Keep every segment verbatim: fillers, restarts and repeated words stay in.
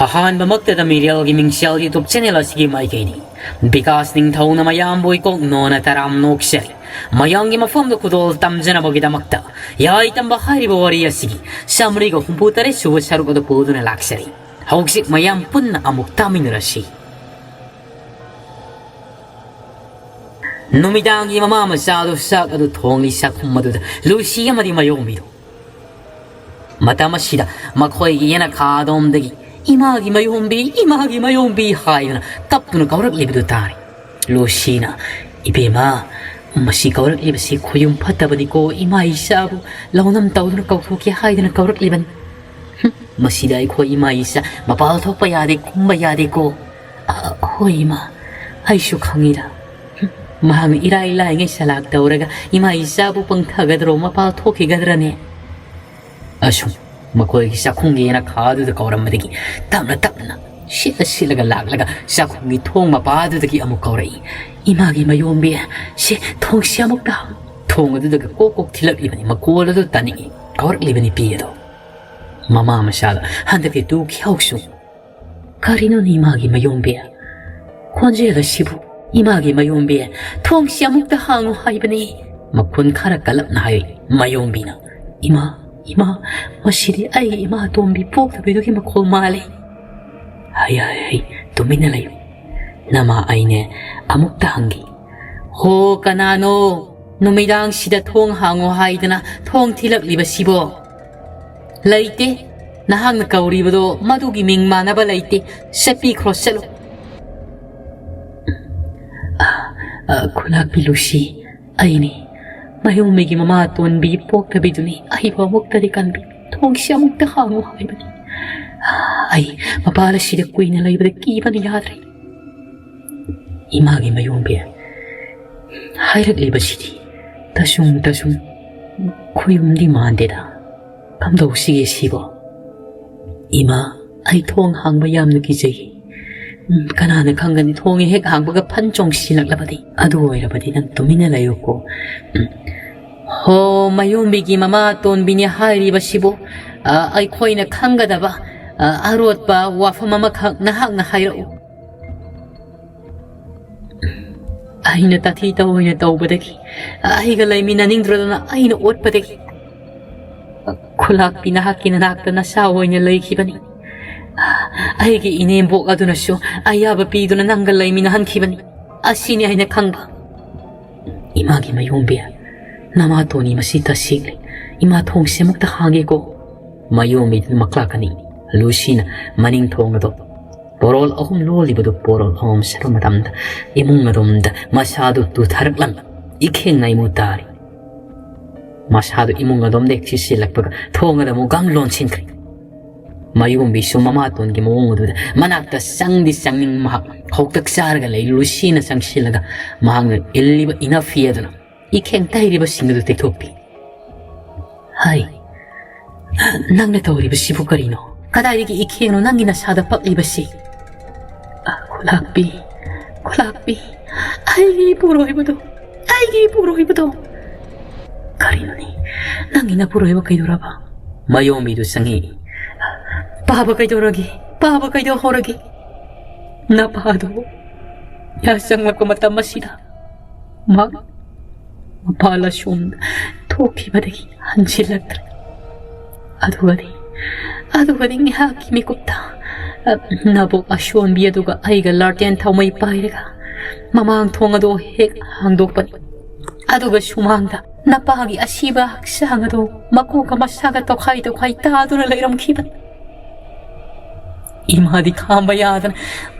ꯑꯍꯥꯟꯕꯃꯛꯇꯗ ꯃꯤꯔꯦꯜꯒꯤ ꯃꯤꯡꯁꯦꯜ YouTube channel ꯑꯁꯤꯒꯤ ꯃꯥꯏꯀꯩꯅꯤ꯫ ꯕꯤꯀꯥꯁ ꯅꯤꯡꯊꯧꯅ ꯃꯌꯥꯝꯕꯨ ꯏꯀꯣꯛ ꯅꯣꯅ ꯇꯔꯥꯝ ꯅꯣꯛꯆꯔꯤ꯫ ꯃꯌꯥꯝꯒꯤ ꯃꯐꯝꯗ ꯈꯨꯗꯣꯜ ꯇꯝꯖꯅꯕꯒꯤꯗꯃꯛꯇ ꯌꯥꯏ ꯇꯝꯕ ꯍꯥꯏꯔꯤꯕ ꯋꯥꯔꯤ ꯑꯁꯤꯒꯤ ꯆꯥꯃꯔꯤꯒ ꯍꯨꯝꯐꯨ ꯇꯔꯦꯠ ꯁꯨꯕ ꯁꯔꯨꯛ ꯑꯗꯨ ꯄꯨꯗꯨꯅ ꯂꯥꯛꯆꯔꯤ꯫ ꯍꯧꯖꯤꯛ ꯃꯌꯥꯝ ꯄꯨꯟꯅ ꯑꯃꯨꯛ ꯇꯥꯃꯤꯟꯅꯔꯁꯤ꯫ ꯅꯨꯃꯤꯗꯥꯡꯒꯤ ꯃꯃꯥ ꯃꯆꯥꯗꯨ ꯆꯥꯛ ꯑꯗꯨ ꯊꯣꯡꯂꯤ ꯆꯥꯛꯈꯨꯝ ꯑꯗꯨꯗ ꯂꯨꯁꯤ ꯑꯃꯗꯤ ꯃꯌꯣꯡꯕꯤꯗꯨ꯫ ꯃꯇꯝ ꯑꯁꯤꯗ ꯃꯈꯣꯏꯒꯤ ꯌꯦꯅꯈꯥ ꯑꯗꯣꯝꯗꯒꯤ "ꯏꯃꯥꯒꯤ ꯃꯌꯣꯝꯕꯤ, ꯏꯃꯥꯒꯤ ꯃꯌꯣꯝꯕꯤ" ꯍꯥꯏꯗꯨꯅ ꯀꯞꯇꯨꯅ ꯀꯧꯔꯛꯂꯤꯕꯗꯨ ꯇꯥꯔꯤ꯫ ꯂꯨꯁꯤꯅ, "ꯏꯕꯦꯝꯃ, ꯃꯁꯤ ꯀꯧꯔꯛꯂꯤꯕꯁꯤ ꯈꯨꯌꯨꯝ ꯐꯠꯇꯕꯅꯤꯀꯣ, ꯏꯃꯥ ꯏꯆꯥꯕꯨ ꯂꯧꯅꯝ ꯇꯧꯗꯨꯅ ꯀꯧꯊꯣꯛꯀꯦ ꯍꯥꯏꯗꯨꯅ ꯀꯧꯔꯛꯂꯤꯕꯅꯤ꯫ ꯍꯨꯝ, ꯃꯁꯤꯗ ꯑꯩꯈꯣꯏ ꯏꯃꯥ ꯏꯆꯥ ꯃꯄꯥꯜ ꯊꯣꯛꯄ ꯌꯥꯗꯦ, ꯀꯨꯝꯕ ꯌꯥꯗꯦꯀꯣ꯫" "ꯑ, ꯍꯣꯏ ꯏꯃꯥ, ꯑꯩꯁꯨ ꯈꯪꯉꯤꯗ꯫ ꯍꯨꯝ, ꯃꯍꯥꯛꯅ ꯏꯔꯥꯏ ꯂꯥꯏꯉꯩ ꯆꯂꯥꯛ ꯇꯧꯔꯒ ꯏꯃꯥ ꯏꯆꯥꯕꯨ ꯄꯪꯊꯒꯗ꯭ꯔꯣ, ꯃꯄꯥꯜ ꯊꯣꯛꯈꯤꯒꯗ꯭ꯔꯅꯦ?" ꯑꯁꯨꯝ ꯃꯈꯣꯏꯒꯤ ꯆꯥꯛꯈꯨꯝꯒꯤ ꯌꯦꯅꯈꯥꯗꯨꯗ ꯀꯧꯔꯝꯕꯗꯒꯤ ꯇꯞꯅ ꯇꯞꯅ ꯁꯤꯠꯂ ꯁꯤꯠꯂꯒ ꯂꯥꯛꯂꯒ ꯆꯥꯛꯈꯨꯝꯒꯤ ꯊꯣꯡ ꯃꯄꯥꯗꯨꯗꯒꯤ ꯑꯃꯨꯛ ꯀꯧꯔꯛꯏ, "ꯏꯃꯥꯒꯤ ꯃꯌꯣꯝꯕꯤ, ꯁꯦ, ꯊꯣꯡꯁꯤ ꯑꯃꯨꯛꯇ ꯍꯥꯡꯉꯨ꯫" ꯊꯣꯡ ꯑꯗꯨꯗꯒ ꯀꯣꯛ ꯀꯣꯛ ꯊꯤꯜꯂꯛꯂꯤꯕꯅꯤ, ꯃꯀꯣꯜ ꯑꯗꯨ ꯇꯥꯅꯤꯡꯏ꯫ ꯀꯧꯔꯛꯂꯤꯕ ꯅꯨꯄꯤ ꯑꯗꯣ ꯃꯃꯥ ꯃꯆꯥꯗ ꯍꯟꯗꯛꯇꯤ ꯇꯨ ꯈ꯭ꯌꯥꯎꯁꯨ꯫ "ꯀꯔꯤꯅꯣꯅꯦ ꯏꯃꯥꯒꯤ ꯃꯌꯣꯝꯕꯤ? ꯈꯣꯟꯖꯦꯜ ꯑꯁꯤꯕꯨ? ꯏꯃꯥꯒꯤ ꯃꯌꯣꯝꯕꯤ, ꯊꯣꯡꯁꯤ ꯑꯃꯨꯛꯇ ꯍꯥꯡꯉꯨ ꯍꯥꯏꯕꯅꯤ꯫" ꯃꯈꯣꯟ ꯈꯔ ꯀꯜꯂꯞꯅ ꯍꯥꯏꯔꯛꯏ ꯃꯌꯣꯝꯕꯤꯅ꯫ "ꯏꯃꯥ, ꯏꯃꯥ, ꯃꯁꯤꯗꯤ ꯑꯩꯒꯤ ꯏꯃꯥ ꯑꯇꯣꯝꯕꯤ ꯄꯣꯛꯇꯕꯤꯗꯨꯒꯤ ꯃꯈꯣꯜ ꯃꯥꯜꯂꯤ꯫" "ꯍꯩ, ꯍꯩ, ꯍꯩ, ꯇꯨꯃꯤꯟꯅ ꯂꯩꯌꯨ꯫ ꯅꯃꯥ ꯑꯩꯅꯦ ꯑꯃꯨꯛꯇ ꯍꯪꯒꯦ꯫ ꯍꯣ, ꯀꯅꯥꯅꯣ ꯅꯨꯃꯤꯗꯥꯡꯁꯤꯗ ꯊꯣꯡ ꯍꯥꯡꯉꯣ ꯍꯥꯏꯗꯅ ꯊꯣꯡ ꯊꯤꯜꯂꯛꯂꯤꯕꯁꯤꯕꯣ?" "ꯂꯩꯇꯦ꯫ ꯅꯍꯥꯛꯅ ꯀꯧꯔꯤꯕꯗꯣ ꯃꯗꯨꯒꯤ ꯃꯤꯡ ꯃꯥꯟꯅꯕ ꯂꯩꯇꯦ꯫ ꯆꯠꯄꯤꯈ꯭ꯔꯣ, ꯆꯠꯂꯣ꯫" "ꯑ, ꯑ, ꯈꯨꯂꯥꯛꯄꯤ ꯂꯨꯁꯤ, ꯑꯩꯅꯤ꯫ ꯃꯌꯣꯝꯕꯤꯒꯤ ꯃꯃꯥ ꯑꯇꯣꯟꯕꯤ ꯄꯣꯛꯇꯕꯤꯗꯨꯅꯤ꯫ ꯑꯩꯕꯨ ꯑꯃꯨꯛꯇꯗꯤ ꯀꯟꯕꯤ꯫ ꯊꯣꯡꯁꯤ ꯑꯃꯨꯛꯇ ꯍꯥꯡꯉꯨ ꯍꯥꯏꯕꯅꯤ꯫ ꯑ, ꯑꯩ ꯃꯄꯥꯜ ꯑꯁꯤꯗ ꯀꯨꯏꯅ ꯂꯩꯕꯗ ꯀꯤꯕꯅ ꯌꯥꯗ꯭ꯔꯦ꯫" ꯏꯃꯥꯒꯤ ꯃꯌꯣꯝꯕꯤ ꯍꯥꯏꯔꯛꯂꯤꯕꯁꯤꯗꯤ ꯇꯁꯨꯝ ꯇꯁꯨꯝ ꯈꯨꯌꯨꯝꯗꯤ ꯃꯥꯟꯗꯦꯗ꯫ ꯀꯝꯗꯧꯁꯤꯒꯦ ꯁꯤꯕꯣ? "ꯏꯃꯥ, ꯑꯩ ꯊꯣꯡ ꯍꯥꯡꯕ ꯌꯥꯝꯅ ꯀꯤꯖꯩ꯫ ꯎꯝ, ꯀꯅꯥꯅ ꯈꯪꯒꯅꯤ, ꯊꯣꯡ ꯍꯦꯛ ꯍꯥꯡꯕꯒ ꯐꯟ ꯆꯣꯡꯁꯤꯜꯂꯛꯂꯕꯗꯤ? ꯑꯗꯨ ꯑꯣꯏꯔꯕꯗꯤ ꯅꯪ ꯇꯨꯃꯤꯟꯅ ꯂꯩꯌꯨꯀꯣ꯫" ꯎꯝ꯫ "ꯍꯣ, ꯃꯌꯣꯝꯕꯤꯒꯤ ꯃꯃꯥ ꯇꯣꯟꯕꯤꯅꯤ ꯍꯥꯏꯔꯤꯕꯁꯤꯕꯨ, ꯑ, ꯑꯩꯈꯣꯏꯅ ꯈꯪꯒꯗꯕ, ꯑ, ꯑꯔꯣꯠꯄ ꯋꯥꯐꯝ ꯑꯃꯈꯛ ꯅꯍꯥꯛꯅ ꯍꯥꯏꯔꯛꯎ꯫ ꯑꯩꯅ ꯇꯥꯊꯤ ꯇꯧꯑꯣꯏꯅ ꯇꯧꯕꯗꯒꯤ, ꯑꯩꯒ ꯂꯩꯃꯤꯟꯅꯅꯤꯡꯗ꯭ꯔꯗꯅ ꯑꯩꯅ ꯑꯣꯠꯄꯗꯒꯤ, ꯈꯨꯂꯥꯛꯄꯤ, ꯅꯍꯥꯛꯀꯤ ꯅꯅꯥꯛꯇ ꯅꯆꯥ ꯑꯣꯏꯅ ꯂꯩꯈꯤꯕꯅꯤ꯫ ꯑꯩꯒꯤ ꯏꯅꯦꯝꯕꯣꯛ ꯑꯗꯨꯅꯁꯨ ꯑꯌꯥꯕ ꯄꯤꯗꯨꯅ ꯅꯪꯒ ꯂꯩꯃꯤꯟꯅꯍꯟꯈꯤꯕꯅꯤ꯫ ꯑꯁꯤꯅꯤ ꯑꯩꯅ ꯈꯪꯕ꯫ ꯏꯃꯥꯒꯤ ꯃꯌꯣꯝꯕꯤ, ꯅꯃꯥꯇꯣꯟꯅꯤ ꯃꯁꯤ ꯇꯁꯦꯡꯂꯦ꯫ ꯏꯃꯥ, ꯊꯣꯡꯁꯦ ꯑꯃꯨꯛꯇ ꯍꯥꯡꯒꯦꯀꯣ꯫ ꯃꯌꯣꯝꯕꯤꯗꯨꯅ ꯃꯀ꯭ꯂꯥꯛꯀꯅꯤ꯫ ꯂꯨꯁꯤꯅ ꯃꯅꯤꯡ ꯊꯣꯡ ꯑꯗꯨ ꯄꯣꯔꯣꯜ ꯑꯍꯨꯝ ꯂꯣꯜꯂꯤꯕꯗꯨ ꯄꯣꯔꯣꯜ ꯑꯃꯃꯝ ꯁꯠꯄ ꯃꯇꯝꯗ ꯏꯃꯨꯡ ꯑꯗꯣꯝꯗ ꯃꯁꯥꯗꯨ ꯇꯨꯊꯔꯛꯂꯝꯃꯤ꯫ ꯏꯈꯦꯡ ꯅꯥꯏꯃꯨ ꯇꯥꯔꯤ꯫ ꯃꯁꯥꯗꯨ ꯏꯃꯨꯡ ꯑꯗꯣꯝꯗ ꯍꯦꯛ ꯆꯤꯠꯁꯤꯜꯂꯛꯄꯒ ꯊꯣꯡ ꯑꯗꯨ ꯑꯃꯨꯛ ꯒꯝ ꯂꯣꯟꯁꯤꯟꯈ꯭ꯔꯦ꯫ ꯃꯌꯣꯝꯕꯤꯁꯨ ꯃꯃꯥꯇꯣꯟꯒꯤ ꯃꯑꯣꯡ ꯑꯗꯨꯗ ꯃꯅꯥꯛꯇ ꯆꯪꯗꯤ ꯆꯪꯅꯤꯡ, ꯃꯍꯥꯛ ꯍꯧꯇꯛ ꯆꯥꯔꯒ ꯂꯩ꯫ ꯂꯨꯁꯤꯅ ꯆꯪꯁꯤꯜꯂꯒ ꯃꯍꯥꯛꯅ ꯏꯜꯂꯤꯕ ꯏꯅꯐꯤ ꯑꯗꯨꯅ ꯏꯈꯦꯡ ꯇꯩꯔꯤꯕꯁꯤꯡ ꯑꯗꯨ ꯇꯩꯊꯣꯛꯄꯤ꯫ "ꯍꯥꯏ, ꯅꯪꯅ ꯇꯧꯔꯤꯕꯁꯤꯕꯨ ꯀꯔꯤꯅꯣ? ꯀꯗꯥꯏꯗꯒꯤ ꯏꯈꯦꯡꯅꯣ ꯅꯪꯒꯤ ꯅꯁꯥꯗ ꯄꯛꯂꯤꯕꯁꯤ?" "ꯈꯨꯂꯥꯛꯄꯤ, ꯈꯨꯂꯥꯛꯄꯤ, ꯑꯩꯒꯤ ꯏꯄꯨꯔꯣꯏꯕꯗꯣ, ꯑꯩꯒꯤ ꯏꯄꯨꯔꯣꯏꯕꯗꯣ!" "ꯀꯔꯤꯅꯣꯅꯦ? ꯅꯪꯒꯤ ꯅꯄꯨꯔꯣꯏꯕ ꯀꯩꯗꯧꯔꯕ?" ꯃꯌꯣꯝꯕꯤꯗꯨ ꯆꯪꯉꯛꯏ꯫ "ꯄꯥꯕ ꯀꯩꯗꯧꯔꯒꯦ? ꯄꯥꯕ ꯀꯩꯗꯧꯍꯧꯔꯒꯦ? ꯅꯄꯥꯗꯣ ꯌꯥ ꯆꯪꯂꯛꯄ ꯃꯇꯝ ꯑꯁꯤꯗ ꯃꯍꯥꯛ ꯃꯄꯥꯜ ꯑꯁꯣꯝꯗ ꯊꯣꯛꯈꯤꯕꯗꯒꯤ ꯍꯟꯖꯤꯜꯂꯛꯇ꯭ꯔꯦ꯫ ꯑꯗꯨꯒꯗꯤ, ꯑꯗꯨꯒꯗꯤ ꯉꯥꯏꯍꯥꯛꯀꯤ ꯃꯤꯀꯨꯞꯇ, ꯑ, ꯅꯕꯣꯛ ꯑꯁꯣꯟꯕꯤ ꯑꯗꯨꯒ ꯑꯩꯒ ꯂꯥꯇꯦꯟ ꯊꯥꯎꯃꯩ ꯄꯥꯏꯔꯒ ꯃꯃꯥꯡ ꯊꯣꯡ ꯑꯗꯨ ꯍꯦꯛ ꯍꯥꯡꯗꯣꯛꯄꯅꯤ꯫ ꯑꯗꯨꯒ ꯁꯨꯃꯥꯡꯗ ꯅꯄꯥꯒꯤ ꯑꯁꯤꯕ ꯍꯛꯆꯥꯡ ꯑꯗꯨ ꯃꯀꯣꯛꯀ ꯃꯁꯥꯒ ꯇꯣꯈꯥꯏ ꯇꯣꯈꯥꯏ ꯇꯥꯗꯨꯅ ꯂꯩꯔꯝꯈꯤꯕꯅꯤ꯫" ꯏꯃꯥꯗꯤ ꯈꯥꯝꯕ ꯌꯥꯗꯅ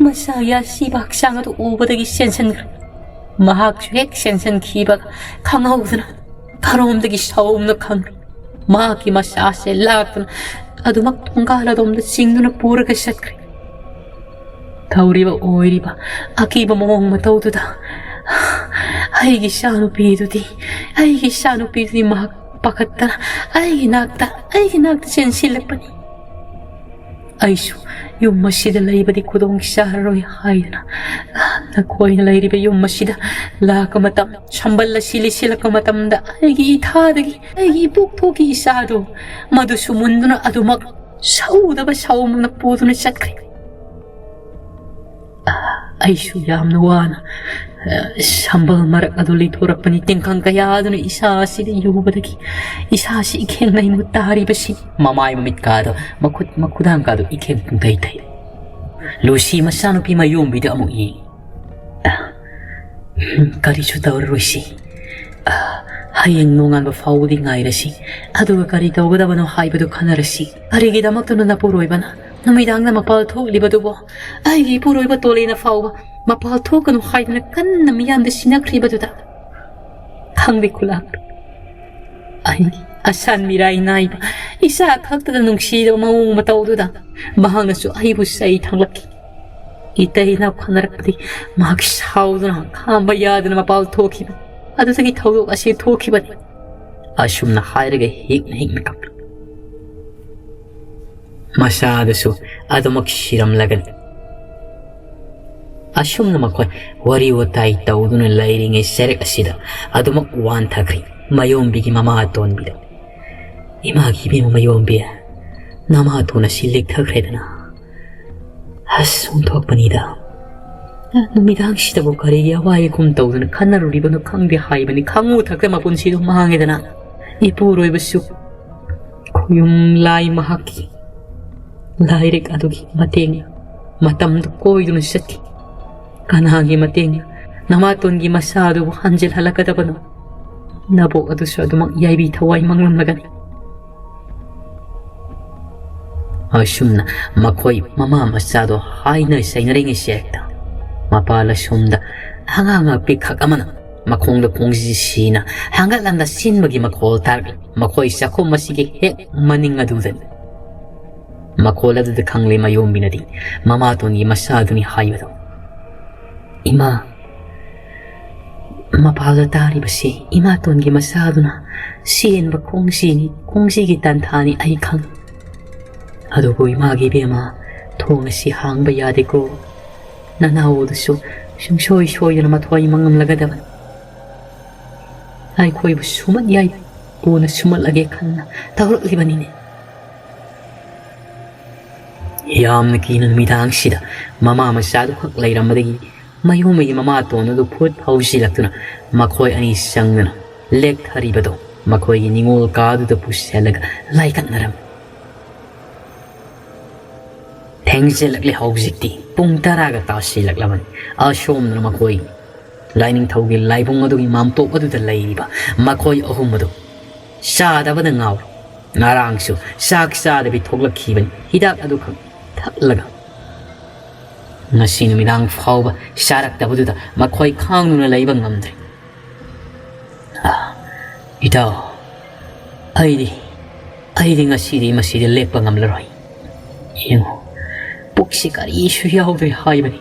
ꯃꯁꯥꯒꯤ ꯑꯁꯤꯕ ꯍꯛꯆꯥꯡ ꯑꯗꯨ ꯎꯕꯗꯒꯤ ꯆꯦꯟꯁꯤꯟꯈ꯭ꯔꯦ꯫ ꯃꯍꯥꯛꯁꯨ ꯍꯦꯛ ꯆꯦꯟꯁꯤꯟꯈꯤꯕꯒ ꯈꯪꯍꯧꯗꯅ ꯀꯔꯣꯝꯗꯒꯤ ꯁꯥꯎꯝꯅ ꯈꯪꯂꯨ꯫ ꯃꯍꯥꯛꯀꯤ ꯃꯁꯥꯁꯦ ꯂꯥꯛꯇꯨꯅ ꯑꯗꯨꯃꯛ ꯊꯣꯡꯒꯥꯜ ꯑꯗꯣꯝꯗ ꯆꯤꯡꯗꯨꯅ ꯄꯨꯔꯒ ꯆꯠꯈ꯭ꯔꯦ꯫ ꯇꯧꯔꯤꯕ ꯑꯣꯏꯔꯤꯕ ꯑꯀꯤꯕ ꯃꯑꯣꯡ ꯃꯇꯧꯗꯨꯗ ꯑꯩꯒꯤ ꯏꯆꯥꯅꯨꯄꯤꯗꯨꯗꯤ, ꯑꯩꯒꯤ ꯏꯆꯥꯅꯨꯄꯤꯗꯨꯗꯤ ꯃꯍꯥꯛ ꯄꯥꯈꯠꯇꯅ ꯑꯩꯒꯤ ꯅꯥꯛꯇ, ꯑꯩꯒꯤ ꯅꯥꯛꯇ ꯆꯦꯟꯁꯤꯜꯂꯛꯄꯅꯤ꯫ ꯑꯩꯁꯨ ꯌꯨꯝ ꯑꯁꯤꯗ ꯂꯩꯕꯗꯤ ꯈꯨꯗꯣꯡ ꯆꯥꯔꯔꯣꯏ ꯍꯥꯏꯗꯅ ꯂꯥꯞꯅ ꯀꯣꯏꯅ ꯂꯩꯔꯤꯕ ꯌꯨꯝ ꯑꯁꯤꯗ ꯂꯥꯛꯄ ꯃꯇꯝ, ꯁꯝꯕꯜ ꯑꯁꯤ ꯂꯤꯁꯤꯜꯂꯛꯄ ꯃꯇꯝꯗ ꯑꯩꯒꯤ ꯏꯊꯥꯗꯒꯤ ꯑꯩꯒꯤ ꯏꯄꯣꯛꯊꯣꯛꯀꯤ ꯏꯆꯥꯗꯣ ꯃꯗꯨꯁꯨ ꯃꯨꯟꯗꯨꯅ ꯑꯗꯨꯃꯛ ꯁꯧꯗꯕ ꯁꯧꯃꯛꯅ ꯄꯨꯗꯨꯅ ꯆꯠꯈ꯭ꯔꯦ꯫ ꯑꯩꯁꯨ ꯌꯥꯝꯅ ꯋꯥꯅ, ꯑ, ꯁꯝꯕꯜ ꯃꯔꯛ ꯑꯗꯨ ꯂꯩꯊꯣꯔꯛꯄꯅꯤ꯫ ꯇꯦꯡꯈꯪ ꯀꯌꯥ ꯑꯗꯨꯅ ꯏꯁꯥ ꯑꯁꯤꯗ ꯌꯨꯕꯗꯒꯤ ꯏꯁꯥꯁꯤ ꯏꯈꯦꯡ ꯂꯩꯃꯨ ꯇꯥꯔꯤꯕꯁꯤ꯫ ꯃꯃꯥꯏ ꯃꯃꯤꯠꯀꯥꯗꯣ, ꯃꯈꯨꯠ ꯃꯈꯨꯗꯥꯡꯀꯥꯗꯣ ꯏꯈꯦꯡ ꯄꯨꯡꯊꯩ ꯊꯩ꯫ ꯂꯨꯁꯤ ꯃꯆꯥꯅꯨꯄꯤ ꯃꯌꯣꯝꯕꯤꯗ ꯑꯃꯨꯛ ꯌꯦꯡꯉꯤ꯫ "ꯀꯔꯤꯁꯨ ꯇꯧꯔꯔꯣꯏꯁꯤ꯫ ꯍꯌꯦꯡ ꯅꯣꯡꯉꯥꯟꯕ ꯐꯥꯎꯕꯗꯤ ꯉꯥꯏꯔꯁꯤ꯫ ꯑꯗꯨꯒ ꯀꯔꯤ ꯇꯧꯒꯗꯕꯅꯣ ꯍꯥꯏꯕꯗꯨ ꯈꯟꯅꯔꯁꯤ꯫ ꯀꯔꯤꯒꯤꯗꯃꯛꯇꯅꯣ ꯅꯄꯨꯔꯣꯏꯕꯅ ꯅꯨꯃꯤꯗꯥꯡꯗ ꯃꯄꯥꯜ ꯊꯣꯛꯂꯤꯕꯗꯨꯕꯣ? ꯑꯩꯒꯤ ꯏꯄꯨꯔꯣꯏꯕ ꯇꯣꯂꯦꯅ ꯐꯥꯎꯕ ꯃꯄꯥꯜ ꯊꯣꯛꯀꯅꯨ ꯍꯥꯏꯗꯨꯅ ꯀꯟꯅ ꯃꯤꯌꯥꯝꯗ ꯁꯤꯟꯅꯈ꯭ꯔꯤꯕꯗꯨꯗ?" "ꯈꯪꯗꯦ ꯈꯨꯂꯥꯛꯄꯤ꯫ ꯑꯩꯒꯤ ꯑꯁꯥꯟ ꯃꯤꯔꯥꯏ ꯅꯥꯏꯕ ꯏꯆꯥ ꯈꯛꯇꯗ ꯅꯨꯡꯁꯤꯗꯕ ꯃꯑꯣꯡ ꯃꯇꯧꯗꯨꯗ ꯃꯍꯥꯛꯅꯁꯨ ꯑꯩꯕꯨ ꯆꯩ ꯊꯥꯡꯂꯛꯈꯤ꯫ ꯏꯇꯩꯅ ꯈꯟꯅꯔꯛꯄꯗꯤ ꯃꯍꯥꯛ ꯁꯥꯎꯗꯨꯅ ꯈꯥꯝꯕ ꯌꯥꯗꯅ ꯃꯄꯥꯜ ꯊꯣꯛꯈꯤꯕ꯫ ꯑꯗꯨꯗꯒꯤ ꯊꯧꯗꯣꯛ ꯑꯁꯤ ꯊꯣꯛꯈꯤꯕꯅꯤ꯫" ꯑꯁꯨꯝꯅ ꯍꯥꯏꯔꯒ ꯍꯤꯛꯅ ꯍꯤꯛꯅ ꯀꯞꯂꯤ꯫ ꯃꯆꯥꯗꯨꯁꯨ ꯑꯗꯨꯃꯛ ꯁꯤꯔꯝꯂꯒꯅꯤ꯫ ꯑꯁꯨꯝꯅ ꯃꯈꯣꯏ ꯋꯥꯔꯤ ꯋꯥꯇꯥꯏ ꯇꯧꯗꯨꯅ ꯂꯩꯔꯤꯉꯩ ꯆꯩꯔꯛ ꯑꯁꯤꯗ ꯑꯗꯨꯃꯛ ꯋꯥꯟꯊꯈ꯭ꯔꯤ ꯃꯌꯣꯝꯕꯤꯒꯤ ꯃꯃꯥ ꯑꯇꯣꯟꯕꯤꯗ꯫ "ꯏꯃꯥꯒꯤ ꯏꯕꯦꯝꯃ ꯃꯌꯣꯝꯕꯤ, ꯅꯃꯥ ꯑꯇꯣꯟ ꯑꯁꯤ ꯂꯦꯛꯊꯈ꯭ꯔꯦꯗꯅ꯫ ꯑꯁ, ꯑꯣꯟꯊꯣꯛꯄꯅꯤꯗ꯫ ꯅꯨꯃꯤꯗꯥꯡꯁꯤꯗꯕꯨ ꯀꯔꯤꯒꯤ ꯑꯋꯥꯏ ꯑꯈꯨꯝ ꯇꯧꯗꯨꯅ ꯈꯟꯅꯔꯨꯔꯤꯕꯅꯣ ꯈꯪꯗꯦ ꯍꯥꯏꯕꯅꯤ꯫ ꯈꯪꯉꯨ ꯊꯛꯇ ꯃꯄꯨꯟꯁꯤꯗꯣ ꯃꯥꯡꯉꯦꯗꯅ꯫ ꯏꯄꯨꯔꯣꯏꯕꯁꯨ ꯈꯣꯌꯨꯝ ꯂꯥꯏ ꯃꯍꯥꯛꯀꯤ ꯂꯥꯏꯔꯤꯛ ꯑꯗꯨꯒꯤ ꯃꯇꯦꯡꯅ ꯃꯇꯝꯗꯨ ꯀꯣꯏꯗꯨꯅ ꯆꯠꯈꯤ꯫ ꯀꯅꯥꯒꯤ ꯃꯇꯦꯡꯅ ꯅꯃꯥꯇꯣꯟꯒꯤ ꯃꯁꯥ ꯑꯗꯨꯕꯨ ꯍꯟꯖꯤꯜꯍꯜꯂꯛꯀꯗꯕꯅꯣ? ꯅꯕꯣꯛ ꯑꯗꯨꯁꯨ ꯑꯗꯨꯃꯛ ꯌꯥꯏꯕꯤ ꯊꯋꯥꯏ ꯃꯥꯡꯂꯝꯂꯒꯅꯤ꯫" ꯑꯁꯨꯝꯅ ꯃꯈꯣꯏ ꯃꯃꯥ ꯃꯆꯥꯗꯣ ꯍꯥꯏꯅ ꯆꯩꯅꯔꯤꯉꯩ ꯆꯩꯔꯛꯇ ꯃꯄꯥꯜ ꯑꯁꯣꯝꯗ ꯑꯉꯥꯡ ꯑꯄꯤꯛꯈꯛ ꯑꯃꯅ ꯃꯈꯣꯡꯗ ꯈꯣꯡꯖꯤ ꯁꯤꯅ ꯍꯥꯡꯒꯠꯂꯝꯗ ꯆꯦꯟꯕꯒꯤ ꯃꯈꯣꯜ ꯇꯥꯔꯛꯂꯤ꯫ ꯃꯈꯣꯏ ꯆꯥꯛꯈꯨꯝ ꯑꯁꯤꯒꯤ ꯍꯦꯛ ꯃꯅꯤꯡ ꯑꯗꯨꯗꯅꯤ꯫ ꯃꯈꯣꯜ ꯑꯗꯨꯗ ꯈꯪꯂꯦ ꯃꯌꯣꯝꯕꯤꯅꯗꯤ ꯃꯃꯥꯇꯣꯟꯒꯤ ꯃꯆꯥꯗꯨꯅꯤ ꯍꯥꯏꯕꯗꯣ꯫ "ꯏꯃꯥ, ꯃꯄꯥꯜꯗ ꯇꯥꯔꯤꯕꯁꯤ ꯏꯃꯥꯇꯣꯟꯒꯤ ꯃꯆꯥꯗꯨꯅ ꯆꯦꯟꯕ ꯈꯣꯡꯖꯤꯅꯤ, ꯈꯣꯡꯖꯤꯒꯤ ꯇꯥꯟꯊꯥꯅꯤ ꯑꯩ ꯈꯪꯏ꯫ ꯑꯗꯨꯕꯨ ꯏꯃꯥꯒꯤ ꯏꯕꯦꯝꯃ, ꯊꯣꯡ ꯑꯁꯤ ꯍꯥꯡꯕ ꯌꯥꯗꯦꯀꯣ꯫ ꯅꯅꯥꯎ ꯑꯗꯨꯁꯨ ꯁꯨꯡꯁꯣꯏ ꯁꯣꯏꯗꯅ ꯃꯊ꯭ꯋꯥꯏ ꯃꯥꯡꯂꯝꯂꯒꯗꯕꯅꯤ꯫ ꯑꯩꯈꯣꯏꯕꯨ ꯁꯨꯝꯍꯠ ꯌꯥꯏ ꯄꯨꯅ ꯁꯨꯝꯍꯠꯂꯒꯦ ꯈꯟꯅ ꯇꯧꯔꯛꯂꯤꯕꯅꯤꯅꯦ꯫" ꯌꯥꯝꯅ ꯀꯤꯅ ꯅꯨꯃꯤꯗꯥꯡꯁꯤꯗ ꯃꯃꯥ ꯃꯆꯥꯗꯨ ꯈꯛ ꯂꯩꯔꯝꯕꯗꯒꯤ ꯃꯌꯣꯝꯕꯒꯤ ꯃꯃꯥꯇꯣꯟ ꯑꯗꯨ ꯐꯨꯠ ꯍꯧꯖꯤꯜꯂꯛꯇꯨꯅ ꯃꯈꯣꯏ ꯑꯅꯤ ꯆꯪꯗꯨꯅ ꯂꯦꯛꯊꯔꯤꯕꯗꯨ ꯃꯈꯣꯏꯒꯤ ꯅꯤꯉꯣꯜ ꯀꯥꯗꯨꯗ ꯄꯨꯁꯤꯜꯂꯒ ꯂꯥꯏꯀꯠꯅꯔꯝꯃꯤ꯫ ꯊꯦꯡꯖꯤꯜꯂꯛꯂꯦ, ꯍꯧꯖꯤꯛꯇꯤ ꯄꯨꯡ ꯇꯔꯥꯒ ꯇꯥꯁꯤꯜꯂꯛꯂꯕꯅꯤ꯫ ꯑꯁꯣꯝꯗꯅ ꯃꯈꯣꯏ ꯂꯥꯏꯅꯤꯡꯊꯧꯒꯤ ꯂꯥꯏꯕꯨꯡ ꯑꯗꯨꯒꯤ ꯃꯥꯝꯇꯣꯞ ꯑꯗꯨꯗ ꯂꯩꯔꯤꯕ ꯃꯈꯣꯏ ꯑꯍꯨꯝ ꯑꯗꯨ ꯆꯥꯗꯕꯗ ꯉꯥꯎꯔꯦ꯫ ꯉꯔꯥꯡꯁꯨ ꯆꯥꯛ ꯆꯥꯗꯕꯤ ꯊꯣꯛꯂꯛꯈꯤꯕꯅꯤ, ꯍꯤꯗꯥꯛ ꯑꯗꯨꯈꯛ ꯊꯛꯂꯒ꯫ ꯉꯁꯤ ꯅꯨꯃꯤꯗꯥꯡ ꯐꯥꯎꯕ ꯆꯥꯔꯛꯇꯕꯗꯨꯗ ꯃꯈꯣꯏ ꯈꯥꯡꯗꯨꯅ ꯂꯩꯕ ꯉꯝꯗ꯭ꯔꯦ꯫ "ꯑꯥ, ꯏꯇꯥꯎ, ꯑꯩꯗꯤ, ꯑꯩꯗꯤ ꯉꯁꯤꯗꯤ ꯃꯁꯤꯗ ꯂꯦꯞꯄ ꯉꯝꯂꯔꯣꯏ꯫ ꯌꯦꯡꯉꯨ, ꯄꯨꯛꯁꯤ ꯀꯔꯤꯁꯨ ꯌꯥꯎꯗ꯭ꯔꯦ ꯍꯥꯏꯕꯅꯤ꯫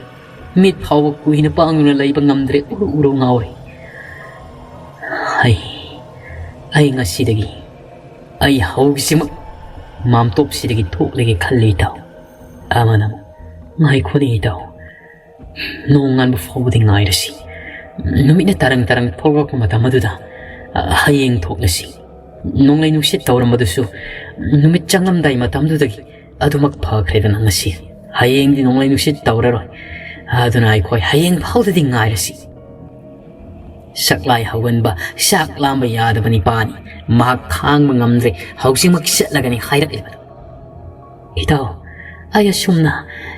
ꯃꯤꯠ ꯐꯥꯎꯕ ꯀꯨꯏꯅ ꯄꯥꯡꯗꯨꯅ ꯂꯩꯕ ꯉꯝꯗ꯭ꯔꯦ, ꯎꯔꯨ ꯎꯔꯨ ꯉꯥꯎꯔꯦ꯫ ꯑꯩ, ꯑꯩ ꯉꯁꯤꯗꯒꯤ, ꯑꯩ ꯍꯧꯖꯤꯛꯃꯛ ꯃꯥꯝꯇꯣꯞꯁꯤꯗꯒꯤ ꯊꯣꯛꯂꯒꯦ ꯈꯜꯂꯤ, ꯏꯇꯥꯎ꯫" ꯑꯃꯅ ꯑꯃꯨꯛ, "ꯉꯥꯏꯈꯣꯅꯦ ꯏꯇꯥꯎ, ꯅꯣꯡꯉꯥꯟꯕ ꯐꯥꯎꯕꯗꯤ ꯉꯥꯏꯔꯁꯤ꯫ ꯅꯨꯃꯤꯠꯅ ꯇꯔꯪ ꯇꯔꯪ ꯊꯣꯛꯂꯛꯄ ꯃꯇꯝ ꯑꯗꯨꯗ, ꯑ, ꯍꯌꯦꯡ ꯊꯣꯛꯂꯁꯤ꯫ ꯅꯣꯡꯂꯩ ꯅꯨꯡꯁꯤꯠ ꯇꯧꯔꯝꯕꯗꯨꯁꯨ ꯅꯨꯃꯤꯠ ꯆꯪꯉꯝꯗꯥꯏ ꯃꯇꯝꯗꯨꯗꯒꯤ ꯑꯗꯨꯃꯛ ꯐꯈ꯭ꯔꯦꯗꯅ ꯉꯁꯤ꯫ ꯍꯌꯦꯡꯗꯤ ꯅꯣꯡꯂꯩ ꯅꯨꯡꯁꯤꯠ ꯇꯧꯔꯔꯣꯏ꯫ ꯑꯗꯨꯅ ꯑꯩꯈꯣꯏ ꯍꯌꯦꯡ ꯐꯥꯎꯗꯗꯤ ꯉꯥꯏꯔꯁꯤ꯫" ꯁꯛꯂꯥꯏ ꯍꯧꯒꯟꯕ, ꯆꯥꯛ ꯂꯥꯝꯕ ꯌꯥꯗꯕ ꯅꯤꯄꯥꯅꯤ꯫ ꯃꯍꯥꯛ ꯈꯥꯡꯕ ꯉꯝꯗ꯭ꯔꯦ, ꯍꯧꯖꯤꯛꯃꯛ ꯆꯠꯂꯒꯅꯤ ꯍꯥꯏꯔꯛꯂꯤꯕꯗꯨ꯫ "ꯏꯇꯥꯎ, ꯑꯩ ꯑꯁꯨꯝꯅ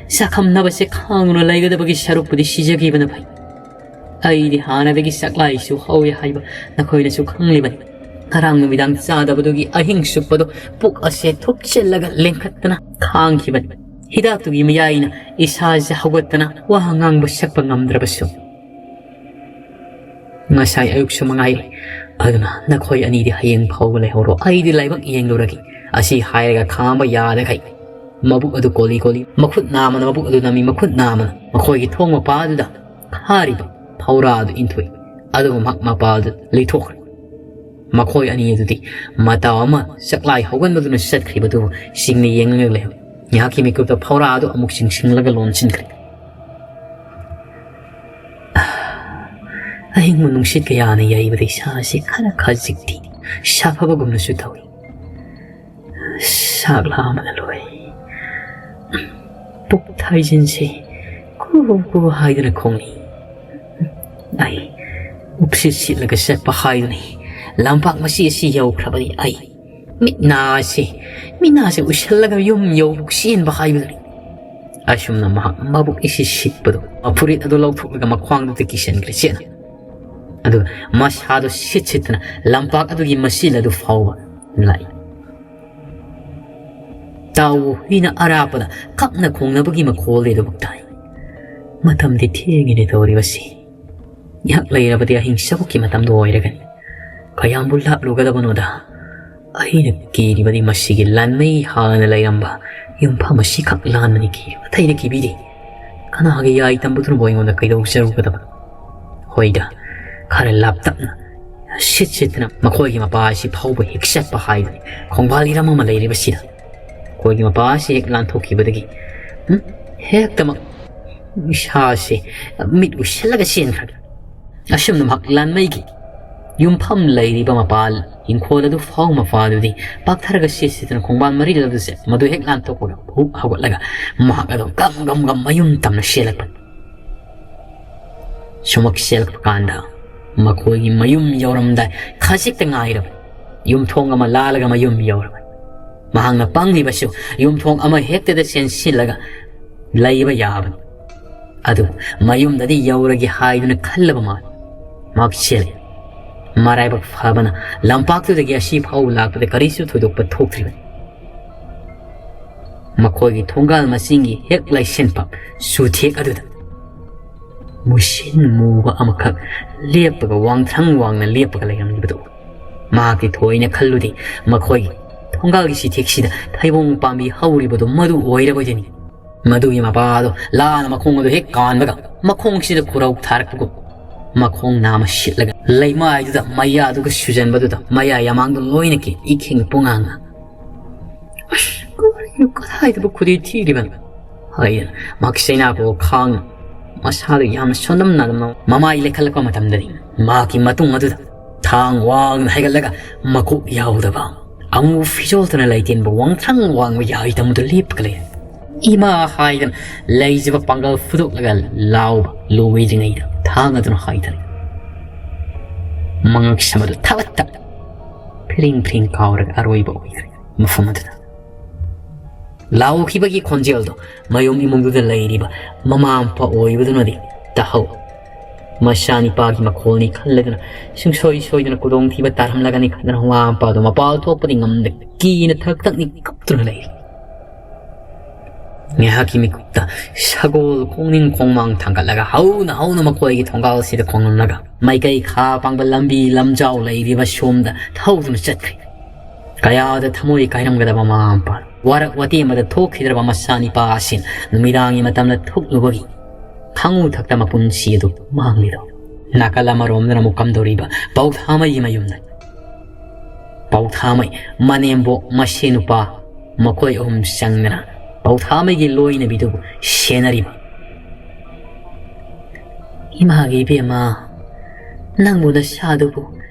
ꯆꯥꯛꯈꯝꯅꯕꯁꯦ ꯈꯥꯡꯗꯨꯅ ꯂꯩꯒꯗꯕꯒꯤ ꯁꯔꯨꯛꯄꯨꯗꯤ ꯁꯤꯖꯈꯤꯕꯅ ꯐꯩ꯫ ꯑꯩꯗꯤ ꯍꯥꯟꯅꯗꯒꯤ ꯆꯥꯛꯂꯥꯏꯁꯨ ꯍꯧꯏ ꯍꯥꯏꯕ ꯅꯈꯣꯏꯅꯁꯨ ꯈꯪꯂꯤꯕꯅꯤ꯫ ꯉꯔꯥꯡ ꯅꯨꯃꯤꯗꯥꯡ ꯆꯥꯗꯕꯗꯨꯒꯤ ꯑꯍꯤꯡ ꯆꯨꯞꯄꯗꯣ ꯄꯨꯛ ꯑꯁꯦ ꯊꯨꯞꯆꯤꯜꯂꯒ ꯂꯦꯡꯈꯠꯇꯅ ꯈꯥꯡꯈꯤꯕꯅꯤ꯫ ꯍꯤꯗꯥꯛꯇꯨꯒꯤ ꯃꯌꯥꯏꯅ ꯏꯁꯥꯁꯦ ꯍꯧꯒꯠꯇꯅ ꯋꯥ ꯉꯥꯡꯕ ꯁꯛꯄ ꯉꯝꯗ꯭ꯔꯕꯁꯨ꯫ ꯉꯁꯥꯏ ꯑꯌꯨꯛꯁꯨ ꯃꯉꯥꯏꯔꯦ꯫ ꯑꯗꯨꯅ ꯅꯈꯣꯏ ꯑꯅꯤꯗꯤ ꯍꯌꯦꯡ ꯐꯥꯎꯕ ꯂꯩꯍꯧꯔꯣ, ꯑꯩꯗꯤ ꯂꯥꯏꯕꯛ ꯌꯦꯡꯂꯨꯔꯒꯦ꯫" ꯑꯁꯤ ꯍꯥꯏꯔꯒ ꯈꯥꯡꯕ ꯌꯥꯗꯈꯩ ꯃꯕꯨꯛ ꯑꯗꯨ ꯀꯣꯜꯂꯤ ꯀꯣꯜꯂꯤ, ꯃꯈꯨꯠ ꯅꯥꯝꯃꯅ ꯃꯕꯨꯛ ꯑꯗꯨ ꯅꯝꯃꯤ, ꯃꯈꯨꯠ ꯅꯥꯝꯃꯅ ꯃꯈꯣꯏꯒꯤ ꯊꯣꯡ ꯃꯄꯥꯗꯨꯗ ꯈꯥꯔꯤꯕ ꯐꯧꯔꯥ ꯑꯗꯨ ꯏꯟꯊꯣꯛꯏ꯫ ꯑꯗꯨꯒ ꯃꯍꯥꯛ ꯃꯄꯥ ꯑꯗꯨ ꯂꯩꯊꯣꯛꯈ꯭ꯔꯦ꯫ ꯃꯈꯣꯏ ꯑꯅꯤ ꯑꯗꯨꯗꯤ ꯃꯇꯥꯎ ꯑꯃ ꯆꯥꯛꯂꯥꯏ ꯍꯧꯒꯟꯕꯗꯨꯅ ꯆꯠꯈ꯭ꯔꯤꯕꯗꯨꯕꯨ ꯆꯤꯡꯅ ꯌꯦꯡꯂꯒ ꯂꯩꯍꯧꯏ꯫ ꯉꯥꯏꯍꯥꯛꯀꯤ ꯃꯤꯀꯨꯞꯇ ꯐꯧꯔꯥ ꯑꯗꯨ ꯑꯃꯨꯛ ꯆꯤꯡꯁꯤꯜꯂꯒ ꯂꯣꯟꯁꯤꯟꯈ꯭ꯔꯦ꯫ ꯑꯍꯤꯡꯕ ꯅꯨꯡꯁꯤꯠ ꯀꯌꯥꯅ ꯌꯩꯕꯗ ꯏꯁꯥꯁꯤ ꯈꯔ ꯈꯖꯤꯛꯇꯤ ꯁꯥꯐꯕꯒꯨꯝꯅꯁꯨ ꯇꯧꯏ꯫ ꯆꯥꯛ ꯂꯥꯝꯕꯅ ꯂꯣꯏ꯫ ꯄꯨꯛ ꯊꯥꯏꯖꯤꯟꯁꯦ ꯀꯨ ꯀꯨ ꯍꯥꯏꯗꯨꯅ ꯈꯣꯡꯂꯤ꯫ ꯑꯩ ꯎꯞꯁꯤꯠ ꯁꯤꯠꯂꯒ ꯆꯠꯄ ꯍꯥꯏꯗꯨꯅꯤ꯫ ꯂꯝꯄꯥꯛ ꯃꯆꯤ ꯑꯁꯤ ꯌꯧꯈ꯭ꯔꯕꯗꯤ ꯑꯩ ꯃꯤꯠ ꯅꯥꯁꯤ, ꯃꯤꯠ ꯅꯥꯁꯤ ꯎꯏꯁꯜꯂꯒ ꯌꯨꯝ ꯌꯧꯕ ꯆꯦꯟꯕ ꯍꯥꯏꯕꯗꯨꯅꯤ꯫ ꯑꯁꯨꯝꯅ ꯃꯍꯥꯛ ꯃꯕꯨꯛ ꯏꯁꯤꯠ ꯁꯤꯠꯄꯗꯨ, ꯐꯨꯔꯤꯠ ꯑꯗꯨ ꯂꯧꯊꯣꯛꯂꯒ ꯃꯈ꯭ꯋꯥꯡꯗꯨꯗ ꯀꯤꯁꯟꯈ꯭ꯔꯦ ꯆꯦꯠꯅ꯫ ꯑꯗꯨꯒ ꯃꯁꯥꯗꯨ ꯁꯤꯠ ꯁꯤꯠꯇꯅ ꯂꯝꯄꯥꯛ ꯑꯗꯨꯒꯤ ꯃꯆꯤꯜ ꯑꯗꯨ ꯐꯥꯎꯕ ꯂꯥꯛꯏ꯫ ꯇꯥꯎꯕ ꯍꯨꯏꯅ ꯑꯔꯥꯞꯄꯗ ꯀꯞꯅ ꯈꯣꯡꯅꯕꯒꯤ ꯃꯈꯣꯜꯗꯤ ꯑꯗꯨꯃꯛ ꯇꯥꯏ꯫ ꯃꯇꯝꯗꯤ ꯊꯦꯡꯉꯤꯅꯦ ꯇꯧꯔꯤꯕꯁꯤ꯫ ꯉꯥꯏꯍꯥꯛ ꯂꯩꯔꯕꯗꯤ ꯑꯍꯤꯡ ꯆꯕꯨꯛꯀꯤ ꯃꯇꯝꯗꯣ ꯑꯣꯏꯔꯒꯅꯤ꯫ ꯀꯌꯥꯝꯕꯨ ꯂꯥꯞꯂꯨꯒꯗꯕꯅꯣꯗ꯫ ꯑꯩꯅ ꯀꯤꯔꯤꯕꯗꯤ ꯃꯁꯤꯒꯤ ꯂꯥꯟꯃꯩ ꯍꯥꯟꯅ ꯂꯩꯔꯝꯕ ꯌꯨꯝꯐꯝ ꯑꯁꯤꯈꯛ ꯂꯥꯟꯕꯅꯤ ꯀꯤꯔꯤꯕ꯫ ꯑꯇꯩꯗ ꯀꯤꯕꯤꯗꯦ꯫ ꯀꯅꯥꯒꯤ ꯌꯥꯏ ꯇꯝꯕꯗꯨꯅꯕꯨ ꯑꯩꯉꯣꯟꯗ ꯀꯩꯗꯧꯖꯔꯨꯒꯗꯕ? ꯍꯣꯏꯗ, ꯈꯔ ꯂꯥꯞꯇꯛꯅ, ꯁꯤꯠ ꯁꯤꯠꯇꯅ ꯃꯈꯣꯏꯒꯤ ꯃꯄꯥ ꯑꯁꯤ ꯐꯥꯎꯕ ꯍꯦꯛ ꯆꯠꯄ ꯍꯥꯏꯕꯅꯤ꯫ ꯈꯣꯡꯕꯥꯜ ꯏꯔꯝ ꯑꯃ ꯂꯩꯔꯤꯕꯁꯤꯗ꯫ ꯃꯈꯣꯏꯒꯤ ꯃꯄꯥ ꯑꯁꯤ ꯍꯦꯛ ꯂꯥꯟꯊꯣꯛꯈꯤꯕꯗꯒꯤ, ꯎꯝ, ꯍꯦꯛꯇꯃꯛ ꯏꯁꯥꯁꯦ ꯃꯤꯠ ꯎꯏꯁꯤꯜꯂꯒ ꯆꯦꯟꯈ꯭ꯔꯒꯦ꯫ ꯑꯁꯨꯝꯅ ꯃꯍꯥꯛ ꯂꯥꯟꯃꯩꯒꯤ ꯌꯨꯝꯐꯝ ꯂꯩꯔꯤꯕ ꯃꯄꯥ ꯏꯪꯈꯣꯜ ꯑꯗꯨ ꯐꯥꯎ ꯃꯄꯥꯗꯨꯗꯤ ꯄꯥꯛꯊꯔꯒ ꯁꯤꯠ ꯁꯤꯠꯇꯅ ꯈꯣꯡꯕꯥꯟ ꯃꯔꯤꯜ ꯑꯗꯨ ꯆꯠ-, ꯃꯗꯨ ꯍꯦꯛ ꯂꯥꯟꯊꯣꯛꯄꯒ ꯍꯨꯛ ꯍꯧꯒꯠꯂꯒ ꯃꯍꯥꯛ ꯑꯗꯨ ꯒꯝ ꯒꯝ ꯒꯝ ꯃꯌꯨꯝ ꯇꯝꯅ ꯆꯦꯜꯂꯛꯄꯅꯤ꯫ ꯁꯨꯃꯛ ꯆꯦꯜꯂꯛꯄ ꯀꯥꯟꯗ ꯃꯈꯣꯏꯒꯤ ꯃꯌꯨꯝ ꯌꯧꯔꯝꯗꯥꯏ ꯈꯖꯤꯛꯇ ꯉꯥꯏꯔꯕꯅꯤ꯫ ꯌꯨꯝꯊꯣꯡ ꯑꯃ ꯂꯥꯜꯂꯒ ꯃꯌꯨꯝ ꯌꯧꯔꯕꯅꯤ꯫ ꯃꯍꯥꯛꯅ ꯄꯪꯂꯤꯕꯁꯨ ꯌꯨꯝꯊꯣꯡ ꯑꯃ ꯍꯦꯛꯇꯗ ꯆꯦꯟꯁꯤꯜꯂꯒ ꯂꯩꯕ ꯌꯥꯕꯅꯤ꯫ ꯑꯗꯨꯕꯨ ꯃꯌꯨꯝꯗꯗꯤ ꯌꯧꯔꯒꯦ ꯍꯥꯏꯗꯨꯅ ꯈꯜꯂꯕ ꯃꯥꯜꯂꯤ꯫ ꯃꯍꯥꯛ ꯆꯦꯜꯂꯦ꯫ ꯃꯔꯥꯏꯕꯛ ꯐꯕꯅ ꯂꯝꯄꯥꯛꯇꯨꯗꯒꯤ ꯑꯁꯤ ꯐꯥꯎꯕ ꯂꯥꯛꯄꯗ ꯀꯔꯤꯁꯨ ꯊꯣꯏꯗꯣꯛꯄ ꯊꯣꯛꯇ꯭ꯔꯤꯕꯅꯤ꯫ ꯃꯈꯣꯏꯒꯤ ꯊꯣꯡꯒꯥꯜ ꯃꯆꯤꯟꯒꯤ ꯍꯦꯛ ꯂꯩꯁꯤꯟꯐꯝ ꯆꯨꯊꯦꯛ ꯑꯗꯨꯗ ꯃꯨꯁꯤꯟ ꯃꯨꯕ ꯑꯃꯈꯛ ꯂꯦꯞꯄꯒ, ꯋꯥꯡꯊ꯭ꯔꯪ ꯋꯥꯡꯅ ꯂꯦꯞꯄꯒ ꯂꯩꯔꯝꯂꯤꯕꯗꯨ ꯃꯍꯥꯛꯇꯤ ꯊꯣꯏꯅ ꯈꯜꯂꯨꯗꯦ꯫ ꯃꯈꯣꯏꯒꯤ ꯊꯣꯡꯒꯥꯜꯒꯤ ꯆꯤꯊꯦꯛꯁꯤꯗ ꯊꯩꯕꯣꯡ ꯄꯥꯝꯕꯤ ꯍꯧꯔꯤꯕꯗꯨ ꯃꯗꯨ ꯑꯣꯏꯔꯕꯗꯤꯅꯤ꯫ ꯃꯗꯨꯒꯤ ꯃꯄꯥꯗꯣ ꯂꯥꯅ ꯃꯈꯣꯡ ꯑꯗꯨ ꯍꯦꯛ ꯀꯥꯟꯕꯒ, ꯃꯈꯣꯡꯁꯤꯗ ꯈꯨꯔꯧ ꯊꯥꯔꯛꯄꯒꯨꯝ, ꯃꯈꯣꯡ ꯅꯥꯝꯃ ꯁꯤꯠꯂꯒ ꯂꯩꯃꯥꯏꯗꯨꯗ ꯃꯌꯥꯗꯨꯒ ꯁꯨꯖꯟꯕꯗꯨꯗ ꯃꯌꯥ ꯌꯥꯃꯥꯡꯗꯨ ꯂꯣꯏꯅ ꯀꯤ-, ꯏꯈꯦꯡ ꯄꯨꯡꯉꯥꯡꯅ, "ꯑꯁ, ꯀꯔꯤꯅꯣ, ꯀꯗꯥꯏꯗꯕꯨ ꯈꯨꯗꯤ ꯊꯤꯔꯤꯕꯅꯣ?" ꯍꯥꯏꯗꯅ ꯃꯍꯥꯛ ꯆꯩꯅꯥ ꯀꯣꯛ ꯈꯥꯡꯅ ꯃꯁꯥꯗꯨ ꯌꯥꯝꯅ ꯁꯣꯟꯗꯝꯅ ꯑꯗꯨꯝ ꯃꯃꯥꯏ ꯂꯩꯈꯠꯂꯛꯄ ꯃꯇꯝꯗꯗꯤ ꯃꯍꯥꯛꯀꯤ ꯃꯇꯨꯡ ꯑꯗꯨꯗ ꯊꯥꯡ ꯋꯥꯡꯅ ꯍꯥꯏꯒꯠꯂꯒ ꯃꯀꯣꯛ ꯌꯥꯎꯗꯕ ꯑꯃꯨ ꯐꯤꯖꯣꯜꯗꯨꯅ ꯂꯩꯇꯦꯟꯕ ꯋꯥꯡꯊ꯭ꯔꯪ ꯋꯥꯡꯕ ꯌꯥꯏꯗ ꯑꯃꯗꯨ ꯂꯦꯞꯄꯒ ꯂꯩꯔꯦ꯫ "ꯏꯃꯥ" ꯍꯥꯏꯗꯅ ꯂꯩꯖꯕ ꯄꯥꯡꯒꯜ ꯐꯨꯗꯣꯛꯂꯒ ꯂꯥꯎꯕ ꯂꯣꯏꯗ꯭ꯔꯤꯉꯩꯗ ꯊꯥꯡ ꯑꯗꯨꯅ ꯍꯥꯏꯊꯔꯦ꯫ ꯃꯉꯛꯁꯝ ꯑꯗꯨ ꯊꯕꯠꯇ ꯐꯤꯔꯤꯡ ꯐꯤꯔꯤꯡ ꯀꯥꯎꯔꯒ ꯑꯔꯣꯏꯕ ꯑꯣꯏꯈ꯭ꯔꯦ ꯃꯐꯝ ꯑꯗꯨꯗ꯫ ꯂꯥꯎꯈꯤꯕꯒꯤ ꯈꯣꯟꯖꯦꯜꯗꯣ ꯃꯌꯨꯝ ꯏꯃꯨꯡꯗꯨꯗ ꯂꯩꯔꯤꯕ ꯃꯃꯥ ꯃꯄꯥ ꯑꯣꯏꯕꯗꯨꯅꯗꯤ ꯇꯥꯍꯧ꯫ ꯃꯆꯥꯅꯤꯄꯥꯒꯤ ꯃꯈꯣꯜꯅꯤ ꯈꯜꯂꯗꯨꯅ ꯁꯨꯡꯁꯣꯏ ꯁꯣꯏꯗꯅ ꯈꯨꯗꯣꯡꯊꯤꯕ ꯇꯥꯔꯝꯂꯒꯅꯤ ꯈꯟꯗꯨꯅ ꯃꯃꯥ ꯃꯄꯥꯗꯣ ꯃꯄꯥꯜ ꯊꯣꯛꯄꯗꯤ ꯉꯝꯗꯦ, ꯀꯤꯅ ꯊꯛ ꯊꯛꯅꯤ ꯀꯞꯇꯨꯅ ꯂꯩꯔꯤ꯫ ꯉꯥꯏꯍꯥꯛꯀꯤ ꯃꯤꯀꯨꯞꯇ ꯁꯒꯣꯜ ꯈꯣꯡꯅꯤꯡ ꯈꯣꯡꯃꯥꯡ ꯊꯥꯡꯒꯠꯂꯒ ꯍꯧꯅ ꯍꯧꯅ ꯃꯈꯣꯏꯒꯤ ꯊꯣꯡꯒꯥꯜꯁꯤꯗ ꯈꯣꯡꯂꯝꯂꯒ ꯃꯥꯏꯀꯩ ꯈꯥ ꯄꯥꯡꯕ ꯂꯝꯕꯤ ꯂꯝꯖꯥꯎ ꯂꯩꯔꯤꯕ ꯁꯣꯝꯗ ꯊꯧꯗꯨꯅ ꯆꯠꯈ꯭ꯔꯦ꯫ ꯀꯌꯥꯗ ꯊꯃꯣꯏ ꯀꯥꯏꯔꯝꯒꯗꯕ ꯃꯃꯥ ꯃꯄꯥ, ꯋꯥꯔꯛ ꯋꯥꯇꯦꯝꯕꯗ ꯊꯣꯛꯈꯤꯗ꯭ꯔꯕ ꯃꯆꯥꯅꯤꯄꯥ ꯑꯁꯤ ꯅꯨꯃꯤꯗꯥꯡꯒꯤ ꯃꯇꯝꯗ ꯊꯣꯛꯂꯨꯕꯒꯤ ꯈꯪꯉꯨ ꯊꯛꯇ ꯃꯄꯨꯟꯁꯤ ꯑꯗꯨ ꯃꯥꯡꯂꯤꯗꯣ꯫ ꯅꯥꯀꯜ ꯑꯃꯔꯣꯝꯗꯅ ꯑꯃꯨꯛ ꯀꯝꯗꯧꯔꯤꯕ ꯄꯧꯊꯥꯃꯩꯒꯤ ꯃꯌꯨꯝꯗ꯫ ꯄꯧꯊꯥꯃꯩ, ꯃꯅꯦꯝꯕꯣꯛ, ꯃꯁꯦ ꯅꯨꯄꯥ, ꯃꯈꯣꯏ ꯑꯍꯨꯝ ꯆꯪꯗꯅ ꯄꯧꯊꯥꯃꯩꯒꯤ ꯂꯣꯏꯅꯕꯤꯗꯨꯕꯨ ꯁꯦꯟꯅꯔꯤꯕ꯫ "ꯏꯃꯥꯒꯤ ꯏꯕꯦꯝꯃ, ꯅꯪꯕꯨ ꯅꯁꯥꯗꯨꯕꯨ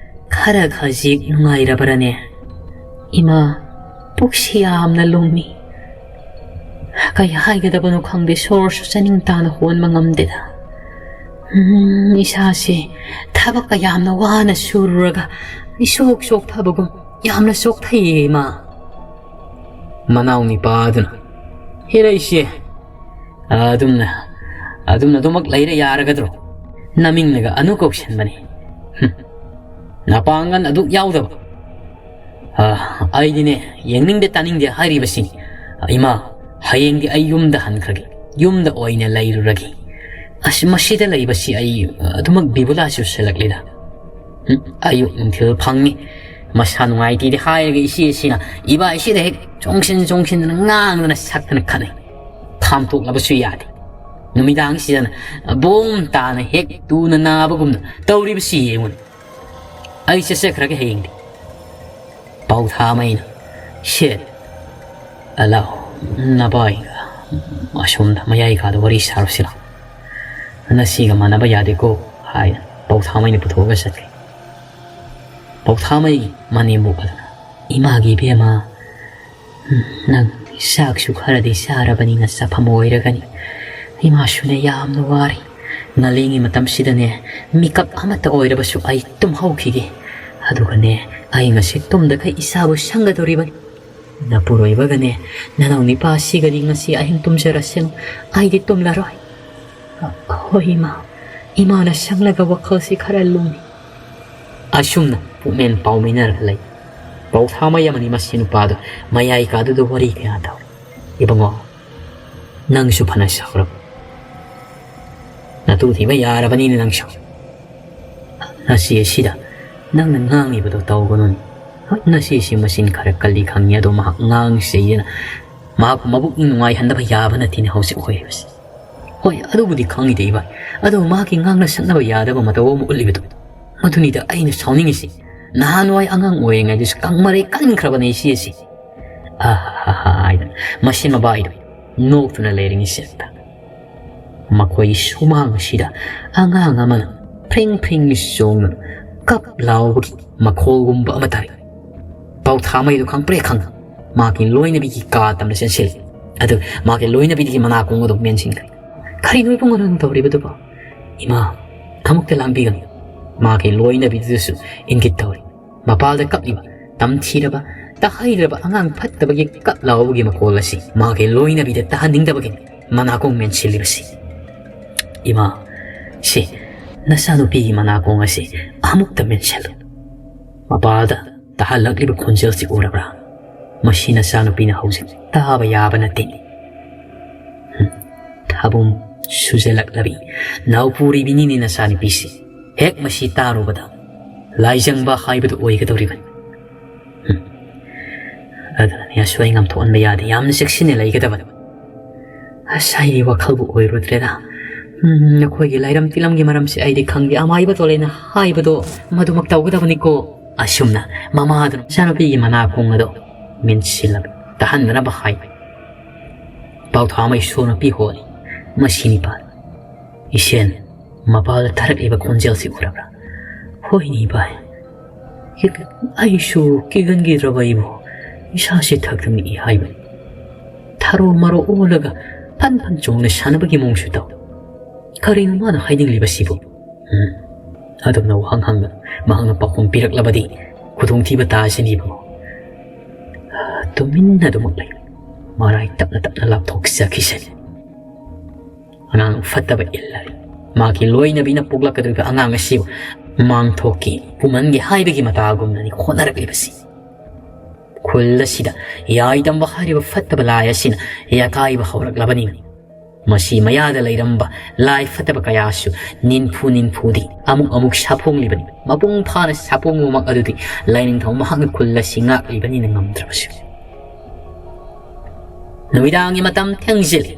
ꯈꯔ ꯈꯖꯤꯛ ꯅꯨꯡꯉꯥꯏꯔꯕꯔꯅꯦ? ꯏꯃꯥ, ꯄꯨꯛꯁꯤ ꯌꯥꯝꯅ ꯂꯨꯝꯃꯤ꯫ ꯀꯩ ꯍꯥꯏꯒꯗꯕꯅꯣ ꯈꯪꯗꯦ, ꯁꯣꯔꯁꯨ ꯆꯥꯅꯤꯡ ꯇꯥꯅ ꯍꯣꯟꯕ ꯉꯝꯗꯦꯗ꯫ ꯎꯝ, ꯏꯁꯥꯁꯦ ꯊꯕꯛꯀ ꯌꯥꯝꯅ ꯋꯥꯅ ꯁꯨꯔꯨꯔꯒ ꯏꯁꯣꯛ ꯆꯣꯛꯊꯕꯒꯨꯝ ꯌꯥꯝꯅ ꯆꯣꯛꯊꯩꯌꯦ, ꯏꯃꯥ꯫" ꯃꯅꯥꯎ ꯅꯤꯄꯥꯗꯨꯅ, "ꯍꯦꯔꯩꯁꯦ, ꯑꯗꯨꯝꯅ, ꯑꯗꯨꯝꯅ ꯑꯗꯨꯃꯛ ꯂꯩꯔ ꯌꯥꯔꯒꯗ꯭ꯔꯣ? ꯅꯃꯤꯡꯅꯒ ꯑꯅꯨ ꯀꯧꯁꯟꯕꯅꯤ꯫ ꯍꯨꯝ, ꯅꯄꯥꯡꯒꯜ ꯑꯗꯨꯛ ꯌꯥꯎꯗꯕ꯫ ꯑ, ꯑꯩꯗꯤꯅꯦ, ꯌꯦꯡꯅꯤꯡꯗꯦ ꯇꯥꯅꯤꯡꯗꯦ ꯍꯥꯏꯔꯤꯕꯁꯤꯅꯤ꯫ ꯏꯃꯥ, ꯍꯌꯦꯡꯗꯤ ꯑꯩ ꯌꯨꯝꯗ ꯍꯟꯈ꯭ꯔꯒꯦ, ꯌꯨꯝꯗ ꯑꯣꯏꯅ ꯂꯩꯔꯨꯔꯒꯦ꯫ ꯑꯁ, ꯃꯁꯤꯗ ꯂꯩꯕꯁꯤ ꯑꯩ ꯑꯗꯨꯃꯛ ꯕꯤꯕꯨꯂꯥ ꯆꯨꯁꯜꯂꯛꯂꯦꯗ꯫ ꯎꯝ, ꯑꯌꯨꯛ ꯅꯨꯡꯊꯤꯜ ꯐꯪꯉꯤ꯫ ꯃꯁꯥ ꯅꯨꯡꯉꯥꯏꯇꯦꯗꯤ ꯍꯥꯏꯔꯒ ꯏꯆꯦꯁꯤꯅ ꯏꯕꯥꯏꯁꯤꯗ ꯍꯦꯛ ꯆꯣꯡꯁꯤꯟ ꯆꯣꯡꯁꯤꯟꯗꯅ ꯉꯥꯡꯗꯅ ꯁꯛꯇꯅ ꯈꯠꯅꯩ꯫ ꯈꯥꯝꯇꯣꯛꯂꯕꯁꯨ ꯌꯥꯗꯦ꯫ ꯅꯨꯃꯤꯗꯥꯡꯁꯤꯗꯅ ꯕꯣꯝ ꯇꯥꯅ ꯍꯦꯛ ꯇꯨꯅ ꯅꯥꯕꯒꯨꯝꯅ ꯇꯧꯔꯤꯕꯁꯤ ꯌꯦꯡꯉꯨꯅꯦ꯫ ꯑꯩ ꯆꯠꯆꯈ꯭ꯔꯒꯦ ꯍꯌꯦꯡꯗꯤ꯫" ꯄꯥꯎꯊꯥꯃꯩꯅ, "ꯁꯦ, ꯂꯥꯛꯑꯣ, ꯅꯕꯥꯏꯒ ꯑꯁꯣꯝꯗ ꯃꯌꯥꯏ ꯀꯥꯗ ꯋꯥꯔꯤ ꯁꯥꯔꯨꯁꯤ ꯂꯥꯛꯑꯣ꯫ ꯅꯁꯤꯒ ꯃꯥꯟꯅꯕ ꯌꯥꯗꯦꯀꯣ," ꯍꯥꯏꯅ ꯄꯥꯎꯊꯥꯃꯩꯅ ꯄꯨꯊꯣꯛꯑꯒ ꯆꯠꯈꯤ꯫ ꯄꯥꯎꯊꯥꯃꯩꯒꯤ ꯃꯅꯦꯝꯕꯣꯛ ꯑꯗꯨꯅ, "ꯏꯃꯥꯒꯤ ꯏꯕꯦꯝꯃ, ꯅꯪ ꯆꯥꯛꯁꯨ ꯈꯔꯗꯤ ꯆꯥꯔꯕꯅꯤꯅ ꯆꯥꯐꯝ ꯑꯣꯏꯔꯒꯅꯤ꯫ ꯏꯃꯥꯁꯨꯅꯦ ꯌꯥꯝꯅ ꯋꯥꯔꯤ꯫ ꯉꯜꯂꯤꯉꯩ ꯃꯇꯝꯁꯤꯗꯅꯦ ꯃꯤꯀꯞ ꯑꯃꯠꯇ ꯑꯣꯏꯔꯕꯁꯨ ꯑꯩ ꯇꯨꯝꯍꯧꯈꯤꯒꯦ꯫ ꯑꯗꯨꯒꯅꯦ ꯑꯩ ꯉꯁꯤ ꯇꯨꯝꯗꯈꯩ ꯏꯁꯥꯕꯨ ꯁꯪꯒꯗꯧꯔꯤꯕꯅꯤ꯫ ꯅꯄꯨꯔꯣꯏꯕꯒꯅꯦ ꯅꯅꯥꯎ ꯅꯤꯄꯥ ꯑꯁꯤꯒꯗꯤ ꯉꯁꯤ ꯑꯍꯤꯡ ꯇꯨꯝꯖꯔꯁꯅꯨ꯫ ꯑꯩꯗꯤ ꯇꯨꯝꯂꯔꯣꯏ꯫ "ꯍꯣꯏ ꯏꯃꯥ, ꯏꯃꯥꯅ ꯁꯪꯂꯒ ꯋꯥꯈꯜꯁꯤ ꯈꯔ ꯂꯨꯝꯃꯤ"꯫ ꯑꯁꯨꯝꯅ ꯄꯨꯛꯃꯦꯟ ꯄꯥꯎꯃꯤꯟꯅꯔꯒ ꯂꯩ꯫ ꯄꯥꯎꯊꯥꯃꯩ ꯑꯃꯗꯤ ꯃꯁꯤ ꯅꯨꯄꯥꯗꯨ ꯃꯌꯥꯏ ꯀꯥꯗꯨꯗ ꯋꯥꯔꯤ ꯀꯌꯥ ꯇꯧꯔꯤ꯫ "ꯏꯕꯨꯡꯉꯣ, ꯅꯪꯁꯨ ꯐꯅ ꯁꯥꯎꯔꯕ꯫ ꯅꯇꯨ ꯊꯤꯕ ꯌꯥꯔꯕꯅꯤꯅ ꯅꯪꯁꯨ꯫ ꯉꯁꯤ ꯑꯁꯤꯗ ꯅꯪꯅ ꯉꯥꯡꯉꯤꯕꯗꯣ ꯇꯧꯒꯅꯨꯅꯦ꯫ ꯍꯣꯏ, ꯉꯁꯤꯁꯤ ꯃꯆꯤꯟ ꯈꯔ ꯀꯜꯂꯤ ꯈꯪꯉꯤ, ꯑꯗꯣ ꯃꯍꯥꯛ ꯉꯥꯡꯁꯦꯅ ꯃꯍꯥꯛꯄꯨ ꯃꯕꯨꯛꯅꯤꯡ ꯅꯨꯡꯉꯥꯏꯍꯟꯗꯕ ꯌꯥꯕ ꯅꯠꯇꯦꯅꯦ ꯍꯧꯖꯤꯛ ꯑꯣꯏꯔꯤꯕꯁꯤ"꯫ "ꯍꯣꯏ, ꯑꯗꯨꯕꯨꯗꯤ ꯈꯪꯉꯤꯗ ꯏꯕꯥꯏ꯫ ꯑꯗꯣ ꯃꯍꯥꯛꯀꯤ ꯉꯥꯡꯅ ꯁꯛꯅꯕ ꯌꯥꯗꯕ ꯃꯇꯧ ꯑꯃ ꯎꯠꯂꯤꯕꯗꯣ, ꯃꯗꯨꯅꯤꯗ ꯑꯩꯅ ꯁꯥꯎꯅꯤꯡꯉꯤꯁꯤ꯫ ꯅꯍꯥꯟꯋꯥꯏ ꯑꯉꯥꯡ ꯑꯣꯏꯔꯤꯉꯩꯗꯁꯨ ꯀꯪꯃꯔꯩ ꯀꯟꯈ꯭ꯔꯕꯅꯦ ꯏꯆꯦꯁꯤ"꯫ "ꯑꯍꯥꯍꯥ" ꯍꯥꯏꯗꯅ ꯃꯁꯤ ꯃꯕꯥꯏꯗꯣ ꯅꯣꯛꯇꯨꯅ ꯂꯩꯔꯤꯉꯩ ꯁꯦꯛꯇ ꯃꯈꯣꯏꯒꯤ ꯁꯨꯃꯥꯡ ꯑꯁꯤꯗ ꯑꯉꯥꯡ ꯑꯃꯅ ꯐ꯭ꯔꯤꯡ ꯐ꯭ꯔꯤꯡ ꯆꯣꯡꯗꯨꯅ ꯀꯞ ꯂꯥꯎꯕꯒꯤ ꯃꯈꯣꯜꯒꯨꯝꯕ ꯑꯃ ꯇꯥꯔꯤ꯫ ꯄꯥꯎꯊꯥꯃꯩꯗꯨ ꯈꯪꯄ꯭ꯔꯦꯛ ꯈꯪꯅ ꯃꯍꯥꯛꯀꯤ ꯂꯣꯏꯅꯕꯤꯒꯤ ꯀꯥ ꯇꯝꯅ ꯆꯦꯟꯁꯤꯜꯂꯤ꯫ ꯑꯗꯨ ꯃꯍꯥꯛꯀꯤ ꯂꯣꯏꯅꯕꯤꯗꯒꯤ ꯃꯅꯥꯀꯣꯡ ꯑꯗꯨ ꯃꯦꯟꯁꯤꯟꯈ꯭ꯔꯦ꯫ "ꯀꯔꯤꯅꯣ ꯏꯕꯨꯡꯉꯣ ꯅꯪ ꯇꯧꯔꯤꯕꯗꯨꯕꯣ?" "ꯏꯃꯥ, ꯑꯃꯨꯛꯇ ꯂꯥꯡꯕꯤꯒꯅꯨ"꯫ ꯃꯍꯥꯛꯀꯤ ꯂꯣꯏꯅꯕꯤꯗꯨꯗꯁꯨ ꯏꯪꯒꯤꯠ ꯇꯧꯔꯤ꯫ ꯃꯄꯥꯜꯗ ꯀꯞꯂꯤꯕ, ꯇꯝꯊꯤꯔꯕ, ꯇꯥꯍꯩꯗ꯭ꯔꯕ ꯑꯉꯥꯡ ꯐꯠꯇꯕꯒꯤ ꯀꯞ ꯂꯥꯎꯕꯒꯤ ꯃꯈꯣꯜ ꯑꯁꯤ ꯃꯍꯥꯛꯀꯤ ꯂꯣꯏꯅꯕꯤꯗ ꯇꯥꯍꯟꯅꯤꯡꯗꯕꯒꯤ ꯃꯅꯥꯀꯣꯡ ꯃꯦꯟꯁꯤꯜꯂꯤꯕꯁꯤ꯫ "ꯏꯃꯥ, ꯁꯤ ꯅꯆꯥꯅꯨꯄꯤꯒꯤ ꯃꯅꯥꯀꯣꯡ ꯑꯁꯤ ꯑꯃꯨꯛꯇ ꯃꯦꯟꯁꯤꯜꯂꯨ"꯫ ꯃꯄꯥꯜꯗ ꯇꯥꯍꯜꯂꯛꯂꯤꯕ ꯈꯣꯟꯖꯦꯜꯁꯤ ꯎꯔꯕ꯭ꯔꯥ? ꯃꯁꯤ ꯅꯆꯥꯅꯨꯄꯤꯅ ꯍꯧꯖꯤꯛ ꯇꯥꯕ ꯌꯥꯕ ꯅꯠꯇꯦ꯫ ꯍꯨꯝ, ꯊꯥꯕꯨꯝ ꯁꯨꯖꯜꯂꯛꯂꯕꯤ ꯅꯥꯎꯄꯨꯔꯤꯕꯤꯅꯤꯅꯦ ꯅꯆꯥꯅꯨꯄꯤꯁꯤ꯫ ꯍꯦꯛ ꯃꯁꯤ ꯇꯥꯔꯨꯕꯗ ꯂꯥꯏꯖꯪꯕ ꯍꯥꯏꯕꯗꯨ ꯑꯣꯏꯒꯗꯧꯔꯤꯕꯅꯤ꯫ ꯍꯨꯝ꯫ ꯑꯗꯨꯅꯅꯦ ꯑꯁꯣꯏ ꯑꯉꯥꯝ ꯊꯣꯛꯍꯟꯕ ꯌꯥꯗꯦ꯫ ꯌꯥꯝꯅ ꯆꯦꯛꯁꯤꯟꯅ ꯂꯩꯒꯗꯕꯅꯤ꯫ ꯑꯁ, ꯑꯩꯒꯤ ꯋꯥꯈꯜꯕꯨ ꯑꯣꯏꯔꯨꯗ꯭ꯔꯦꯗ꯫ ꯎꯝ, ꯅꯈꯣꯏꯒꯤ ꯂꯥꯏꯔꯝ ꯇꯤꯂꯝꯒꯤ ꯃꯔꯝꯁꯦ ꯑꯩꯗꯤ ꯈꯪꯗꯦ꯫ ꯑꯃꯥꯏꯕ ꯇꯣꯂꯦꯅ ꯍꯥꯏꯕꯗꯣ ꯃꯗꯨꯃꯛ ꯇꯧꯒꯗꯕꯅꯤꯀꯣ꯫ ꯑꯁꯨꯝꯅ ꯃꯃꯥꯗꯨꯅ ꯃꯆꯥꯅꯨꯄꯤꯒꯤ ꯃꯅꯥꯀꯣꯡ ꯑꯗꯣ ꯃꯦꯟꯁꯤꯜꯂꯒ ꯇꯥꯍꯟꯗꯅꯕ ꯍꯥꯏ꯫ ꯄꯥꯎꯊꯥꯃꯩ ꯁꯣꯔ ꯅꯨꯄꯤ ꯍꯣꯜꯂꯤ꯫ ꯃꯁꯤ ꯅꯤꯄꯥ꯫ ꯏꯁꯦꯟ, ꯃꯄꯥꯜꯗ ꯊꯥꯔꯛꯂꯤꯕ ꯈꯣꯟꯖꯦꯜꯁꯤ ꯎꯔꯕ꯭ꯔꯥ? ꯍꯣꯏꯅꯦ ꯏꯕꯥꯏ꯫ ꯀꯤ-, ꯑꯩꯁꯨ ꯀꯤꯒꯟꯈꯤꯗ꯭ꯔꯕ ꯑꯩꯕꯨ ꯏꯁꯥꯁꯦ ꯊꯛ ꯊꯛ ꯅꯤꯛꯏ ꯍꯥꯏꯕꯅꯤ꯫ ꯊꯔꯣ ꯃꯔꯣ ꯑꯣꯜꯂꯒ ꯐꯟ ꯐꯟ ꯆꯣꯡꯅ ꯁꯥꯟꯅꯕꯒꯤ ꯃꯑꯣꯡꯁꯨ ꯇꯧ꯫ ꯀꯔꯤꯅꯣ ꯃꯥꯅ ꯍꯥꯏꯅꯤꯡꯂꯤꯕꯁꯤꯕꯨ? ꯎꯝ, ꯑꯗꯨꯝꯅ ꯋꯥꯍꯪ ꯍꯪꯒꯅꯨ꯫ ꯃꯍꯥꯛꯅ ꯄꯥꯎꯈꯨꯝ ꯄꯤꯔꯛꯂꯕꯗꯤ ꯈꯨꯗꯣꯡꯊꯤꯕ ꯇꯥꯁꯤꯅꯤ ꯏꯕꯨꯡꯉꯣ꯫ ꯇꯨꯃꯤꯟꯅ ꯑꯗꯨꯃꯛ ꯂꯩ꯫ ꯃꯔꯥꯏ ꯇꯞꯅ ꯇꯞꯅ ꯂꯥꯞꯊꯣꯛꯆꯈꯤꯁꯅꯤ꯫ ꯑꯉꯥꯡ ꯐꯠꯇꯕ ꯏꯜꯂꯔꯤ꯫ ꯃꯥꯒꯤ ꯂꯣꯏꯅꯕꯤꯅ ꯄꯣꯛꯂꯛꯀꯗꯧꯔꯤꯕ ꯑꯉꯥꯡ ꯑꯁꯤꯕꯨ ꯃꯥꯡꯊꯣꯛꯀꯤ ꯄꯨꯝꯍꯟꯒꯦ ꯍꯥꯏꯕꯒꯤ ꯃꯇꯥꯒꯨꯝꯅꯅꯤ ꯍꯣꯠꯅꯔꯛꯂꯤꯕꯁꯤ꯫ ꯈꯨꯜ ꯑꯁꯤꯗ ꯌꯥꯏꯗꯝꯕ ꯍꯥꯏꯔꯤꯕ ꯐꯠꯇꯕ ꯂꯥꯏ ꯑꯁꯤꯅ ꯌꯥꯀꯥꯏꯕ ꯍꯧꯔꯛꯂꯕꯅꯤ꯫ ꯃꯁꯤ ꯃꯌꯥꯗ ꯂꯩꯔꯝꯕ ꯂꯥꯏ ꯐꯠꯇꯕ ꯀꯌꯥꯁꯨ ꯅꯤꯟꯐꯨ ꯅꯤꯟꯐꯨꯗꯤ ꯑꯃꯨꯛ ꯑꯃꯨꯛ ꯁꯥꯐꯣꯡꯂꯤꯕꯅꯤ꯫ ꯃꯄꯨꯡ ꯐꯥꯅ ꯁꯥꯐꯣꯡꯕꯃꯛ ꯑꯗꯨꯗꯤ ꯂꯥꯏꯅꯤꯡꯊꯧ ꯃꯍꯥꯛꯅ ꯈꯨꯜ ꯑꯁꯤ ꯉꯥꯛꯂꯤꯕꯅꯤꯅ ꯉꯝꯗ꯭ꯔꯕꯁꯨ꯫ ꯅꯨꯃꯤꯗꯥꯡꯒꯤ ꯃꯇꯝ ꯊꯦꯡꯖꯤꯜꯂꯤ꯫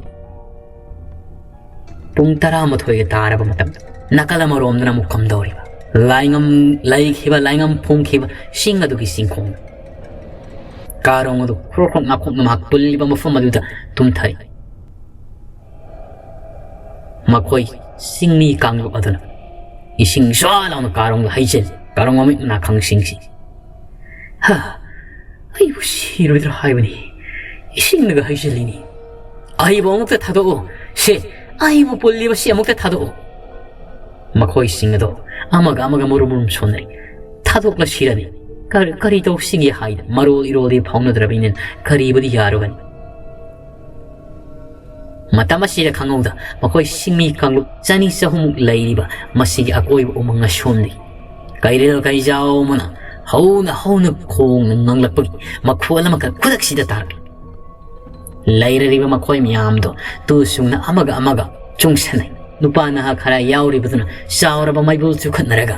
ꯄꯨꯡ ꯇꯔꯥꯃꯥꯊꯣꯏꯒ ꯇꯥꯔꯕ ꯃꯇꯝꯗ ꯅꯥꯀꯜ ꯑꯃꯔꯣꯝꯗꯅ ꯑꯃꯨꯛ ꯀꯝꯗꯧꯔꯤꯕ? ꯂꯥꯏꯉꯝ ꯂꯩꯈꯤꯕ, ꯂꯥꯏꯉꯝ ꯐꯣꯡꯈꯤꯕ ꯁꯤꯡ ꯑꯗꯨꯒꯤ ꯆꯤꯡꯈꯣꯡꯗ ꯀꯥꯔꯣꯡ ꯑꯗꯨ ꯈ꯭ꯔꯣꯛ ꯈ꯭ꯔꯣꯛ ꯅꯥꯈꯣꯛꯅ ꯃꯍꯥꯛ ꯄꯨꯜꯂꯤꯕ ꯃꯐꯝ ꯑꯗꯨꯗ ꯇꯨꯝꯊꯔꯤ꯫ ꯃꯈꯣꯏ ꯆꯤꯡꯃꯤ ꯀꯥꯡꯂꯨꯞ ꯑꯗꯨꯅ ꯏꯁꯤꯡ ꯖ꯭ꯋꯥ ꯂꯥꯎꯅ ꯀꯥꯔꯣꯡꯗ ꯍꯩꯖꯤꯜꯂꯤ꯫ ꯀꯥꯔꯣꯡ ꯃꯃꯤꯠ ꯃꯅꯥ ꯈꯪꯁꯤꯡꯁꯤ꯫ "ꯍꯥ, ꯑꯩꯕꯨ ꯁꯤꯔꯣꯏꯗ꯭ꯔꯥ ꯍꯥꯏꯕꯅꯤ, ꯏꯁꯤꯡꯅꯒ ꯍꯩꯖꯤꯜꯂꯤꯅꯤ꯫ ꯑꯩꯕꯨ ꯑꯃꯨꯛꯇ ꯊꯥꯗꯣꯛꯎ꯫ ꯁꯦ, ꯑꯩꯕꯨ ꯄꯨꯜꯂꯤꯕ ꯁꯤ ꯑꯃꯨꯛꯇ ꯊꯥꯗꯣꯛꯎ꯫" ꯃꯈꯣꯏꯁꯤꯡ ꯑꯗꯣ ꯑꯃꯒ ꯑꯃꯒ ꯃꯔꯨꯝ ꯃꯔꯨꯝ ꯁꯣꯟꯅꯔꯤ꯫ ꯊꯥꯗꯣꯛꯂꯁꯤꯔꯅꯤ꯫ ꯀꯔꯤ, ꯀꯔꯤ ꯇꯧꯁꯤꯒꯦ ꯍꯥꯏꯗ ꯃꯔꯣꯜ ꯏꯔꯣꯜꯗꯤ ꯐꯥꯎꯅꯗ꯭ꯔꯕꯅꯤꯅ ꯀꯔꯤꯕꯨꯗꯤ ꯌꯥꯔꯨꯒꯅꯤ? ꯃꯇꯝ ꯑꯁꯤꯗ ꯈꯪꯍꯧꯗ ꯃꯈꯣꯏ ꯁꯤꯡꯃꯤ ꯀꯥꯡꯂꯨꯞ ꯆꯅꯤ ꯆꯍꯨꯝꯃꯨꯛ ꯂꯩꯔꯤꯕ ꯃꯁꯤꯒꯤ ꯑꯀꯣꯏꯕ ꯎꯃꯪ ꯑꯁꯣꯝꯗꯒꯤ ꯀꯩꯔꯦꯜ ꯀꯩꯖꯥꯎ ꯑꯃꯅ ꯍꯧꯅ ꯍꯧꯅ ꯈꯣꯡꯅ ꯉꯪꯂꯛꯄꯒꯤ ꯃꯈꯣꯜ ꯑꯃꯈꯛ ꯈꯨꯗꯛꯁꯤꯗ ꯇꯥꯔꯛꯏ꯫ ꯂꯩꯔꯔꯤꯕ ꯃꯈꯣꯏ ꯃꯌꯥꯝꯗꯣ ꯇꯨ ꯁꯨꯡꯅ ꯑꯃꯒ ꯑꯃꯒ ꯆꯨꯡꯁꯟꯅꯩ꯫ ꯅꯨꯄꯥ ꯅꯍꯥ ꯈꯔ ꯌꯥꯎꯔꯤꯕꯗꯨꯅ ꯆꯥꯎꯔꯕ ꯃꯩꯕꯨꯜ ꯆꯨꯈꯠꯅꯔꯒ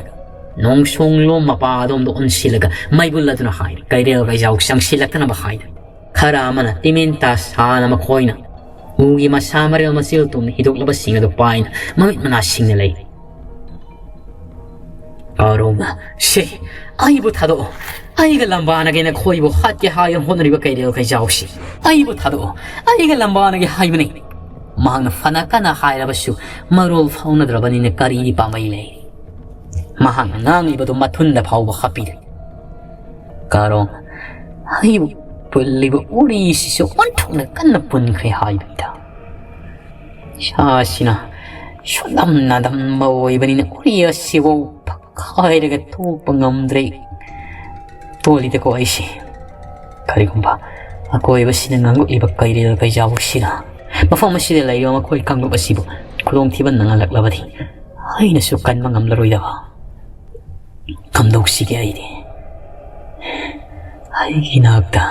ꯅꯣꯡꯁꯣꯡꯂꯣꯝ ꯃꯄꯥ ꯑꯗꯣꯝꯗ ꯑꯣꯟꯁꯤꯜꯂꯒ ꯃꯩꯕꯨꯜ ꯑꯗꯨꯅ ꯍꯥꯏꯔꯤ, ꯀꯩꯔꯦꯜ ꯀꯩꯖꯥꯎ ꯆꯪꯁꯤꯜꯂꯛꯇꯅꯕ ꯍꯥꯏꯗꯅ꯫ ꯈꯔ ꯑꯃꯅ ꯇꯤꯃꯤꯟ ꯇꯥ ꯁꯥꯅ ꯃꯈꯣꯏꯅ ꯎꯒꯤ ꯃꯁꯥ ꯃꯔꯦꯜ ꯃꯆꯤꯜ ꯇꯨꯝꯅ ꯍꯤꯗꯣꯛꯂꯕꯁꯤꯡ ꯑꯗꯨ ꯄꯥꯏꯅ ꯃꯃꯤꯠ ꯃꯅꯥ ꯁꯤꯡꯅ ꯂꯩ꯫ ꯀꯥꯔꯣꯡꯅ, "ꯁꯦ, ꯑꯩꯕꯨ ꯊꯥꯗꯣꯛꯑꯣ꯫ ꯑꯩꯒ ꯂꯝꯕꯥꯅꯒꯦ ꯅꯈꯣꯏꯕꯨ ꯍꯥꯠꯀꯦ ꯍꯥꯏꯗꯨꯅ ꯍꯣꯠꯅꯔꯤꯕ ꯀꯩꯔꯦꯜ ꯀꯩꯖꯥꯎꯁꯤ꯫ ꯑꯩꯕꯨ ꯊꯥꯗꯣꯛꯑꯣ꯫ ꯑꯩꯒ ꯂꯝꯕꯥꯅꯒꯦ ꯍꯥꯏꯕꯅꯤ꯫" ꯃꯍꯥꯛꯅ ꯐꯅ ꯀꯟꯅ ꯍꯥꯏꯔꯕꯁꯨ ꯃꯔꯣꯜ ꯐꯥꯎꯅꯗ꯭ꯔꯕꯅꯤꯅ ꯀꯔꯤꯗꯤ ꯄꯥꯝꯕꯩ ꯂꯩ? ꯃꯍꯥꯛꯅ ꯉꯥꯡꯂꯤꯕꯗꯨ ꯃꯊꯨꯟꯗ ꯐꯥꯎꯕ ꯍꯥꯞꯄꯤꯔꯦ꯫ ꯀꯥꯔꯣꯡ, "ꯑꯩꯕꯨ ꯄꯨꯜꯂꯤꯕ ꯎꯔꯤꯁꯤꯁꯨ ꯑꯣꯟꯊꯣꯛꯅ ꯀꯟꯅ ꯄꯨꯟꯈ꯭ꯔꯦ ꯍꯥꯏꯕꯅꯤꯗ꯫ ꯏꯁꯥꯁꯤꯅ ꯁꯣꯟꯗꯝ ꯅꯥꯗꯝꯕ ꯑꯣꯏꯕꯅꯤꯅ ꯎꯔꯤ ꯑꯁꯤꯐꯥꯎ ꯐꯛꯈꯥꯏꯔꯒ ꯇꯣꯛꯄ ꯉꯝꯗ꯭ꯔꯦ꯫ ꯇꯣꯜꯂꯤꯗꯀꯣ ꯑꯩꯁꯦ꯫ ꯀꯔꯤꯒꯨꯝꯕ ꯑꯀꯣꯏꯕꯁꯤꯗ ꯉꯥꯡꯂꯛꯂꯤꯕ ꯀꯩꯔꯦꯜ ꯀꯩꯖꯥꯎꯁꯤꯅ ꯃꯐꯝ ꯑꯁꯤꯗ ꯂꯩꯔꯤꯕ ꯃꯈꯣꯏ ꯀꯥꯡꯂꯨꯞ ꯑꯁꯤꯕꯨ ꯈꯨꯗꯣꯡꯊꯤꯕ ꯅꯪꯍꯜꯂꯛꯂꯕꯗꯤ ꯑꯩꯅꯁꯨ ꯀꯟꯕ ꯉꯝꯂꯔꯣꯏꯗꯕ꯫ ꯀꯝꯗꯧꯁꯤꯒꯦ ꯑꯩꯗꯤ? ꯑꯩꯒꯤ ꯏꯅꯥꯛꯇ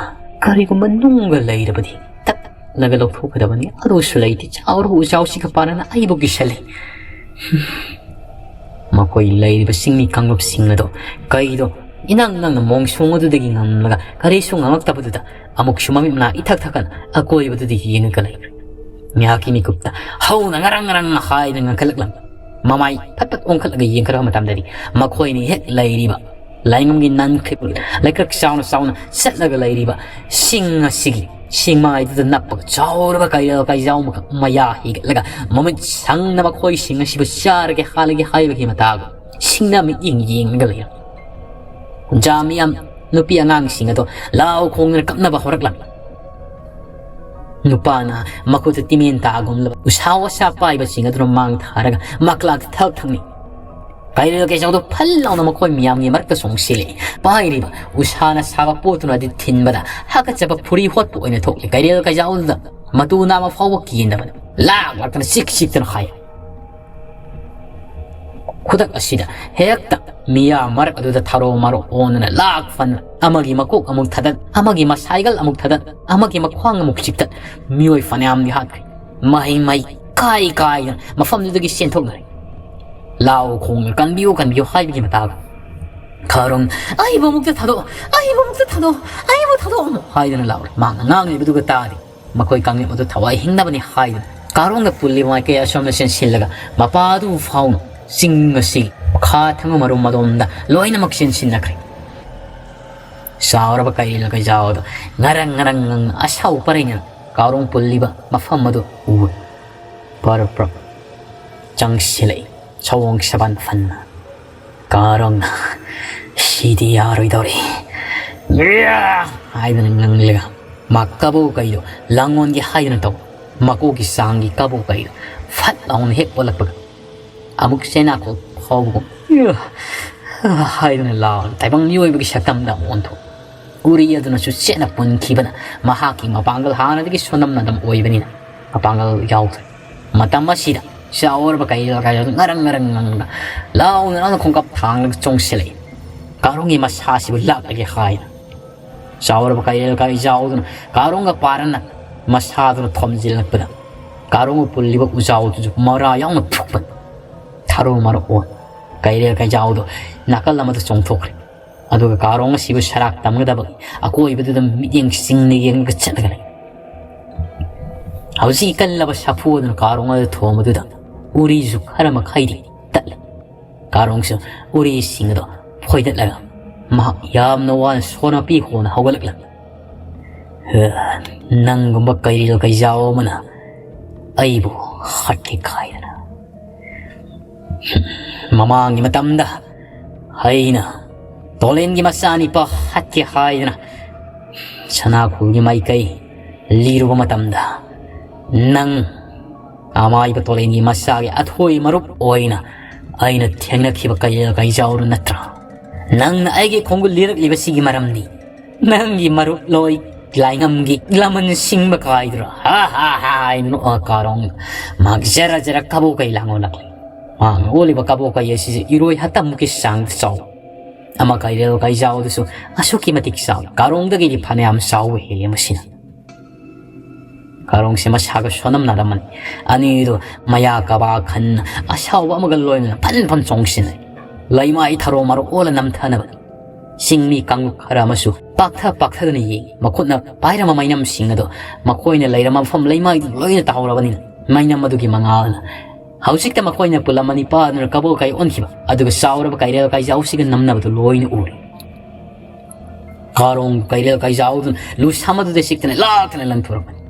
ꯀꯔꯤꯒꯨꯝꯕ ꯅꯨꯡꯒ ꯂꯩꯔꯕꯗꯤ ꯇꯛꯂꯒ ꯂꯧꯊꯣꯛꯀꯗꯕꯅꯤ꯫ ꯑꯗꯨꯁꯨ ꯂꯩꯇꯦ꯫ ꯆꯥꯎꯔꯕ ꯎꯆꯥꯎꯁꯤꯒ ꯄꯥꯟꯅꯅ ꯑꯩꯕꯨ ꯀꯤꯁꯜꯂꯤ꯫ ꯃꯈꯣꯏ ꯂꯩꯔꯤꯕ ꯆꯤꯡꯃꯤ ꯀꯥꯡꯂꯨꯞꯁꯤꯡ ꯑꯗꯣ ꯀꯩꯗꯣ ꯏꯅꯪ ꯅꯪꯅ ꯃꯣꯡꯁꯣꯡ ꯑꯗꯨꯗꯒꯤ ꯉꯝꯂꯒ ꯀꯔꯤꯁꯨ ꯉꯥꯡꯂꯛꯇꯕꯗꯨꯗ ꯑꯃꯨꯛꯁꯨ ꯃꯃꯤꯠ ꯃꯅꯥ ꯏꯊꯛ ꯊꯛꯀꯅ ꯑꯀꯣꯏꯕꯗꯨꯗ ꯌꯦꯡꯉꯒ ꯂꯩꯈ꯭ꯔꯦ꯫ ꯉꯥꯏꯍꯥꯛꯀꯤ ꯃꯤꯀꯨꯞꯇ ꯍꯧꯅ ꯉꯔꯪ ꯉꯔꯪ ꯍꯥꯏꯅ ꯉꯥꯡꯈꯠꯂꯛꯂꯝꯃꯤ꯫ ꯃꯃꯥꯏ ꯐꯠ ꯐꯠ ꯑꯣꯟꯈꯠꯂꯒ ꯌꯦꯡꯈꯠꯂꯛꯄ ꯃꯇꯝꯗꯗꯤ ꯃꯈꯣꯏꯅ ꯍꯦꯛ ꯂꯩꯔꯤꯕ ꯂꯥꯏꯉꯝꯒꯤ ꯅꯟꯈ꯭ꯔꯤꯕ ꯂꯩꯀ꯭ꯔꯛ ꯆꯥꯎꯅ ꯆꯥꯎꯅ ꯆꯠꯂꯒ ꯂꯩꯔꯤꯕ ꯁꯤꯡ ꯑꯁꯤꯒꯤ ꯁꯤꯡꯃꯥꯏꯗꯨꯗ ꯅꯞꯄꯒ ꯆꯥꯎꯔꯕ ꯀꯩꯔꯦꯜ ꯀꯩꯖꯥꯎ ꯑꯃꯈꯛ ꯃꯌꯥ ꯍꯤꯒꯠꯂꯒ ꯃꯃꯤꯠ ꯁꯪꯅ ꯃꯈꯣꯏꯁꯤꯡ ꯑꯁꯤꯕꯨ ꯆꯥꯔꯒꯦ ꯍꯥꯠꯂꯒꯦ ꯍꯥꯏꯕꯒꯤ ꯃꯇꯥꯒꯨꯝ ꯁꯤꯡꯅ ꯃꯤꯠꯌꯦꯡ ꯌꯦꯡꯂꯒ ꯂꯩꯔꯝꯃꯤ꯫ ꯖꯥ ꯃꯤꯌꯥꯝ ꯅꯨꯄꯤ ꯑꯉꯥꯡꯁꯤꯡ ꯑꯗꯣ ꯂꯥꯎ ꯈꯣꯡꯗꯨꯅ ꯀꯞꯅꯕ ꯍꯧꯔꯛꯂꯝꯃꯤ꯫ ꯅꯨꯄꯥꯅ ꯃꯈꯨꯠꯇ ꯇꯤꯃꯦꯟ ꯇꯥꯒꯨꯝꯂꯕ ꯎꯁꯥ ꯋꯥꯁꯥ ꯄꯥꯏꯕꯁꯤꯡ ꯑꯗꯨꯅ ꯃꯥꯡ ꯊꯥꯔꯒ ꯃꯀ꯭ꯂꯥꯛꯇ ꯊꯛ ꯊꯛꯅꯤ꯫ ꯀꯩꯔꯦꯜ ꯀꯩꯆꯧꯗꯣ ꯐꯜ ꯂꯥꯎꯅ ꯃꯈꯣꯏ ꯃꯤꯌꯥꯝꯒꯤ ꯃꯔꯛꯇ ꯆꯣꯡꯁꯤꯜꯂꯛꯏ꯫ ꯄꯥꯏꯔꯤꯕ ꯎꯁꯥꯅ ꯁꯥꯕ ꯄꯣꯠꯇꯨꯅꯗꯤ ꯊꯤꯟꯕꯗ ꯍꯥꯀꯠꯆꯕ ꯐꯨꯔꯤ ꯍꯣꯠꯄ ꯑꯣꯏꯅ ꯊꯣꯛꯂꯤ꯫ ꯀꯩꯔꯦꯜ ꯀꯩꯖꯥꯎꯗꯨꯗ ꯃꯇꯨ ꯅꯥꯝꯃ ꯐꯥꯎꯕ ꯀꯦꯟꯗꯕꯅ ꯂꯥꯛ ꯂꯥꯛꯇꯅ ꯆꯤꯛ ꯆꯤꯛꯇꯅ ꯈꯥꯏ꯫ ꯈꯨꯗꯛ ꯑꯁꯤꯗ ꯍꯦꯛꯇ ꯃꯤꯌꯥꯝ ꯃꯔꯛ ꯑꯗꯨꯗ ꯊꯔꯣ ꯃꯔꯣ ꯑꯣꯟꯗꯅ ꯂꯥꯛ ꯐꯟ ꯑꯃꯒꯤ ꯃꯀꯣꯛ ꯑꯃꯨꯛ ꯊꯗꯠ, ꯑꯃꯒꯤ ꯃꯁꯥꯏꯒꯜ ꯑꯃꯨꯛ ꯊꯗꯠ, ꯑꯃꯒꯤ ꯃꯈ꯭ꯋꯥꯡ ꯑꯃꯨꯛ ꯆꯤꯛꯇꯠ, ꯃꯤꯑꯣꯏ ꯐꯅꯌꯥꯝꯗꯤ ꯍꯥꯠꯈ꯭ꯔꯦ꯫ ꯃꯍꯩ ꯃꯍꯩ ꯀꯥꯏ ꯀꯥꯏꯗꯅ ꯃꯐꯝꯗꯨꯗꯒꯤ ꯆꯦꯟꯊꯣꯛꯅꯔꯦ꯫ ꯂꯥꯎ ꯈꯣꯡꯅ "ꯀꯟꯕꯤꯌꯨ, ꯀꯟꯕꯤꯌꯨ" ꯍꯥꯏꯕꯒꯤ ꯃꯇꯥꯒ ꯈꯥꯔꯣꯡ "ꯑꯩꯕꯨ ꯑꯃꯨꯛꯇ ꯊꯥꯗꯣꯛꯑꯣ, ꯑꯩꯕꯨ ꯑꯃꯨꯛꯇ ꯊꯥꯗꯣꯛꯑꯣ, ꯑꯩꯕꯨ ꯊꯥꯗꯣꯛꯑꯣ" ꯍꯥꯏꯗꯨꯅ ꯂꯥꯎꯔꯦ꯫ ꯃꯍꯥꯛꯅ ꯉꯥꯡꯂꯤꯕꯗꯨꯒ ꯇꯥꯗꯦ꯫ ꯃꯈꯣꯏ ꯀꯥꯡꯂꯨꯞ ꯑꯗꯨ ꯊꯋꯥꯏ ꯍꯤꯡꯅꯕꯅꯤ ꯍꯥꯏꯗꯨꯅ ꯀꯥꯔꯣꯡꯗ ꯄꯨꯜꯂꯤꯕ ꯃꯥꯏꯀꯩ ꯑꯁꯣꯝꯗ ꯆꯦꯟꯁꯤꯜꯂꯒ ꯃꯄꯥ ꯑꯗꯨ ꯐꯥꯎꯅ ꯆꯤꯡ ꯑꯁꯤ ꯃꯈꯥ ꯊꯪꯕ ꯃꯔꯨꯝ ꯑꯗꯣꯝꯗ ꯂꯣꯏꯅꯃꯛ ꯆꯦꯟꯁꯤꯟꯅꯈ꯭ꯔꯦ꯫ ꯆꯥꯎꯔꯕ ꯀꯩꯔꯦꯜ ꯀꯩꯖꯥꯎ ꯑꯗꯨ ꯉꯔꯪ ꯉꯔꯪ ꯉꯪꯅ ꯑꯁꯥꯎ ꯄꯔꯩꯅ ꯀꯥꯔꯣꯡ ꯄꯨꯜꯂꯤꯕ ꯃꯐꯝ ꯑꯗꯨ ꯎꯕ ꯄꯔꯞ ꯄꯔꯞ ꯆꯪꯁꯤꯜꯂꯛꯏ꯫ ꯁꯑꯣꯡ ꯁꯕꯥꯟ ꯐꯟꯅ ꯀꯥꯔꯣꯡꯅ "ꯁꯤꯗꯤ ꯌꯥꯔꯣꯏꯗꯧꯔꯤ, ꯍꯥꯏꯗꯅ ꯉꯪꯂꯒ ꯃꯥ ꯀꯕꯣ ꯀꯩꯗꯣ ꯂꯥꯡꯉꯣꯟꯒꯦ ꯍꯥꯏꯗꯅ ꯇꯧ, ꯃꯀꯣꯛꯀꯤ ꯆꯥꯡꯒꯤ ꯀꯕꯣ ꯀꯩꯗꯣ ꯐꯠ ꯂꯥꯎꯅ ꯍꯦꯛ ꯑꯣꯜꯂꯛꯄꯒ ꯑꯃꯨꯛ ꯆꯦꯅꯥꯈꯣꯛ ꯐꯥꯎꯕꯒꯨꯝ ꯍꯥꯏꯗꯨꯅ ꯂꯥꯎꯔꯒ ꯇꯥꯏꯕꯪ ꯃꯤꯑꯣꯏꯕꯒꯤ ꯁꯛꯇꯝꯗ ꯑꯃꯨꯛ ꯑꯣꯟꯊꯣꯛ꯫ ꯎꯔꯤ ꯑꯗꯨꯅꯁꯨ ꯆꯦꯠꯅ ꯄꯨꯟꯈꯤꯕꯅ ꯃꯍꯥꯛꯀꯤ ꯃꯄꯥꯡꯒꯜ ꯍꯥꯟꯅꯗꯒꯤ ꯁꯣꯟꯅꯝꯅ ꯑꯗꯨꯝ ꯑꯣꯏꯕꯅꯤꯅ ꯃꯄꯥꯡꯒꯜ ꯌꯥꯎꯗ꯭ꯔꯦ꯫ ꯃꯇꯝ ꯑꯁꯤꯗ ꯆꯥꯎꯔꯕ ꯀꯩꯔꯦꯜ ꯀꯩꯔꯦꯜ ꯉꯔꯪ ꯉꯔꯪ ꯉꯪꯅ ꯂꯥꯎꯅ ꯂꯥꯎꯅ ꯈꯣꯡꯀꯥꯞ ꯊꯥꯡꯂꯒ ꯆꯣꯡꯁꯤꯜꯂꯛꯏ꯫ ꯀꯥꯔꯣꯡꯒꯤ ꯃꯁꯥꯁꯤꯕꯨ ꯂꯥꯛꯂꯒꯦ ꯍꯥꯏꯅ ꯆꯥꯎꯔꯕ ꯀꯩꯔꯦꯜ ꯀꯩꯖꯥꯎꯗꯨꯅ ꯀꯥꯔꯣꯡꯒ ꯄꯥꯔꯅ ꯃꯁꯥꯗꯨꯅ ꯊꯣꯝꯖꯤꯜꯂꯛꯄꯗ ꯀꯥꯔꯣꯡꯒ ꯄꯨꯜꯂꯤꯕ ꯎꯖꯥꯎꯗꯨꯁꯨ ꯃꯔꯥ ꯌꯥꯎꯅ ꯐꯨꯛꯄ ꯊꯔꯣ ꯃꯔꯣ ꯑꯣꯟ ꯀꯩꯔꯦꯜ ꯀꯩꯖꯥꯎꯗꯣ ꯅꯥꯀꯜ ꯑꯃꯗ ꯆꯣꯡꯊꯣꯛꯈ꯭ꯔꯦ꯫ ꯑꯗꯨꯒ ꯀꯥꯔꯣꯡ ꯑꯁꯤꯕꯨ ꯁꯔꯥꯛ ꯇꯝꯒꯗꯕ ꯑꯀꯣꯏꯕꯗꯨꯗ ꯃꯤꯠꯌꯦꯡ ꯆꯤꯡꯅ ꯌꯦꯡꯂꯒ ꯆꯠꯂꯒ ꯂꯩ꯫ ꯍꯧꯖꯤꯛ ꯏꯀꯜꯂꯕ ꯁꯥꯐꯨ ꯑꯗꯨꯅ ꯀꯥꯔꯣꯡ ꯑꯗꯨ ꯊꯣꯝꯕꯗꯨꯗ ꯎꯔꯤꯁꯨ ꯈꯔ ꯃꯈꯩꯗꯤ ꯇꯠꯂꯦ꯫ ꯀꯥꯔꯣꯡꯁꯨ ꯎꯔꯤꯁꯤꯡ ꯑꯗꯨ ꯐꯣꯏꯗꯠꯂꯒ ꯃꯍꯥꯛ ꯌꯥꯝꯅ ꯋꯥꯅ ꯁꯣꯔ ꯃꯄꯤ ꯍꯣꯟꯅ ꯍꯧꯒꯠꯂꯛꯂꯝꯃꯤ꯫ "ꯍ, ꯅꯪꯒꯨꯝꯕ ꯀꯩꯔꯦꯜ ꯀꯩꯖꯥꯎ ꯑꯃꯅ ꯑꯩꯕꯨ ꯍꯥꯠꯀꯦ ꯈꯥꯏꯗꯅ꯫ ꯃꯃꯥꯡꯒꯤ ꯃꯇꯝꯗ ꯑꯩꯅ ꯇꯣꯂꯦꯟꯒꯤ ꯃꯆꯥꯅꯤꯄꯥ ꯍꯥꯠꯀꯦ ꯍꯥꯏꯗꯅ ꯁꯅꯥꯈꯨꯜꯒꯤ ꯃꯥꯏꯀꯩ ꯂꯤꯔꯨꯕ ꯃꯇꯝꯗ ꯅꯪ ꯑꯃꯥꯏꯕ ꯇꯣꯂꯦꯟꯒꯤ ꯃꯆꯥꯒꯤ ꯑꯊꯣꯏ ꯃꯔꯨꯞ ꯑꯣꯏꯅ ꯑꯩꯅ ꯊꯦꯡꯅꯈꯤꯕ ꯀꯩꯔꯦꯜ ꯀꯩꯖꯥꯎꯗꯨ ꯅꯠꯇ꯭ꯔꯥ? ꯅꯪꯅ ꯑꯩꯒꯤ ꯈꯣꯡꯒꯨꯜ ꯂꯤꯔꯛꯂꯤꯕꯁꯤꯒꯤ ꯃꯔꯝꯗꯤ ꯅꯪꯒꯤ ꯃꯔꯨꯞ ꯂꯣꯏ ꯂꯥꯏꯉꯝꯒꯤ ꯂꯃꯟ ꯁꯤꯡꯕ ꯀꯥꯏꯗꯨꯔ?" ꯍꯥ ꯍꯥ ꯍꯥ ꯍꯥꯏꯅ ꯅꯣꯛꯑꯒ ꯀꯥꯔꯣꯡ ꯃꯍꯥꯛ ꯖꯔ ꯖꯔ ꯀꯕꯣꯛ ꯀꯩ ꯂꯥꯡꯉꯣꯜꯂꯛꯂꯦ꯫ ꯃꯍꯥꯛꯅ ꯑꯣꯜꯂꯤꯕ ꯀꯕꯣꯛ ꯀꯩ ꯑꯁꯤꯁꯨ ꯏꯔꯣꯏ ꯍꯠꯇꯃꯨꯛꯀꯤ ꯆꯥꯡꯗ ꯆꯥꯎ꯫ ꯑꯃ ꯀꯩꯔꯦꯜ ꯀꯩꯖꯥꯎꯗꯨꯁꯨ ꯑꯁꯨꯛꯀꯤ ꯃꯇꯤꯛ ꯆꯥꯎꯏ꯫ ꯀꯥꯔꯣꯡꯗꯒꯤꯗꯤ ꯐꯅꯌꯥꯝ ꯆꯥꯎꯕ ꯍꯦꯜꯂꯤ ꯃꯁꯤꯅ꯫ ꯀꯥꯔꯣꯡꯁꯦ ꯃꯁꯥꯒ ꯁꯣꯟꯅꯝꯅꯔꯝꯃꯅꯤ꯫ ꯑꯅꯤꯗꯨ ꯃꯌꯥ ꯀꯕꯥ ꯈꯟꯅ ꯑꯁꯥꯎꯕ ꯑꯃꯒ ꯂꯣꯏꯅꯅ ꯐꯟ ꯐꯟ ꯆꯣꯡꯁꯤꯟꯅꯩ꯫ ꯂꯩꯃꯥꯏ ꯊꯔꯣ ꯃꯔꯣ ꯑꯣꯜꯂ ꯅꯝꯊꯅꯕ ꯆꯤꯡꯃꯤ ꯀꯥꯡꯂꯨꯞ ꯈꯔ ꯑꯃꯁꯨ ꯄꯥꯛꯊ ꯄꯥꯛꯊꯗꯨꯅ ꯌꯦꯡꯏ꯫ ꯃꯈꯨꯠꯅ ꯄꯥꯏꯔꯝꯕ ꯃꯩꯅꯝꯁꯤꯡ ꯑꯗꯨ ꯃꯈꯣꯏꯅ ꯂꯩꯔꯝꯕ ꯃꯐꯝ ꯂꯩꯃꯥꯏꯗꯨ ꯂꯣꯏꯅ ꯇꯥꯍꯧꯔꯕꯅꯤꯅ ꯃꯩꯅꯝ ꯑꯗꯨꯒꯤ ꯃꯉꯥꯜꯅ ꯍꯧꯖꯤꯛꯇ ꯃꯈꯣꯏꯅ ꯄꯨꯜꯂꯝꯃꯅꯤ ꯄꯥꯗꯨꯅ ꯀꯕꯣꯛ ꯀꯩ ꯑꯣꯟꯈꯤꯕ ꯑꯗꯨꯒ ꯆꯥꯎꯔꯕ ꯀꯩꯔꯦꯜ ꯀꯩꯖꯥꯎꯁꯤꯒ ꯅꯝꯅꯕꯗꯨ ꯂꯣꯏꯅ ꯎꯔꯦ꯫ ꯀꯥꯔꯣꯡ ꯀꯩꯔꯦꯜ ꯀꯩꯖꯥꯎꯗꯨꯅ ꯂꯨꯁꯝ ꯑꯗꯨꯗ ꯆꯤꯛꯇꯅ ꯂꯥꯛꯇꯅ ꯂꯪꯊꯣꯔꯛꯄꯅꯤ꯫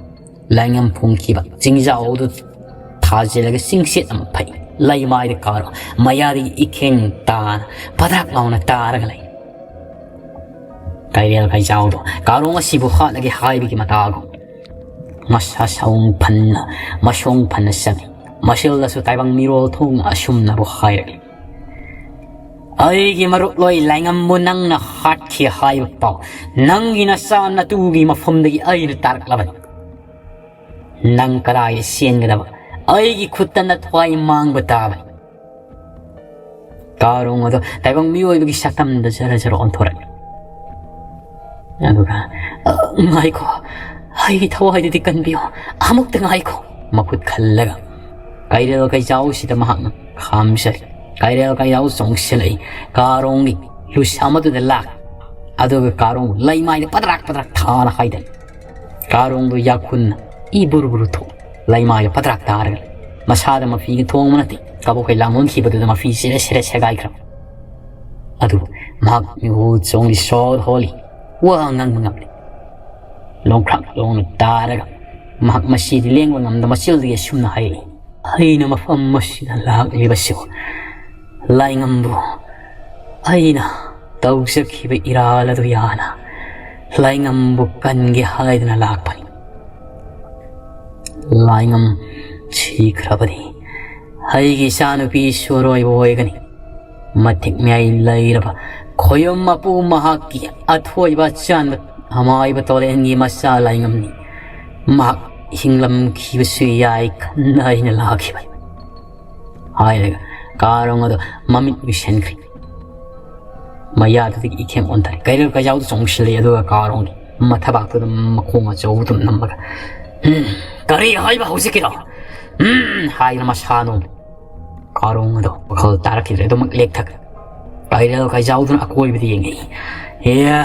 ꯂꯥꯏꯉꯝ ꯐꯣꯡꯈꯤꯕ ꯆꯤꯡꯖꯥꯎ ꯑꯗꯨ ꯊꯥꯖꯤꯜꯂꯒ ꯆꯤꯡꯁꯤꯠ ꯑꯃ ꯐꯩ꯫ ꯂꯩꯃꯥꯏꯗ ꯀꯥꯔꯣ ꯃꯌꯥꯗꯒꯤ ꯏꯈꯦꯡ ꯇꯥꯅ ꯄꯗꯥꯛ ꯂꯥꯎꯅ ꯇꯥꯔꯒ ꯂꯩ꯫ ꯀꯩꯔꯦꯜ ꯀꯩꯖꯥꯎꯗꯣ ꯀꯥꯔꯣꯡ ꯑꯁꯤꯕꯨ ꯍꯥꯠꯂꯒꯦ ꯍꯥꯏꯕꯒꯤ ꯃꯇꯥꯒꯨꯝ ꯃꯁꯥ ꯁꯥꯎꯡ ꯐꯟꯅ, ꯃꯁꯣꯡ ꯐꯟꯅ ꯆꯪꯏ꯫ ꯃꯁꯤꯜꯗꯁꯨ ꯇꯥꯏꯕꯪ ꯃꯤꯔꯣꯜ ꯊꯣꯛꯅ ꯑꯁꯨꯝꯅꯕꯨ ꯍꯥꯏꯔꯛꯏ: "ꯑꯩꯒꯤ ꯃꯔꯨꯞꯂꯣꯏ ꯂꯥꯏꯉꯝꯕꯨ ꯅꯪꯅ ꯍꯥꯠꯈꯤ ꯍꯥꯏꯕ ꯄꯥꯎ ꯅꯪꯒꯤ ꯅꯆꯥ ꯅꯇꯨꯒꯤ ꯃꯐꯝꯗꯒꯤ ꯑꯩꯅ ꯇꯥꯔꯛꯂꯕꯅꯤ꯫ ꯅꯪ ꯀꯗꯥꯏꯗ ꯆꯦꯟꯒꯗꯕ? ꯑꯩꯒꯤ ꯈꯨꯠꯇ ꯅꯊ꯭ꯋꯥꯏ ꯃꯥꯡꯕ ꯇꯥꯕꯅꯤ"꯫ ꯀꯥꯔꯣꯡ ꯑꯗꯣ ꯇꯥꯏꯕꯪ ꯃꯤꯑꯣꯏꯕꯒꯤ ꯁꯛꯇꯝꯗ ꯖꯔ ꯖꯔ ꯑꯣꯟꯊꯣꯔꯛꯏ꯫ ꯑꯗꯨꯒ, "ꯑ, ꯉꯥꯏꯈꯣ, ꯑꯩꯒꯤ ꯊꯋꯥꯏꯗꯨꯗꯤ ꯀꯟꯕꯤꯌꯣ, ꯑꯃꯨꯛꯇ ꯉꯥꯏꯈꯣ"꯫ ꯃꯈꯨꯠ ꯈꯜꯂꯒ ꯀꯩꯔꯦꯜ ꯀꯩꯖꯥꯎꯁꯤꯗ ꯃꯍꯥꯛꯅ ꯈꯥꯝꯖꯔꯤ꯫ ꯀꯩꯔꯦꯜ ꯀꯩꯖꯥꯎ ꯆꯣꯡꯁꯤꯜꯂꯛꯏ꯫ ꯀꯥꯔꯣꯡꯒꯤ ꯂꯨꯁ ꯑꯃꯗꯨꯗ ꯂꯥꯛ꯫ ꯑꯗꯨꯒ ꯀꯥꯔꯣꯡ ꯂꯩꯃꯥꯏꯗ ꯄꯗ꯭ꯔꯥꯛ ꯄꯗ꯭ꯔꯥꯛ ꯊꯥꯅ ꯍꯥꯏꯗꯅ ꯀꯥꯔꯣꯡꯗꯨ ꯌꯥꯈꯨꯟꯅ ꯏ ꯕꯨꯔꯨ ꯕꯨꯔꯨ ꯊꯣꯛ, ꯂꯩꯃꯥꯏꯗ ꯄꯗ꯭ꯔꯥꯛ ꯇꯥꯔꯒ ꯂꯩ꯫ ꯃꯁꯥꯗ ꯃꯐꯤꯒ ꯊꯣꯡꯕ ꯅꯠꯇꯦ, ꯀꯕꯣꯛꯈꯩ ꯂꯥꯡꯂꯣꯟꯈꯤꯕꯗꯨꯗ ꯃꯐꯤ ꯆꯦꯔꯦ ꯆꯦꯔꯦ ꯁꯦꯒꯥꯏꯈ꯭ꯔꯕ꯫ ꯑꯗꯨꯕꯨ ꯃꯍꯥꯛ ꯃꯤꯍꯨ ꯆꯣꯡꯂꯤ ꯁꯣꯔ ꯍꯣꯜꯂꯤ, ꯋꯥ ꯉꯥꯡꯕ ꯉꯝꯂꯤ꯫ ꯂꯣꯡꯈ꯭ꯔꯥꯛ ꯂꯣꯡꯅ ꯇꯥꯔꯒ ꯃꯍꯥꯛ ꯃꯁꯤꯗꯤ ꯂꯦꯡꯕ ꯉꯝꯗ ꯃꯆꯤꯜꯗꯒꯤ ꯑꯁꯨꯝꯅ ꯍꯥꯏꯔꯛꯏ: "ꯑꯩꯅ ꯃꯐꯝ ꯑꯁꯤꯗ ꯂꯥꯛꯂꯤꯕꯁꯤꯕꯨ ꯂꯥꯏꯉꯝꯕꯨ ꯑꯩꯅ ꯇꯧꯖꯈꯤꯕ ꯏꯔꯥꯜ ꯑꯗꯨ ꯌꯥꯅ ꯂꯥꯏꯉꯝꯕꯨ ꯀꯟꯒꯦ ꯍꯥꯏꯗꯨꯅ ꯂꯥꯛꯄꯅꯤ꯫ ꯂꯥꯏꯉꯝ ꯁꯤꯈ꯭ꯔꯕꯗꯤ ꯑꯩꯒꯤ ꯏꯆꯥꯅꯨꯄꯤꯁꯨ ꯑꯔꯣꯏꯕ ꯑꯣꯏꯒꯅꯤ꯫ ꯃꯇꯤꯛ ꯃꯌꯥꯏ ꯂꯩꯔꯕ ꯈꯣꯌꯨꯝ ꯃꯄꯨ ꯃꯍꯥꯛꯀꯤ ꯑꯊꯣꯏꯕ ꯑꯆꯥꯟꯕ ꯑꯃꯥꯏꯕ ꯇꯣꯔꯦꯟꯒꯤ ꯃꯆꯥ ꯂꯥꯏꯉꯝꯅꯤ꯫ ꯃꯍꯥꯛ ꯍꯤꯡꯂꯝꯈꯤꯕꯁꯨ ꯌꯥꯏ ꯈꯟꯅ ꯑꯩꯅ ꯂꯥꯛꯈꯤꯕꯅꯤ"꯫ ꯍꯥꯏꯔꯒ ꯀꯥꯔꯣꯡ ꯑꯗꯨ ꯃꯃꯤꯠ ꯎꯏꯁꯤꯟꯈ꯭ꯔꯦ꯫ ꯃꯌꯥꯗꯨꯗꯒꯤ ꯏꯈꯦꯡ ꯑꯣꯟꯊꯔꯦ꯫ ꯀꯩꯔꯦꯜ ꯀꯩꯖꯥꯎꯗꯨ ꯆꯣꯡꯁꯤꯜꯂꯛꯏ꯫ ꯑꯗꯨꯒ ꯀꯥꯔꯣꯡꯒꯤ ꯃꯊꯕꯥꯛꯇꯨꯗ ꯃꯈꯣꯡ ꯑꯆꯧꯕꯗꯨ ꯅꯝꯃꯒ, "ꯎꯝ, ꯀꯔꯤ ꯍꯥꯏꯕ ꯍꯧꯖꯤꯛꯀꯤꯗꯣ? ꯎꯝ" ꯍꯥꯏꯗꯅ ꯃꯁꯥꯅꯨ ꯀꯥꯔꯣꯡ ꯑꯗꯣ ꯋꯥꯈꯜ ꯇꯥꯔꯛꯈꯤꯗ꯭ꯔꯦ꯫ ꯑꯗꯨꯃꯛ ꯂꯦꯛꯊꯈ꯭ꯔꯦ꯫ ꯀꯩꯔꯦꯜ ꯀꯩꯖꯥꯎꯗꯨꯅ ꯑꯀꯣꯏꯕꯗ ꯌꯦꯡꯉꯛꯏ꯫ "ꯑꯦ,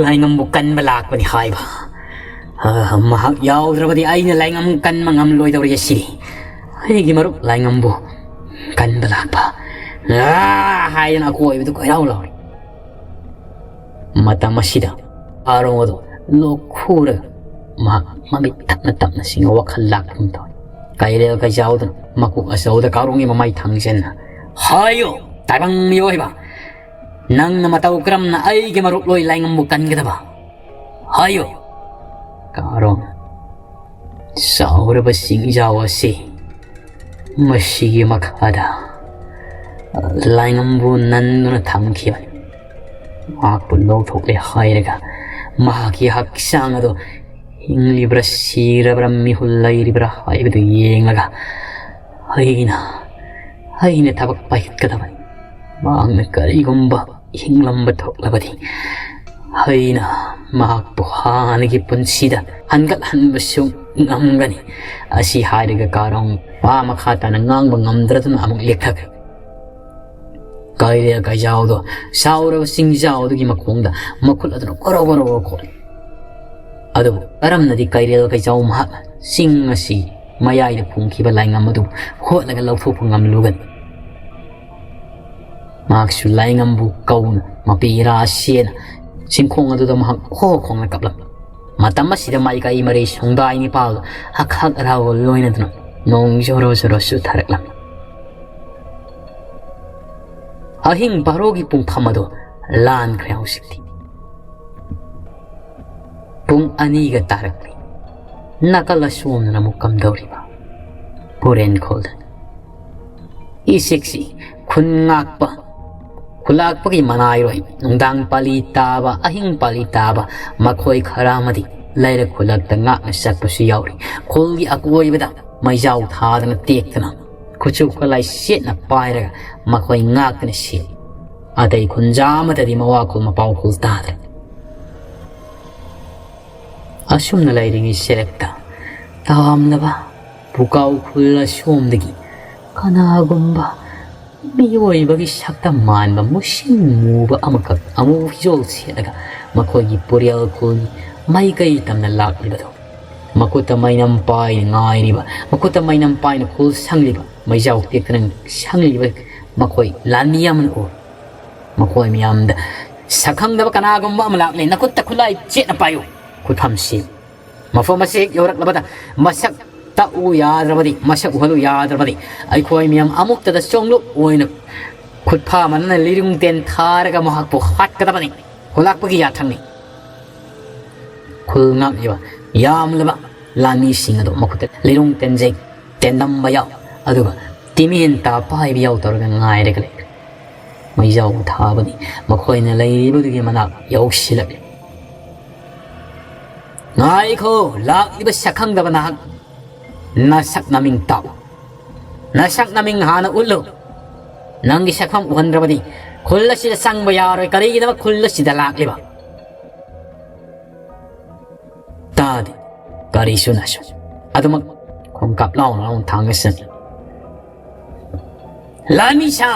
ꯂꯥꯏꯉꯝꯕꯨ ꯀꯟꯕ ꯂꯥꯛꯄꯅꯤ ꯍꯥꯏꯕ꯫ ꯑ, ꯃꯍꯥꯛ ꯌꯥꯎꯗ꯭ꯔꯕꯗꯤ ꯑꯩꯅ ꯂꯥꯏꯉꯝ ꯀꯟꯕ ꯉꯝꯂꯣꯏꯗꯧꯔꯤ ꯑꯁꯤ꯫ ꯑꯩꯒꯤ ꯃꯔꯨꯞ ꯂꯥꯏꯉꯝꯕꯨ ꯀꯟꯕ ꯂꯥꯛꯄ"꯫ "ꯑ" ꯍꯥꯏꯗꯅ ꯑꯀꯣꯏꯕꯗꯨ ꯀꯣꯏꯔꯥꯎ ꯂꯥꯎꯔꯤ꯫ ꯃꯇꯝ ꯑꯁꯤꯗ ꯀꯥꯔꯣꯡ ꯑꯗꯨ ꯂꯣꯛ ꯈꯨꯔꯒ ꯃꯍꯥꯛ ꯃꯃꯤꯠ ꯇꯞꯅ ꯇꯞꯅ ꯁꯤꯡꯉ ꯋꯥꯈꯜ ꯂꯥꯛꯄꯒꯨꯝ ꯇꯧꯏ꯫ ꯀꯩꯔꯦꯜ ꯀꯩꯖꯥꯎꯗꯨꯅ ꯃꯀꯣꯛ ꯑꯆꯧꯕꯗ ꯀꯥꯔꯣꯡꯒꯤ ꯃꯃꯥꯏ ꯊꯥꯡꯖꯟꯅ, "ꯍꯥꯏꯌꯨ, ꯇꯥꯏꯕꯪ ꯃꯤꯑꯣꯏꯕ, ꯅꯪꯅ ꯃꯇꯧ ꯀꯔꯝꯅ ꯑꯩꯒꯤ ꯃꯔꯨꯞꯂꯣꯏ ꯂꯥꯏꯉꯝꯕꯨ ꯀꯟꯒꯗꯕ? ꯍꯥꯏꯌꯨ꯫ ꯀꯥꯔꯣꯡ, ꯆꯥꯎꯔꯕ ꯆꯤꯡꯖꯥꯎ ꯑꯁꯤ ꯃꯁꯤꯒꯤ ꯃꯈꯥꯗ ꯂꯥꯏꯉꯝꯕꯨ ꯅꯟꯗꯨꯅ ꯊꯝꯈꯤꯕꯅꯤ꯫ ꯃꯍꯥꯛꯄꯨ ꯂꯧꯊꯣꯛꯂꯦ ꯍꯥꯏꯔꯒ ꯃꯍꯥꯛꯀꯤ ꯍꯛꯆꯥꯡ ꯑꯗꯨ ꯍꯤꯡꯂꯤꯕ꯭ꯔꯥ ꯁꯤꯔꯕ꯭ꯔꯥ ꯃꯤꯍꯨꯜ ꯂꯩꯔꯤꯕ꯭ꯔꯥ ꯍꯥꯏꯕꯗꯨ ꯌꯦꯡꯂꯒ ꯑꯩꯅ, ꯑꯩꯅ ꯊꯕꯛ ꯄꯥꯏꯈꯠꯀꯗꯕꯅꯤ꯫ ꯃꯍꯥꯛꯅ ꯀꯔꯤꯒꯨꯝꯕ ꯍꯤꯡꯂꯝꯕ ꯊꯣꯛꯂꯕꯗꯤ ꯑꯩꯅ ꯃꯍꯥꯛꯄꯨ ꯍꯥꯟꯅꯒꯤ ꯄꯨꯟꯁꯤꯗ ꯍꯟꯒꯠꯍꯟꯕꯁꯨ ꯉꯝꯒꯅꯤ꯫ ꯑꯁꯤ ꯍꯥꯏꯔꯒ ꯀꯥꯔꯣꯡ ꯋꯥ ꯃꯈꯥ ꯇꯥꯅ ꯉꯥꯡꯕ ꯉꯝꯗ꯭ꯔꯗꯨꯅ ꯑꯃꯨꯛ ꯂꯦꯛꯊꯈ꯭ꯔꯦ꯫ ꯀꯩꯔꯦꯜ ꯀꯩꯖꯥꯎꯗꯣ ꯁꯥꯎꯔꯕ ꯆꯤꯡꯖꯥꯎꯗꯨꯒꯤ ꯃꯈꯣꯡꯗ ꯃꯈꯨꯠ ꯑꯗꯨꯅ ꯒꯣꯔꯣ ꯒꯣꯔꯣ ꯒꯣꯔꯣ ꯈꯣꯠꯂꯤ꯫ ꯑꯗꯨꯕꯨ ꯀꯔꯝꯅꯗꯤ ꯀꯩꯔꯦꯜ ꯀꯩꯖꯥꯎ ꯃꯍꯥꯛꯅ ꯆꯤꯡ ꯑꯁꯤ ꯃꯌꯥꯏꯗ ꯐꯨꯝꯈꯤꯕ ꯂꯥꯏꯉꯝ ꯑꯗꯨ ꯍꯣꯠꯂꯒ ꯂꯧꯊꯣꯛꯄ ꯉꯝꯂꯨꯒꯅꯤ? ꯃꯍꯥꯛꯁꯨ ꯂꯥꯏꯉꯝꯕꯨ ꯀꯧꯅ ꯃꯄꯤ ꯏꯔꯥ ꯁꯦꯠꯅ ꯆꯤꯡꯈꯣꯡ ꯑꯗꯨꯗ ꯃꯍꯥꯛ ꯍꯣ ꯈꯣꯡꯅ ꯀꯞꯂꯝꯃꯤ꯫ ꯃꯇꯝ ꯑꯁꯤꯗ ꯃꯥꯏꯀꯩ ꯃꯔꯤ ꯁꯣꯡꯗꯥꯏ ꯅꯤꯄꯥꯜꯗ ꯍꯛ ꯍꯛ ꯔꯥꯎ ꯂꯣꯏꯅꯗꯨꯅ ꯅꯣꯡ ꯖꯣꯔꯣ ꯖꯣꯔꯣ ꯆꯨꯊꯔꯛꯂꯝꯃꯤ꯫ ꯑꯍꯤꯡ ꯕꯥꯔꯣꯒꯤ ꯄꯨꯡꯐꯝ ꯑꯗꯨ ꯂꯥꯟꯈ꯭ꯔꯦ ꯍꯧꯖꯤꯛꯇꯤ꯫ ꯄꯨꯡ ꯑꯅꯤꯒ ꯇꯥꯔꯛꯂꯤ꯫ ꯅꯥꯀꯜ ꯑꯁꯣꯝꯗꯅ ꯑꯃꯨꯛ ꯀꯝꯗꯧꯔꯤꯕ? ꯄꯨꯔꯦꯟ ꯈꯣꯜꯗ ꯏꯁꯤꯛꯁꯤ ꯈꯨꯟ ꯉꯥꯛꯄ, ꯈꯨꯂꯥꯛꯄꯒꯤ ꯃꯅꯥꯏꯔꯣꯏ, ꯅꯨꯡꯗꯥꯡ ꯄꯥꯂꯤ ꯇꯥꯕ, ꯑꯍꯤꯡ ꯄꯥꯂꯤ ꯇꯥꯕ, ꯃꯈꯣꯏ ꯈꯔ ꯑꯃꯗꯤ ꯂꯩꯔꯛ ꯈꯨꯂꯛꯇ ꯉꯥꯛꯅ ꯆꯠꯄꯁꯨ ꯌꯥꯎꯔꯤ꯫ ꯈꯨꯜꯒꯤ ꯑꯀꯣꯏꯕꯗ ꯃꯩꯖꯥꯎ ꯊꯥꯗꯅ ꯇꯦꯛꯇꯅ, ꯈꯨꯠꯁꯨ ꯈꯨꯠꯂꯥꯏ ꯁꯦꯠꯅ ꯄꯥꯏꯔꯒ ꯃꯈꯣꯏ ꯉꯥꯛꯇꯅ ꯁꯤ꯫ ꯑꯇꯩ ꯈꯨꯟꯖꯥ ꯑꯃꯗꯗꯤ ꯃꯋꯥ ꯈꯨꯜ ꯃꯄꯥꯎ ꯈꯨꯜ ꯇꯥꯗ꯭ꯔꯦ꯫ ꯑꯁꯨꯝꯅ ꯂꯩꯔꯤꯉꯩ ꯁꯦꯔꯦꯛꯇ ꯇꯥꯝꯂꯕ ꯄꯨꯀꯥꯎ ꯈꯨꯜ ꯑꯁꯣꯝꯗꯒꯤ ꯀꯅꯥꯒꯨꯝꯕ ꯃꯤꯑꯣꯏꯕꯒꯤ ꯁꯛꯇꯝ ꯃꯥꯟꯕ ꯃꯨꯁꯤꯟ ꯃꯨꯕ ꯑꯃꯈꯛ ꯑꯃꯨꯕ ꯐꯤꯖꯣꯜ ꯁꯦꯠꯂꯒ ꯃꯈꯣꯏꯒꯤ ꯄꯨꯔꯦꯜ ꯈꯨꯜꯒꯤ ꯃꯥꯏꯀꯩ ꯇꯝꯅ ꯂꯥꯛꯂꯤꯕꯗꯨ, ꯃꯈꯨꯠꯇ ꯃꯩꯅꯝ ꯄꯥꯏꯅ ꯉꯥꯏꯔꯤꯕ, ꯃꯈꯨꯠꯇ ꯃꯩꯅꯝ ꯄꯥꯏꯅ ꯈꯨꯜ ꯁꯪꯂꯤꯕ, ꯃꯩꯖꯥꯎ ꯇꯦꯛꯇꯅ ꯁꯪꯂꯤꯕ ꯃꯈꯣꯏ ꯂꯥꯟꯃꯤ ꯑꯃꯅ ꯎꯔꯦ꯫ ꯃꯈꯣꯏ ꯃꯤꯌꯥꯝꯗ, "ꯁꯛꯈꯪꯗꯕ ꯀꯅꯥꯒꯨꯝꯕ ꯑꯃ ꯂꯥꯛꯂꯦ, ꯅꯈꯨꯠꯇ ꯈꯨꯠꯂꯥꯏ ꯆꯦꯠꯅ ꯄꯥꯏꯌꯨ, ꯈꯨꯠꯐꯝ ꯁꯦꯝꯃꯨ꯫ ꯃꯐꯝ ꯑꯁꯤ ꯍꯦꯛ ꯌꯧꯔꯛꯂꯕꯗ ꯃꯁꯛ ꯇꯥꯛꯎ ꯌꯥꯗ꯭ꯔꯕꯗꯤ, ꯃꯁꯛ ꯎꯍꯜꯂꯨ ꯌꯥꯗ꯭ꯔꯕꯗꯤ ꯑꯩꯈꯣꯏ ꯃꯤꯌꯥꯝ ꯑꯃꯨꯛꯇꯗ ꯆꯣꯡꯂꯨꯞ ꯑꯣꯏꯅ ꯈꯨꯠꯐꯥ ꯑꯃꯅ ꯂꯤꯔꯨꯡ ꯇꯦꯟ ꯊꯥꯔꯒ ꯃꯍꯥꯛꯄꯨ ꯍꯥꯠꯀꯗꯕꯅꯤ꯫ ꯈꯨꯂꯥꯛꯄꯒꯤ ꯌꯥꯊꯪꯅꯤ꯫ ꯈꯨꯜ ꯉꯥꯛꯂꯤꯕ ꯌꯥꯝꯂꯕ ꯂꯥꯟꯃꯤꯁꯤꯡ ꯑꯗꯨ ꯃꯈꯨꯠꯇ ꯂꯤꯔꯨꯡ ꯇꯦꯟꯖꯩ, ꯇꯦꯟꯗꯝꯕ ꯌꯥꯎ, ꯑꯗꯨꯒ ꯇꯤꯃꯦꯟ ꯇꯥ ꯄꯥꯏꯕ ꯌꯥꯎ ꯇꯧꯔꯒ ꯉꯥꯏꯔꯒ ꯂꯩ꯫ ꯃꯩꯖꯥꯎ ꯊꯥꯕꯅꯤ꯫ ꯃꯈꯣꯏꯅ ꯂꯩꯔꯤꯕꯗꯨꯒꯤ ꯃꯅꯥꯛ ꯌꯧꯁꯤꯜꯂꯛꯂꯤ꯫ "ꯉꯥꯏꯈꯣ, ꯂꯥꯛꯂꯤꯕ ꯁꯛꯈꯪꯗꯕ ꯅꯍꯥꯛ, ꯅꯁꯛ ꯅꯃꯤꯡ ꯇꯥꯛꯎ꯫ ꯅꯁꯛ ꯅꯃꯤꯡ ꯍꯥꯟꯅ ꯎꯠꯂꯨ꯫ ꯅꯪꯒꯤ ꯁꯛꯐꯝ ꯎꯍꯟꯗ꯭ꯔꯕꯗꯤ ꯈꯨꯜ ꯑꯁꯤꯗ ꯆꯪꯕ ꯌꯥꯔꯣꯏ꯫ ꯀꯔꯤꯒꯤꯗꯃꯛ ꯈꯨꯜ ꯑꯁꯤꯗ ꯂꯥꯛꯂꯤꯕ?" ꯇꯥꯗꯦ꯫ ꯀꯔꯤꯁꯨ ꯅꯁꯨ꯫ ꯑꯗꯨꯃꯛ ꯈꯣꯡꯀꯥꯞ ꯂꯥꯎꯅ ꯂꯥꯎꯅ ꯊꯥꯡꯒꯠꯆꯅꯤ꯫ "ꯂꯥꯟꯃꯤ ꯁꯥ,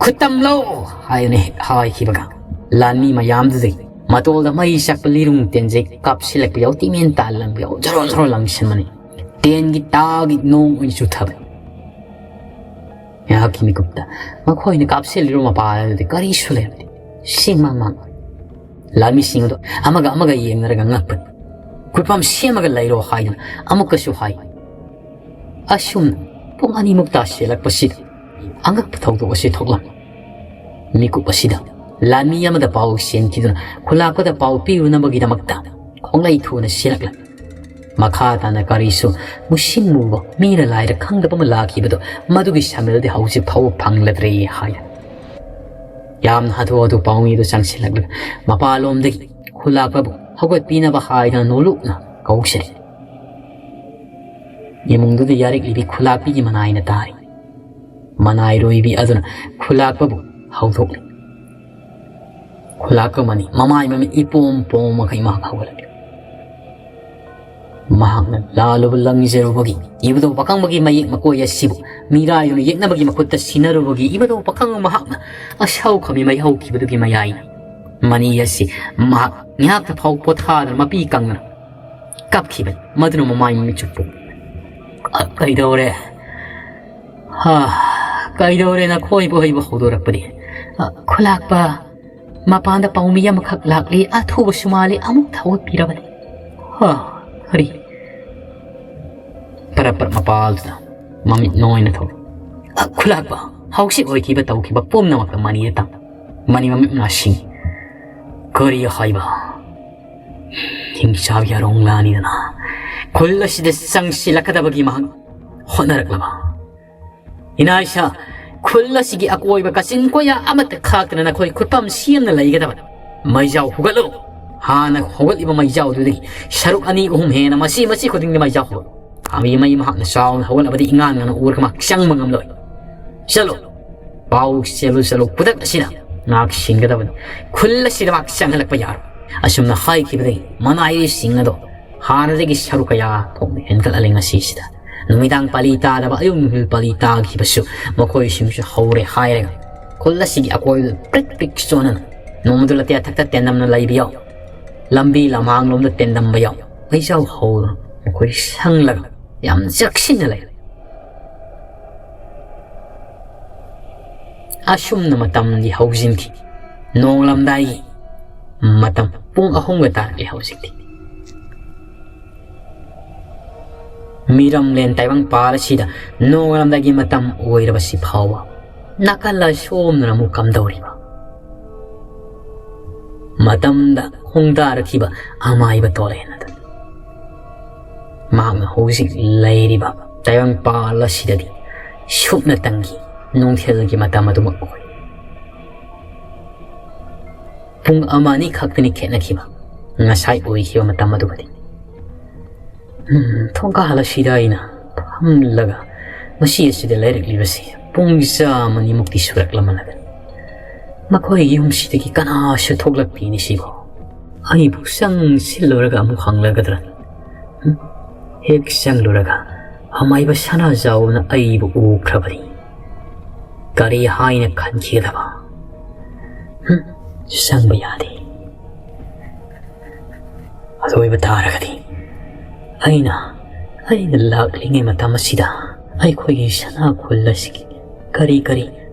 ꯈꯨꯠꯇꯝꯂꯣ!" ꯍꯥꯏꯅ ꯍꯦꯛ ꯍꯥꯏꯈꯤꯕꯒ, ꯂꯥꯟꯃꯤ ꯃꯌꯥꯝꯗꯨꯗꯒꯤ ꯃꯇꯣꯜꯗ ꯃꯩ ꯆꯥꯛꯄ ꯂꯤꯔꯨꯡ ꯇꯦꯟꯖꯩ ꯀꯥꯞꯁꯤꯜꯂꯛꯄ ꯌꯥꯎ, ꯇꯤꯃꯦꯟ ꯇꯥ ꯂꯪꯕ ꯌꯥꯎ, ꯖꯔꯣ ꯖꯔꯣ ꯂꯪꯁꯤꯟꯕꯅꯤ꯫ ꯇꯦꯟꯒꯤ ꯇꯥꯒꯤ ꯅꯣꯡ ꯑꯣꯏꯅ ꯆꯨꯊꯕꯅꯤ꯫ ꯉꯥꯏꯍꯥꯛꯀꯤ ꯃꯤꯀꯨꯞꯇ ꯃꯈꯣꯏꯅ ꯀꯥꯞꯁꯤꯜꯂꯤꯕ ꯃꯄꯥ ꯑꯗꯨꯗꯤ ꯀꯔꯤꯁꯨ ꯂꯩꯔꯝꯗꯦ꯫ ꯁꯤꯡ ꯃꯥꯡ ꯃꯥꯡ꯫ ꯂꯥꯟꯃꯤꯁꯤꯡ ꯑꯗꯨ ꯑꯃꯒ ꯑꯃꯒ ꯌꯦꯡꯅꯔꯒ ꯉꯛꯄꯅꯤ꯫ "ꯈꯨꯠꯐꯝ ꯁꯦꯝꯃꯒ ꯂꯩꯔꯣ" ꯍꯥꯏꯗꯨꯅ ꯑꯃꯨꯛꯀꯁꯨ ꯍꯥꯏ꯫ ꯑꯁꯨꯝꯅ ꯄꯨꯡ ꯑꯅꯤꯃꯨꯛ ꯇꯥꯁꯤꯜꯂꯛꯄꯁꯤꯗ ꯑꯉꯛꯄ ꯊꯧꯗꯣꯛ ꯑꯁꯤ ꯊꯣꯛꯂꯝꯃꯤ꯫ ꯃꯤꯀꯨꯞ ꯑꯁꯤꯗ ꯂꯥꯟꯃꯤ ꯑꯃꯗ ꯄꯥꯎ ꯆꯦꯟꯈꯤꯗꯨꯅ ꯈꯨꯂꯥꯛꯄꯗ ꯄꯥꯎ ꯄꯤꯔꯨꯅꯕꯒꯤꯗꯃꯛꯇ ꯈꯣꯡꯂꯩ ꯊꯨꯅ ꯆꯦꯜꯂꯛꯂꯝꯃꯤ꯫ ꯃꯈꯥ ꯇꯥꯅ ꯀꯔꯤꯁꯨ ꯃꯨꯁꯤꯟ ꯃꯨꯕ ꯃꯤꯔ ꯂꯥꯏꯔ ꯈꯪꯗꯕ ꯑꯃ ꯂꯥꯛꯈꯤꯕꯗꯣ, ꯃꯗꯨꯒꯤ ꯁꯃꯤꯜꯗꯤ ꯍꯧꯖꯤꯛ ꯐꯥꯎꯕ ꯐꯪꯂꯗ꯭ꯔꯦ ꯍꯥꯏꯔꯦ꯫ ꯌꯥꯝꯅ ꯍꯥꯊꯨ ꯍꯥꯊꯨ ꯄꯥꯎꯃꯤꯗꯨ ꯆꯪꯁꯤꯜꯂꯛꯂꯒ ꯃꯄꯥꯟꯂꯣꯝꯗꯒꯤ ꯈꯨꯂꯥꯛꯄꯕꯨ ꯍꯧꯒꯠꯄꯤꯅꯕ ꯍꯥꯏꯗꯨꯅ ꯅꯣꯂꯨꯛꯅ ꯀꯧꯁꯤꯜꯂꯤ꯫ ꯏꯃꯨꯡꯗꯨꯗ ꯌꯥꯔꯤꯛꯂꯤꯕꯤ ꯈꯨꯂꯥꯛꯄꯤꯒꯤ ꯃꯅꯥꯏꯅ ꯇꯥꯔꯤ꯫ ꯃꯅꯥꯏꯔꯣꯏꯕꯤ ꯑꯗꯨꯅ ꯈꯨꯂꯥꯛꯄꯕꯨ ꯍꯧꯗꯣꯛꯂꯤ꯫ ꯈꯨꯂꯥꯛꯄ ꯃꯅꯤ ꯃꯃꯥꯏ ꯃꯃꯤꯠ ꯏꯄꯣꯝ ꯄꯣꯝ ꯃꯈꯩ ꯃꯍꯥꯛ ꯍꯧꯒꯠꯂꯛꯂꯤ꯫ ꯃꯍꯥꯛꯅ ꯂꯥꯜꯂꯨꯕ ꯂꯪꯖꯔꯨꯕꯒꯤ ꯏꯕꯨꯙꯧ ꯄꯥꯈꯪꯕꯒꯤ ꯃꯌꯦꯛ ꯃꯀꯣꯏ ꯑꯁꯤꯕꯨ ꯃꯤꯔꯥꯏꯗꯨꯅ ꯌꯦꯛꯅꯕꯒꯤ ꯃꯈꯨꯠꯇ ꯁꯤꯟꯅꯔꯨꯕꯒꯤ ꯏꯕꯨꯙꯧ ꯄꯥꯈꯪꯕ ꯃꯍꯥꯛꯅ ꯑꯁꯥꯎꯈꯃꯤ ꯃꯩ ꯍꯧꯈꯤꯕꯗꯨꯒꯤ ꯃꯌꯥꯏꯅ ꯃꯅꯤ ꯑꯁꯤ ꯃꯍꯥꯛ ꯉꯥꯏꯍꯥꯛꯇ ꯐꯥꯎ ꯄꯣꯊꯥꯗꯅ ꯃꯄꯤ ꯀꯪꯗꯅ ꯀꯞꯈꯤꯕꯅꯤ꯫ ꯃꯗꯨꯅ ꯃꯃꯥꯏ ꯃꯃꯤꯠ ꯆꯨꯞꯄ꯫ "ꯑ, ꯀꯩꯗꯧꯔꯦ? ꯍꯥ, ꯀꯩꯗꯧꯔꯦ? ꯅꯈꯣꯏꯕꯨ ꯍꯩꯕ ꯍꯧꯗꯣꯔꯛꯄꯗꯤ?" "ꯑ, ꯈꯨꯂꯥꯛꯄ, ꯃꯄꯥꯟꯗ ꯄꯥꯎꯃꯤ ꯑꯃꯈꯛ ꯂꯥꯛꯂꯤ, ꯑꯊꯨꯕꯁꯨ ꯃꯥꯜꯂꯤ, ꯑꯃꯨꯛ ꯊꯧꯒꯠꯄꯤꯔꯕꯅꯤ꯫" "ꯍꯥ, ꯀꯔꯤ?" ꯄꯔꯞ ꯄꯔꯞ ꯃꯄꯥꯜꯗꯨꯗ ꯃꯃꯤꯠ ꯅꯣꯏꯅ ꯊꯣꯛꯏ꯫ "ꯑ, ꯈꯨꯂꯥꯛꯄ, ꯍꯧꯖꯤꯛ ꯑꯣꯏꯈꯤꯕ ꯇꯧꯈꯤꯕ ꯄꯨꯝꯅꯃꯛꯇ ꯃꯅꯤꯗ ꯇꯝ꯫ ꯃꯅꯤ ꯃꯃꯤꯠ ꯃꯅꯥ ꯁꯤꯡ꯫ ꯀꯔꯤ ꯍꯥꯏꯕ? ꯍꯤꯡꯆꯥꯕꯤ ꯑꯔꯣꯡꯂꯥꯅꯤꯗꯅ ꯈꯨꯜ ꯑꯁꯤꯗ ꯆꯪꯁꯤꯜꯂꯛꯀꯗꯕꯒꯤ ꯃꯍꯥꯛ ꯍꯣꯠꯅꯔꯛꯂꯕ? ꯏꯅꯥꯏꯁꯥ, ꯈꯨꯜ ꯑꯁꯤꯒꯤ ꯑꯀꯣꯏꯕ ꯀꯥꯆꯤꯟ ꯀꯣꯌꯥ ꯑꯃꯠꯇ ꯈꯥꯛꯇꯅ ꯅꯈꯣꯏ ꯈꯨꯠꯐꯝ ꯁꯦꯝꯅ ꯂꯩꯒꯗꯕ꯫ ꯃꯩꯖꯥꯎ ꯍꯧꯒꯠꯂꯨ꯫ ꯍꯥꯟꯅ ꯍꯧꯒꯠꯂꯤꯕ ꯃꯩꯖꯥꯎꯗꯨꯗꯒꯤ ꯁꯔꯨꯛ ꯑꯅꯤ ꯑꯍꯨꯝ ꯍꯦꯟꯅ ꯃꯁꯤ ꯃꯁꯤ ꯈꯨꯗꯤꯡꯒꯤ ꯃꯩꯖꯥꯎ ꯍꯧꯒꯠꯂꯨ꯫ ꯈꯥꯝꯕꯤ ꯃꯩ ꯃꯍꯥꯛꯅ ꯆꯥꯎꯅ ꯍꯧꯒꯠꯂꯕꯗꯤ ꯏꯉꯥꯟ ꯉꯥꯟꯅ ꯎꯔꯒ ꯃꯍꯥꯛ ꯆꯪꯕ ꯉꯝꯂꯣꯏ꯫ ꯆꯠꯂꯣ꯫ ꯄꯥꯎ ꯆꯦꯜꯂꯨ ꯆꯠꯂꯨ꯫ ꯈꯨꯗꯛ ꯑꯁꯤꯗ ꯉꯥꯛ ꯁꯤꯟꯒꯗꯕꯅꯤ꯫ ꯈꯨꯜ ꯑꯁꯤꯗ ꯃꯍꯥꯛ ꯆꯪꯍꯜꯂꯛꯄ ꯌꯥꯔꯣꯏ꯫ ꯑꯁꯨꯝꯅ ꯍꯥꯏꯈꯤꯕꯗꯒꯤ ꯃꯅꯥꯏꯔꯤꯁꯤꯡ ꯑꯗꯣ ꯍꯥꯟꯅꯗꯒꯤ ꯁꯔꯨꯛ ꯀꯌꯥ ꯊꯣꯛꯅ ꯍꯦꯟꯒꯠꯍꯜꯂꯦ ꯉꯁꯤꯁꯤꯗ꯫ ꯅꯨꯃꯤꯗꯥꯡ ꯄꯥꯂꯤ ꯇꯥꯗꯕ ꯑꯌꯨꯛ ꯅꯨꯡꯊꯤꯜ ꯄꯥꯂꯤ ꯇꯥꯈꯤꯕꯁꯨ ꯃꯈꯣꯏꯁꯤꯡꯁꯨ ꯍꯧꯔꯦ ꯍꯥꯏꯔꯒ ꯈꯨꯜ ꯑꯁꯤꯒꯤ ꯑꯀꯣꯏꯕꯗ ꯄ꯭ꯔꯤꯛ ꯄ꯭ꯔꯤꯛ ꯆꯣꯟꯅꯅ ꯅꯣꯡꯃꯗꯨ ꯂꯇꯤꯌꯥ ꯊꯛꯇ ꯇꯦꯟꯗꯝꯅ ꯂꯩꯕ ꯌꯥꯎ꯫ ꯂꯝꯕꯤ ꯂꯝꯍꯥꯡꯂꯣꯝꯗ ꯇꯦꯟꯗꯝꯕ ꯌꯥꯎ꯫ ꯃꯩꯖꯥꯎ ꯍꯧꯗꯨꯅ ꯃꯈꯣꯏ ꯁꯪꯂꯒ ꯌꯥꯝ ꯆꯦꯛꯁꯤꯟꯅ ꯂꯩ꯫ ꯑꯁꯨꯝꯅ ꯃꯇꯝꯗꯤ ꯍꯧꯖꯤꯟꯈꯤ꯫ ꯅꯣꯡꯂꯝꯗꯥꯏꯒꯤ ꯃꯇꯝ ꯄꯨꯡ ꯑꯍꯨꯝꯒ ꯇꯥꯔꯛꯂꯦ ꯍꯧꯖꯤꯛꯇꯤ꯫ ꯃꯤꯔꯝꯂꯦꯟ ꯇꯥꯏꯕꯪ ꯄꯥꯜ ꯑꯁꯤꯗ ꯅꯣꯡꯂꯝꯗꯥꯏꯒꯤ ꯃꯇꯝ ꯑꯣꯏꯔꯕꯁꯤ ꯐꯥꯎꯕ ꯅꯥꯀꯜ ꯑꯁꯣꯝꯗꯅ ꯑꯃꯨꯛ ꯀꯝꯗꯧꯔꯤꯕ? ꯃꯇꯝꯗ ꯈꯣꯡꯗꯥꯔꯛꯈꯤꯕ ꯑꯃꯥꯏꯕ ꯇꯣꯂꯦꯟ ꯑꯗꯨ ꯃꯍꯥꯛꯅ ꯍꯧꯖꯤꯛ ꯂꯩꯔꯤꯕ ꯇꯥꯏꯕꯪ ꯄꯥꯜ ꯑꯁꯤꯗꯗꯤ ꯁꯨꯞꯅꯇꯪꯒꯤ ꯅꯨꯡꯊꯤꯜꯒꯤ ꯃꯇꯝ ꯑꯗꯨꯃꯛ ꯑꯣꯏ꯫ ꯄꯨꯡ ꯑꯃ ꯑꯅꯤ ꯈꯛꯇꯅꯤ ꯈꯦꯠꯅꯈꯤꯕ ꯉꯁꯥꯏ ꯑꯣꯏꯈꯤꯕ ꯃꯇꯝ ꯑꯗꯨꯒꯗꯤ꯫ ꯎꯝ, ꯊꯣꯡꯒꯥꯜ ꯑꯁꯤꯗ ꯑꯩꯅ ꯐꯝꯂꯒ ꯃꯁꯤ ꯑꯁꯤꯗ ꯂꯩꯔꯛꯂꯤꯕꯁꯤ ꯄꯨꯡ ꯆꯥꯝꯃ ꯑꯅꯤꯃꯨꯛꯇꯤ ꯁꯨꯔꯛꯂꯝꯃꯂꯒꯅꯤ꯫ ꯃꯈꯣꯏ ꯌꯨꯝꯁꯤꯗꯒꯤ ꯀꯅꯥꯁꯨ ꯊꯣꯛꯂꯛꯇꯦꯅꯦ ꯁꯤꯕꯨ꯫ ꯑꯩꯕꯨ ꯆꯪꯁꯤꯜꯂꯨꯔꯒ ꯑꯃꯨꯛ ꯍꯪꯂꯒꯗ꯭ꯔꯥ? ꯎꯝ, ꯍꯦꯛ ꯆꯪꯂꯨꯔꯒ ꯑꯃꯥꯏꯕ ꯁꯅꯥꯖꯥꯎꯅ ꯑꯩꯕꯨ ꯎꯈ꯭ꯔꯕꯅꯤ꯫ ꯀꯔꯤ ꯍꯥꯏꯅ ꯈꯟꯈꯤꯒꯗꯕ? ꯍꯨꯝ, ꯆꯪꯕ ꯌꯥꯗꯦ꯫ ꯑꯗꯨ ꯑꯣꯏꯕ ꯇꯥꯔꯒꯗꯤ ꯑꯩꯅ, ꯑꯩꯅ ꯂꯥꯛꯂꯤꯉꯩ ꯃꯇꯝ ꯑꯁꯤꯗ ꯑꯩꯈꯣꯏꯒꯤ ꯁꯅꯥ ꯈꯨꯜ ꯑꯁꯤꯒꯤ ꯀꯔꯤ ꯀꯔꯤ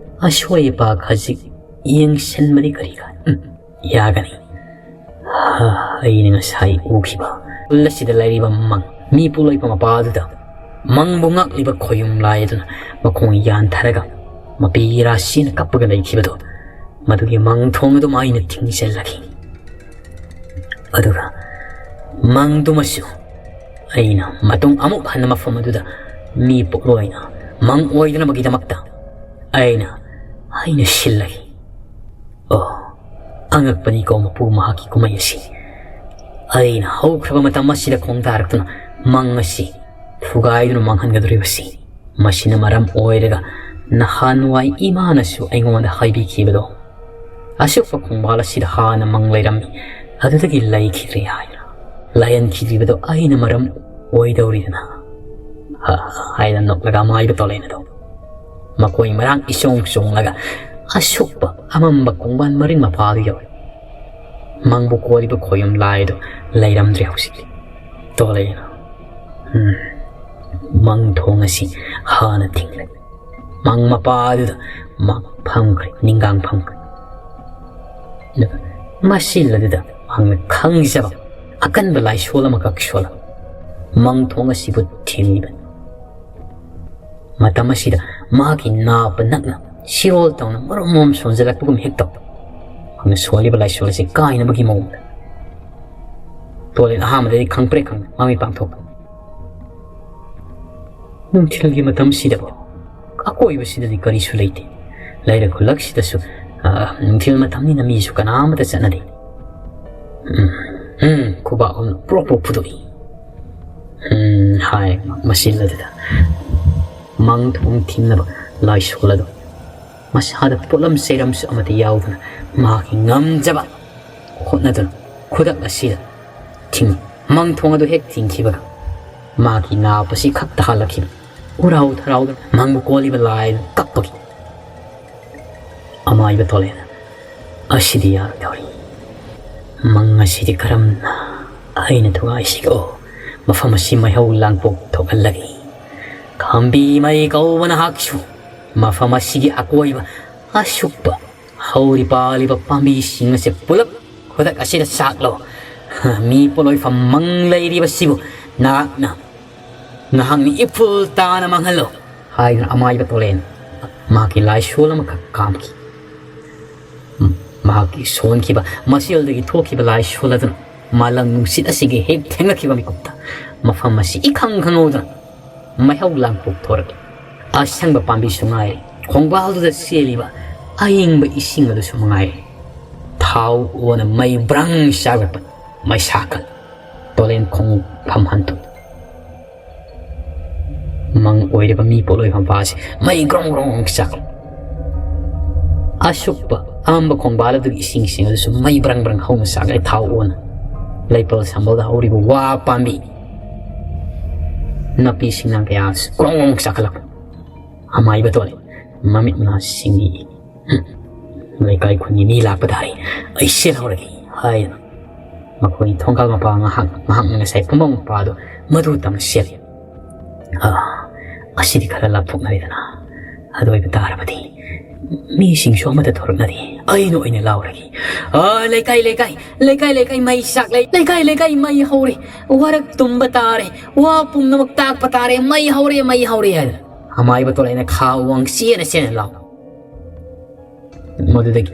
ꯑꯁꯣꯏ ꯑꯄꯥ ꯈꯖꯤꯛ ꯌꯦꯡꯁꯤꯟꯕꯗꯤ ꯀꯔꯤ ꯀꯥꯏ? ꯎꯝ, ꯌꯥꯒꯅꯤ꯫ ꯍꯥ, ꯑꯩꯅ ꯉꯁꯥꯏ ꯎꯈꯤꯕ ꯈꯨꯜ ꯑꯁꯤꯗ ꯂꯩꯔꯤꯕ ꯃꯪ, ꯃꯤ ꯄꯣꯛꯂꯛꯏꯕ ꯃꯄꯥ ꯑꯗꯨꯗ ꯃꯪꯕꯨ ꯉꯥꯛꯂꯤꯕ ꯈꯣꯌꯨꯝ ꯂꯥꯏ ꯑꯗꯨꯅ ꯃꯈꯣꯡ ꯌꯥꯟꯊꯔꯒ ꯃꯄꯤ ꯔꯥꯁꯤꯅ ꯀꯞꯄꯒ ꯂꯩꯈꯤꯕꯗꯣ, ꯃꯗꯨꯒꯤ ꯃꯪ ꯊꯣꯡ ꯑꯗꯨꯝ ꯑꯩꯅ ꯊꯤꯡꯖꯤꯜꯂꯒꯦ꯫ ꯑꯗꯨꯒ ꯃꯪꯗꯨꯃꯁꯨ ꯑꯩꯅ ꯃꯇꯨꯡ ꯑꯃꯨꯛ ꯍꯟꯅ ꯃꯐꯝ ꯑꯗꯨꯗ ꯃꯤ ꯄꯣꯛꯂꯣꯏꯅ ꯃꯪ ꯑꯣꯏꯗꯅꯕꯒꯤꯗꯃꯛꯇ ꯑꯩꯅ, ꯑꯩꯅ ꯁꯤꯜꯂꯒꯦ꯫ ꯑꯣ, ꯑꯉꯛꯄꯅꯤꯀꯣ ꯃꯄꯨ ꯃꯍꯥꯛꯀꯤ ꯀꯨꯝꯍꯩ ꯑꯁꯤ꯫ ꯑꯩꯅ ꯍꯧꯈ꯭ꯔꯕ ꯃꯇꯝ ꯑꯁꯤꯗ ꯈꯣꯡꯗꯥꯔꯛꯇꯨꯅ ꯃꯪ ꯑꯁꯤ ꯊꯨꯒꯥꯏꯗꯨꯅ ꯃꯥꯡꯍꯟꯒꯗꯧꯔꯤꯕꯁꯤ꯫ ꯃꯁꯤꯅ ꯃꯔꯝ ꯑꯣꯏꯔꯒ ꯅꯍꯥꯟꯋꯥꯏ ꯏꯃꯥꯅꯁꯨ ꯑꯩꯉꯣꯟꯗ ꯍꯥꯏꯕꯤꯈꯤꯕꯗꯣ, "ꯑꯁꯨꯛꯄ ꯈꯣꯡꯕꯥꯜ ꯑꯁꯤꯗ ꯍꯥꯟꯅ ꯃꯪ ꯂꯩꯔꯝꯃꯤ, ꯑꯗꯨꯗꯒꯤ ꯂꯩꯈꯤꯗ꯭ꯔꯦ" ꯍꯥꯏꯅ꯫ "ꯂꯥꯏꯍꯟꯈꯤꯗ꯭ꯔꯤꯕꯗꯣ ꯑꯩꯅ ꯃꯔꯝ ꯑꯣꯏꯗꯧꯔꯤꯗꯅ" ꯍꯥꯏꯅ ꯅꯣꯛꯂꯒ ꯑꯃꯥꯏꯕ ꯇꯣꯂꯦꯟ ꯑꯗꯣ ꯃꯈꯣꯏ ꯃꯔꯥꯡ ꯏꯆꯣꯡ ꯆꯣꯡꯂꯒ ꯑꯁꯨꯛꯄ ꯑꯃꯝꯕ ꯈꯣꯡꯕꯥꯟ ꯃꯔꯤꯡ ꯃꯄꯥꯗꯨ ꯌꯧꯔꯦ꯫ ꯃꯪꯕꯨ ꯀꯣꯜꯂꯤꯕ ꯈꯣꯌꯨꯝ ꯂꯥꯏꯗꯨ ꯂꯩꯔꯝꯗ꯭ꯔꯦ ꯍꯧꯖꯤꯛꯇꯤ꯫ ꯇꯣꯂꯦꯟ, ꯎꯝ, ꯃꯪ ꯊꯣꯡ ꯑꯁꯤ ꯍꯥꯟꯅ ꯊꯤꯡꯂꯦ꯫ ꯃꯪ ꯃꯄꯥꯗꯨꯗ ꯃꯪ ꯐꯝꯈ꯭ꯔꯦ, ꯅꯤꯡꯒꯥꯡ ꯐꯝꯈ꯭ꯔꯦ꯫ ꯑꯗꯨꯒ ꯃꯁꯤꯜ ꯑꯗꯨꯗ ꯃꯍꯥꯛꯅ ꯈꯪꯖꯕ ꯑꯀꯟꯕ ꯂꯥꯏꯁꯣꯜ ꯑꯃꯈꯛ ꯁꯣꯜꯂꯒ ꯃꯪ ꯊꯣꯡ ꯑꯁꯤꯕꯨ ꯊꯤꯡꯂꯤꯕꯅꯤ꯫ ꯃꯇꯝ ꯑꯁꯤꯗ ꯃꯍꯥꯛꯀꯤ ꯅꯥꯕ ꯅꯛꯅ ꯁꯤꯔꯣꯜ ꯇꯧꯅ ꯃꯔꯨꯝ ꯃꯔꯨꯝ ꯁꯣꯟꯖꯜꯂꯛꯄꯒꯨꯝ ꯍꯦꯛ ꯇꯧ꯫ ꯃꯍꯥꯛꯅ ꯁꯣꯜꯂꯤꯕ ꯂꯥꯏꯁꯣꯜ ꯑꯁꯤ ꯀꯥꯏꯅꯕꯒꯤ ꯃꯑꯣꯡꯗ꯫ ꯇꯣꯂꯦꯟ ꯑꯍꯥꯟꯕꯗꯗꯤ ꯈꯪꯄ꯭ꯔꯦꯛ ꯈꯪꯅ ꯃꯃꯤꯠ ꯄꯥꯡꯊꯣꯛꯄ꯫ ꯅꯨꯡꯊꯤꯜꯒꯤ ꯃꯇꯝꯁꯤꯗꯕꯨ ꯑꯀꯣꯏꯕꯁꯤꯗꯗꯤ ꯀꯔꯤꯁꯨ ꯂꯩꯇꯦ꯫ ꯂꯩꯔꯛ ꯈꯨꯜꯂꯛꯁꯤꯗꯁꯨ, ꯑ, ꯅꯨꯡꯊꯤꯜ ꯃꯇꯝꯅꯤꯅ ꯃꯤꯁꯨ ꯀꯅꯥ ꯑꯃꯠꯇ ꯆꯠꯅꯗꯦ꯫ ꯎꯝ, ꯎꯝ, ꯈꯨꯕꯥꯛ ꯑꯍꯨꯝꯅ ꯄ꯭ꯔꯣꯛ ꯄ꯭ꯔꯣꯛ ꯐꯨꯗꯣꯛꯏ꯫ ꯎꯝ, ꯍꯥꯏ ꯃꯁꯤꯜ ꯑꯗꯨꯗ ꯃꯪ ꯊꯣꯡ ꯊꯤꯡꯅꯕ ꯂꯥꯏꯁꯣꯜ ꯑꯗꯨ ꯃꯁꯥꯗ ꯄꯣꯠꯂꯝ ꯆꯩꯔꯝꯁꯨ ꯑꯃꯠꯇ ꯌꯥꯎꯗꯅ ꯃꯍꯥꯛꯀꯤ ꯉꯝꯖꯕ ꯍꯣꯠꯅꯗꯨꯅ ꯈꯨꯗꯛ ꯑꯁꯤꯗ ꯊꯤꯡ-, ꯃꯪ ꯊꯣꯡ ꯑꯗꯨ ꯍꯦꯛ ꯊꯤꯡꯈꯤꯕꯒ ꯃꯍꯥꯛꯀꯤ ꯅꯥꯕꯁꯤ ꯈꯛꯇ ꯍꯜꯂꯛꯈꯤꯕ꯫ ꯎꯔꯥꯎ ꯊꯔꯥꯎꯗꯨꯅ ꯃꯪꯕꯨ ꯀꯣꯜꯂꯤꯕ ꯂꯥꯏ ꯑꯗꯨ ꯀꯞꯄꯒꯤ ꯑꯃꯥꯏꯕ ꯇꯣꯂꯦꯟ, "ꯑꯁꯤꯗꯤ ꯌꯥꯔꯣꯏꯗꯧꯔꯤ꯫ ꯃꯪ ꯑꯁꯤꯗꯤ ꯀꯔꯝꯅ ꯑꯩꯅ ꯊꯨꯒꯥꯏꯁꯤꯒꯣ? ꯃꯐꯝ ꯑꯁꯤ ꯃꯩꯍꯧ ꯂꯥꯡꯄꯣꯛ ꯊꯣꯛꯍꯜꯂꯒꯦ꯫ ꯈꯥꯝꯕꯤ ꯃꯩ ꯀꯧꯕ ꯅꯍꯥꯛꯁꯨ ꯃꯐꯝ ꯑꯁꯤꯒꯤ ꯑꯀꯣꯏꯕ ꯑꯁꯨꯛꯄ ꯍꯧꯔꯤ ꯄꯥꯜꯂꯤꯕ ꯄꯥꯝꯕꯤꯁꯤꯡ ꯑꯁꯦ ꯄꯨꯂꯞ ꯈꯨꯗꯛ ꯑꯁꯤꯗ ꯆꯥꯛꯂꯣ꯫ ꯃꯤ ꯄꯣꯠꯂꯣꯏꯐꯝ ꯃꯪ ꯂꯩꯔꯤꯕꯁꯤꯕꯨ ꯅꯍꯥꯛꯅ, ꯅꯍꯥꯛꯅ ꯏꯐꯨꯜ ꯇꯥꯅ ꯃꯥꯡꯍꯜꯂꯣ" ꯍꯥꯏꯗꯨꯅ ꯑꯃꯥꯏꯕ ꯇꯣꯂꯦꯟ ꯃꯍꯥꯛꯀꯤ ꯂꯥꯏꯁꯣꯜ ꯑꯃꯈꯛ ꯀꯥꯝꯈꯤ꯫ ꯃꯍꯥꯛꯀꯤ ꯁꯣꯟꯈꯤꯕ ꯃꯁꯦꯜꯗꯒꯤ ꯊꯣꯛꯈꯤꯕ ꯂꯥꯏꯁꯣꯜ ꯑꯗꯨꯅ ꯃꯥꯂꯪ ꯅꯨꯡꯁꯤꯠ ꯑꯁꯤꯒ ꯍꯦꯛ ꯊꯦꯡꯅꯈꯤꯕ ꯃꯤꯀꯨꯞꯇ ꯃꯐꯝ ꯑꯁꯤ ꯏꯈꯪ ꯈꯪꯍꯧꯗꯅ ꯃꯩꯍꯧ ꯂꯥꯡꯄꯣꯛ ꯊꯣꯔꯛꯏ꯫ ꯑꯁꯪꯕ ꯄꯥꯝꯕꯤꯁꯨ ꯉꯥꯏꯔꯦ, ꯈꯣꯡꯕꯥꯜꯗꯨꯗ ꯆꯦꯜꯂꯤꯕ ꯑꯌꯤꯡꯕ ꯏꯁꯤꯡ ꯑꯗꯨꯁꯨ ꯃꯉꯥꯏꯔꯦ꯫ ꯊꯥꯎ ꯑꯣꯟꯅ ꯃꯩ ꯕ꯭ꯔꯪ ꯆꯥꯛꯂꯛꯄ ꯃꯩꯁꯥ ꯀꯜ ꯇꯣꯂꯦꯟ ꯈꯣꯡꯐꯝ ꯍꯟꯊꯨ꯫ ꯃꯪ ꯑꯣꯏꯔꯤꯕ ꯃꯤ ꯄꯣꯠꯂꯣꯏ ꯐꯝꯐꯥ ꯑꯁꯤ ꯃꯩ ꯒ꯭ꯔꯣꯡ ꯒ꯭ꯔꯣꯡ ꯆꯥꯛꯂꯤ꯫ ꯑꯁꯨꯛꯄ ꯑꯃꯝꯕ ꯈꯣꯡꯕꯥꯜ ꯑꯗꯨꯒꯤ ꯏꯁꯤꯡꯁꯤꯡ ꯑꯗꯨꯁꯨ ꯃꯩ ꯕ꯭ꯔꯪ ꯕ꯭ꯔꯪ ꯍꯧꯅ ꯆꯥꯛꯂꯦ꯫ ꯊꯥꯎ ꯑꯣꯟꯅ ꯂꯩꯄꯜ ꯁꯝꯕꯜꯗ ꯍꯧꯔꯤꯕ ꯋꯥ ꯄꯥꯝꯕꯤ ꯅꯥꯄꯤ ꯁꯤꯡꯅꯥꯡ ꯀꯌꯥ ꯑꯁꯤ ꯒ꯭ꯔꯣꯡ ꯒ꯭ꯔꯣꯡ ꯆꯥꯛꯈꯠꯂꯛꯄ꯫ ꯑꯃꯥꯏꯕ ꯇꯣꯂꯦ ꯃꯃꯤꯠ ꯃꯅꯥ ꯁꯤꯡꯏ꯫ "ꯂꯩꯀꯥꯏ ꯈꯨꯟꯒꯤ ꯃꯤ ꯂꯥꯛꯄ ꯇꯥꯔꯦ꯫ ꯑꯩ ꯆꯦꯜꯍꯧꯔꯒꯦ" ꯍꯥꯏꯗꯨꯅ ꯃꯈꯣꯏ ꯊꯣꯡꯒꯥꯜ ꯃꯄꯥ ꯉꯥꯏꯍꯥꯛ ꯃꯍꯥꯛꯅ ꯉꯁꯥꯏ ꯄꯨꯝꯕ ꯃꯄꯥꯗꯣ ꯃꯗꯨ ꯇꯝꯅ ꯆꯦꯜꯂꯤ꯫ "ꯑꯥ, ꯑꯁꯤꯗꯤ ꯈꯔ ꯂꯥꯞꯊꯣꯛꯅꯔꯦꯗꯅ꯫ ꯑꯗꯨ ꯑꯣꯏꯕ ꯇꯥꯔꯕꯗꯤ ꯃꯤꯁꯤꯡꯁꯨ ꯑꯃꯠꯇ ꯊꯣꯔꯛꯅꯗꯦ꯫ ꯑꯩꯅ ꯑꯣꯏꯅ ꯂꯥꯎꯔꯒꯦ꯫ ꯑꯥ, ꯂꯩꯀꯥꯏ, ꯂꯩꯀꯥꯏ, ꯂꯩꯀꯥꯏ, ꯂꯩꯀꯥꯏ, ꯃꯩ ꯆꯥꯛꯂꯦ꯫ ꯂꯩꯀꯥꯏ, ꯂꯩꯀꯥꯏ, ꯃꯩ ꯍꯧꯔꯦ꯫ ꯋꯥꯔꯛ ꯇꯨꯝꯕ ꯇꯥꯔꯦ꯫ ꯋꯥ ꯄꯨꯝꯅꯃꯛ ꯇꯥꯛꯄ ꯇꯥꯔꯦ꯫ ꯃꯩ ꯍꯧꯔꯦ, ꯃꯩ ꯍꯧꯔꯦ" ꯍꯥꯏꯗꯅ ꯑꯃꯥꯏꯕ ꯇꯣꯂꯥꯏꯅ ꯈꯥ ꯋꯥꯡ ꯆꯦꯅ ꯆꯦꯅ ꯂꯥꯎ꯫ ꯃꯗꯨꯗꯒꯤ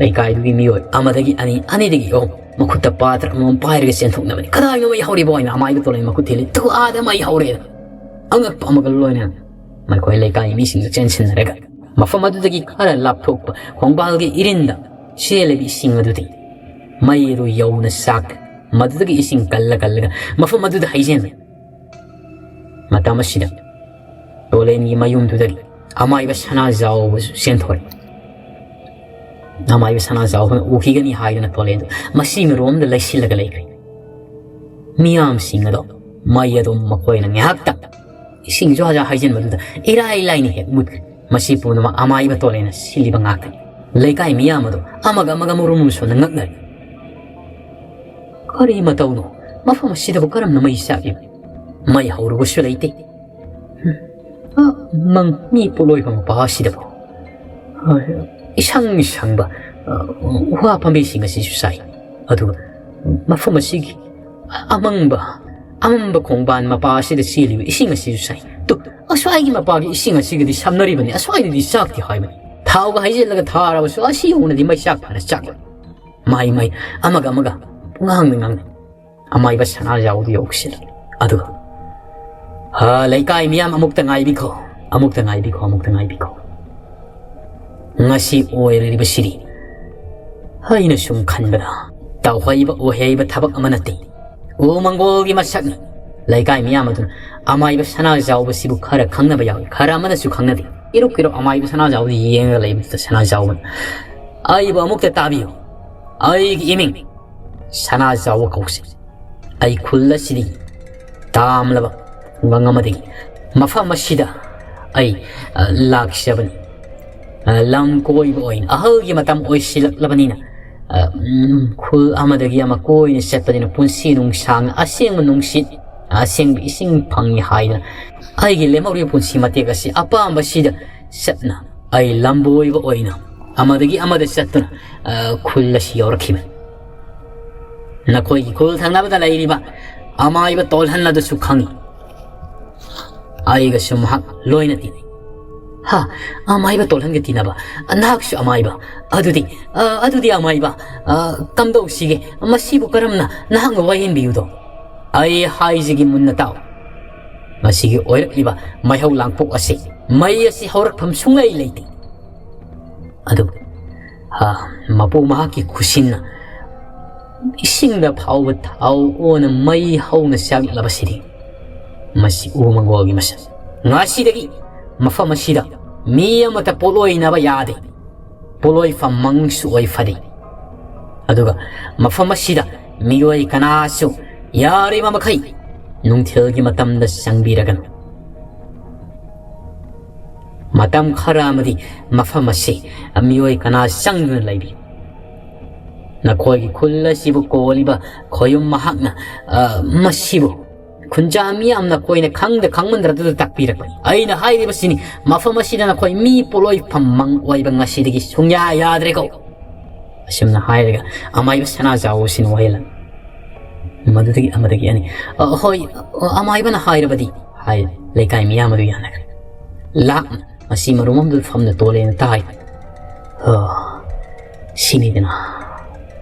ꯂꯩꯀꯥꯏꯗꯨꯒꯤ ꯃꯤꯑꯣꯏ ꯑꯃꯗꯒꯤ ꯑꯅꯤ, ꯑꯅꯤꯗꯒꯤ ꯑꯍꯨꯝ ꯃꯈꯨꯠꯇ ꯄꯥꯇ꯭ꯔ ꯑꯃꯃꯝ ꯄꯥꯏꯔꯒ ꯆꯦꯟꯊꯣꯛꯅꯕꯅꯤ꯫ "ꯀꯗꯥꯏꯅꯣ ꯃꯩ ꯍꯧꯔꯤꯕꯣ?" ꯍꯥꯏꯅ ꯑꯃꯥꯏꯕ ꯇꯣꯂꯥꯏꯅ ꯃꯈꯨꯠ ꯊꯤꯜꯂꯤ꯫ "ꯇꯨ ꯑꯥꯗ ꯃꯩ ꯍꯧꯔꯦ" ꯑꯉꯛꯄ ꯑꯃꯒ ꯂꯣꯏꯅꯅ ꯃꯈꯣꯏ ꯂꯩꯀꯥꯏ ꯃꯤꯁꯤꯡꯗꯨ ꯆꯦꯟꯁꯤꯟꯅꯔꯒ ꯃꯐꯝ ꯑꯗꯨꯗꯒꯤ ꯈꯔ ꯂꯥꯞꯊꯣꯛꯄ ꯈꯣꯡꯕꯥꯜꯒꯤ ꯏꯔꯤꯟꯗ ꯆꯦꯜꯂꯤꯕ ꯏꯁꯤꯡ ꯑꯗꯨꯗꯤ ꯃꯩ ꯑꯗꯨ ꯌꯧꯅ ꯆꯥꯛꯈ꯭ꯔꯦ꯫ ꯃꯗꯨꯗꯒꯤ ꯏꯁꯤꯡ ꯀꯜꯂ ꯀꯜꯂꯒ ꯃꯐꯝ ꯑꯗꯨꯗ ꯍꯩꯖꯤꯟꯕ꯫ ꯃꯇꯝ ꯑꯁꯤꯗ ꯇꯣꯂꯦꯟꯒꯤ ꯃꯌꯨꯝꯗꯨꯗꯒꯤ ꯑꯃꯥꯏꯕ ꯁꯅꯥꯖꯥꯎꯕꯁꯨ ꯆꯦꯟꯊꯣꯔꯛꯏ꯫ ꯑꯃꯥꯏꯕ ꯁꯅꯥꯖꯥꯎꯕꯅ ꯎꯈꯤꯒꯅꯤ ꯍꯥꯏꯗꯨꯅ ꯇꯣꯂꯦꯟꯗꯨ ꯃꯁꯤ ꯃꯔꯣꯝꯗ ꯂꯩꯁꯤꯜꯂꯒ ꯂꯩꯈ꯭ꯔꯦ꯫ ꯃꯤꯌꯥꯝꯁꯤꯡ ꯑꯗꯣ ꯃꯩ ꯑꯗꯨꯝ ꯃꯈꯣꯏꯅ ꯉꯥꯏꯍꯥꯛꯇꯪ ꯏꯁꯤꯡ ꯖ꯭ꯋꯥ ꯖ꯭ꯋꯥ ꯍꯩꯖꯤꯟꯕꯗꯨꯗ ꯏꯔꯥꯏ ꯂꯥꯏꯅ ꯍꯦꯛ ꯃꯨꯠꯈ꯭ꯔꯦ꯫ ꯃꯁꯤ ꯄꯨꯝꯅꯃꯛ ꯑꯃꯥꯏꯕ ꯇꯣꯂꯦꯟꯅ ꯁꯤꯜꯂꯤꯕ ꯉꯥꯛꯇꯅꯤ꯫ ꯂꯩꯀꯥꯏ ꯃꯤꯌꯥꯝ ꯑꯗꯣ ꯑꯃꯒ ꯑꯃꯒ ꯃꯔꯨꯝ ꯁꯣꯟꯅ ꯉꯛꯅꯔꯤ꯫ "ꯀꯔꯤ ꯃꯇꯧꯅꯣ? ꯃꯐꯝ ꯑꯁꯤꯗꯕꯨ ꯀꯔꯝꯅ ꯃꯩ ꯆꯥꯛꯂꯤꯕ? ꯃꯩ ꯍꯧꯔꯨꯕꯁꯨ ꯂꯩꯇꯦ꯫ ꯍꯝ, ꯑ, ꯃꯪ ꯃꯤ ꯄꯣꯠꯂꯣꯏꯕ ꯃꯄꯥ ꯑꯁꯤꯗꯕꯨ, ꯑ, ꯏꯁꯪ ꯁꯪꯕ, ꯑ, ꯋꯥ ꯄꯥꯝꯕꯤꯁꯤꯡ ꯑꯁꯤꯁꯨ ꯁꯥꯏ꯫ ꯑꯗꯨꯒ ꯃꯐꯝ ꯑꯁꯤꯒꯤ ꯑꯃꯪꯕ, ꯑꯃꯝꯕ ꯈꯣꯡꯕꯥꯟ ꯃꯄꯥ ꯑꯁꯤꯗ ꯆꯦꯜꯂꯤꯕ ꯏꯁꯤꯡ ꯑꯁꯤꯁꯨ ꯁꯥꯏ꯫ ꯇꯨ, ꯑꯁ꯭ꯋꯥꯏꯒꯤ ꯃꯄꯥꯒꯤ ꯏꯁꯤꯡ ꯑꯁꯤꯒꯗꯤ ꯁꯝꯅꯔꯤꯕꯅꯤ, ꯑꯁ꯭ꯋꯥꯏꯗꯗꯤ ꯆꯥꯛꯇꯤ ꯍꯥꯏꯕꯅꯤ꯫ ꯊꯥꯎꯒ ꯍꯩꯖꯤꯜꯂꯒ ꯊꯥꯔꯕꯁꯨ ꯑꯁꯤ ꯌꯧꯅꯗꯤ ꯃꯩ ꯆꯥꯛ ꯐꯅ ꯆꯥꯛꯂꯣꯏ꯫ ꯃꯍꯩ ꯃꯍꯩ ꯑꯃꯒ ꯑꯃꯒ ꯄꯨꯡꯉꯥꯡꯗ ꯉꯥꯡꯅꯩ꯫ ꯑꯃꯥꯏꯕ ꯁꯅꯥꯖꯥꯎꯗꯨ ꯌꯧꯁꯤꯜꯂꯛꯏ꯫ ꯑꯗꯨꯒ, "ꯍꯥ, ꯂꯩꯀꯥꯏ ꯃꯤꯌꯥꯝ ꯑꯃꯨꯛꯇ ꯉꯥꯏꯕꯤꯈꯣ, ꯑꯃꯨꯛꯇ ꯉꯥꯏꯕꯤꯈꯣ, ꯑꯃꯨꯛꯇ ꯉꯥꯏꯕꯤꯈꯣ꯫ ꯉꯁꯤ ꯑꯣꯏꯔꯤꯕꯁꯤꯗꯤ ꯑꯩꯅ ꯁꯨꯝ ꯈꯟꯕꯗ ꯇꯧꯍꯩꯕ ꯑꯣꯏꯍꯩꯕ ꯊꯕꯛ ꯑꯃ ꯅꯠꯇꯦ꯫ ꯎ ꯃꯪꯒꯣꯜꯒꯤ ꯃꯁꯛꯅꯤ꯫ ꯂꯩꯀꯥꯏ ꯃꯤꯌꯥꯝ ꯑꯗꯨꯅ ꯑꯃꯥꯏꯕ ꯁꯅꯥꯖꯥꯎꯕꯁꯤꯕꯨ ꯈꯔ ꯈꯪꯅꯕ ꯌꯥꯎꯏ, ꯈꯔ ꯑꯃꯅꯁꯨ ꯈꯪꯅꯗꯦ꯫ ꯏꯔꯨꯞ ꯏꯔꯨꯞ ꯑꯃꯥꯏꯕ ꯁꯅꯥꯖꯥꯎꯕꯗꯨ ꯌꯦꯡꯂꯒ ꯂꯩꯕꯗꯨꯗ ꯁꯅꯥꯖꯥꯎꯕꯅ, 'ꯑꯩꯕꯨ ꯑꯃꯨꯛꯇ ꯇꯥꯕꯤꯌꯨ꯫ ꯑꯩꯒꯤ ꯏꯃꯤꯡ ꯁꯅꯥꯖꯥꯎꯕ ꯀꯧꯁꯤ꯫ ꯑꯩ ꯈꯨꯜ ꯑꯁꯤꯗꯒꯤ ꯇꯥꯝꯂꯕ ꯈꯨꯡꯒꯪ ꯑꯃꯗꯒꯤ ꯃꯐꯝ ꯑꯁꯤꯗ ꯑꯩ, ꯑ, ꯂꯥꯛꯆꯕꯅꯤ꯫ ꯑ, ꯂꯝ ꯀꯣꯏꯕ ꯑꯣꯏꯅ ꯑꯍꯜꯒꯤ ꯃꯇꯝ ꯑꯣꯏꯁꯤꯜꯂꯛꯂꯕꯅꯤꯅ, ꯑ, ꯎꯝ, ꯈꯨꯜ ꯑꯃꯗꯒꯤ ꯑꯃ ꯀꯣꯏꯅ ꯆꯠꯄꯅꯤꯅ ꯄꯨꯟꯁꯤ ꯅꯨꯡꯁꯥꯡꯅ ꯑꯁꯦꯡꯕ ꯅꯨꯡꯁꯤꯠ, ꯑꯁꯦꯡꯕ ꯏꯁꯤꯡ ꯐꯪꯏ ꯍꯥꯏꯗꯅ ꯑꯩꯒꯤ ꯂꯦꯝꯍꯧꯔꯤꯕ ꯄꯨꯟꯁꯤ ꯃꯇꯦꯛ ꯑꯁꯤ ꯑꯄꯥꯝꯕꯁꯤꯗ ꯆꯠꯅ ꯑꯩ ꯂꯝꯕꯣꯏꯕ ꯑꯣꯏꯅ ꯑꯃꯗꯒꯤ ꯑꯃꯗ ꯆꯠꯇꯨꯅ, ꯑ, ꯈꯨꯜ ꯑꯁꯤ ꯌꯧꯔꯛꯈꯤꯕꯅꯤ꯫ ꯅꯈꯣꯏꯒꯤ ꯈꯨꯜ ꯊꯪꯅꯕꯗ ꯂꯩꯔꯤꯕ ꯑꯃꯥꯏꯕ ꯇꯣꯜꯍꯟ ꯑꯗꯨꯁꯨ ꯈꯪꯏ꯫ ꯑꯩꯒꯁꯨ ꯃꯍꯥꯛ ꯂꯣꯏꯅ ꯇꯤꯟꯅꯩ꯫ ꯍꯥ, ꯑꯃꯥꯏꯕ ꯇꯣꯜꯍꯟꯒ ꯇꯤꯟꯅꯕ? ꯅꯍꯥꯛꯁꯨ ꯑꯃꯥꯏꯕ? ꯑꯗꯨꯗꯤ, ꯑ, ꯑꯗꯨꯗꯤ ꯑꯃꯥꯏꯕ, ꯑ, ꯀꯝꯗꯧꯁꯤꯒꯦ? ꯃꯁꯤꯕꯨ ꯀꯔꯝꯅ ꯅꯍꯥꯛꯅ ꯋꯥꯌꯦꯟꯕꯤꯌꯨꯗꯣ? ꯑꯩ ꯍꯥꯏꯖꯒꯦ ꯃꯨꯟꯅ ꯇꯥꯎ꯫ ꯃꯁꯤꯒꯤ ꯑꯣꯏꯔꯛꯂꯤꯕ ꯃꯩꯍꯧ ꯂꯥꯡꯄꯣꯛ ꯑꯁꯤ, ꯃꯩ ꯑꯁꯤ ꯍꯧꯔꯛꯐꯝ ꯁꯨꯡꯂꯩ ꯂꯩꯇꯦ꯫ ꯑꯗꯨꯕꯨ, ꯑ, ꯃꯄꯨ ꯃꯍꯥꯛꯀꯤ ꯈꯨꯁꯤꯟꯅ ꯏꯁꯤꯡꯗ ꯐꯥꯎꯕ ꯊꯥꯎ ꯑꯣꯟꯅ ꯃꯩ ꯍꯧꯅ ꯆꯥꯛꯂꯕꯁꯤꯗꯤ ꯃꯁꯤ ꯎ ꯃꯪꯒꯣꯜꯒꯤ ꯃꯁꯛ꯫ ꯉꯁꯤꯗꯒꯤ ꯃꯐꯝ ꯑꯁꯤꯗ ꯃꯤ ꯑꯃꯠꯇ ꯄꯣꯠꯂꯣꯏꯅꯕ ꯌꯥꯗꯦ꯫ ꯄꯣꯠꯂꯣꯏꯐꯝ ꯃꯪꯁꯨ ꯑꯣꯏ ꯐꯔꯦ꯫ ꯑꯗꯨꯒ ꯃꯐꯝ ꯑꯁꯤꯗ ꯃꯤꯑꯣꯏ ꯀꯅꯥꯁꯨ ꯌꯥꯔꯤꯕ ꯃꯈꯩ ꯅꯨꯡꯊꯤꯜꯒꯤ ꯃꯇꯝꯗ ꯆꯪꯕꯤꯔꯒꯅꯨ꯫ ꯃꯇꯝ ꯈꯔ ꯑꯃꯗꯤ ꯃꯐꯝ ꯑꯁꯤ ꯃꯤꯑꯣꯏ ꯀꯅꯥ ꯆꯪꯗꯨꯅ ꯂꯩꯕꯤꯌꯨ꯫ ꯅꯈꯣꯏꯒꯤ ꯈꯨꯜ ꯑꯁꯤꯕꯨ ꯀꯣꯜꯂꯤꯕ ꯈꯣꯌꯨꯝ ꯃꯍꯥꯛꯅ, ꯑ, ꯃꯁꯤꯕꯨ ꯈꯨꯟꯖꯥ ꯃꯤꯌꯥꯝꯅ ꯀꯣꯏꯅ ꯈꯪꯗ ꯈꯪꯃꯟꯗ꯭ꯔꯗꯨꯗ ꯇꯥꯛꯄꯤꯔꯛꯄꯅꯤ꯫ ꯑꯩꯅ ꯍꯥꯏꯔꯤꯕꯁꯤꯅꯤ, ꯃꯐꯝ ꯑꯁꯤꯗ ꯅꯈꯣꯏ ꯃꯤ ꯄꯣꯠꯂꯣꯏꯐꯝ ꯃꯪ ꯑꯣꯏꯕ ꯉꯁꯤꯗꯒꯤ ꯁꯨꯡꯌꯥ ꯌꯥꯗ꯭ꯔꯦꯀꯣ꯫ ꯑꯁꯨꯝꯅ ꯍꯥꯏꯔꯒ ꯑꯃꯥꯏꯕ ꯁꯅꯥꯖꯥꯎ ꯑꯁꯤꯅ ꯋꯥꯌꯦꯜꯂꯝꯃꯤ꯫ ꯃꯗꯨꯗꯒꯤ ꯑꯃꯗꯒꯤ ꯑꯅꯤ, "ꯑ, ꯍꯣꯏ, ꯑ, ꯑꯃꯥꯏꯕꯅ ꯍꯥꯏꯔꯕꯗꯤ?" ꯍꯥꯏ꯫ ꯂꯩꯀꯥꯏ ꯃꯤꯌꯥꯝ ꯑꯗꯨ ꯌꯥꯅꯈ꯭ꯔꯦ꯫ ꯂꯥꯞꯅ ꯃꯁꯤ ꯃꯔꯨꯝ ꯑꯃꯗ ꯐꯝꯅ ꯇꯣꯜꯂꯦꯅ ꯇꯥꯏ꯫ ꯍꯣ, ꯁꯤꯅꯤꯗꯅ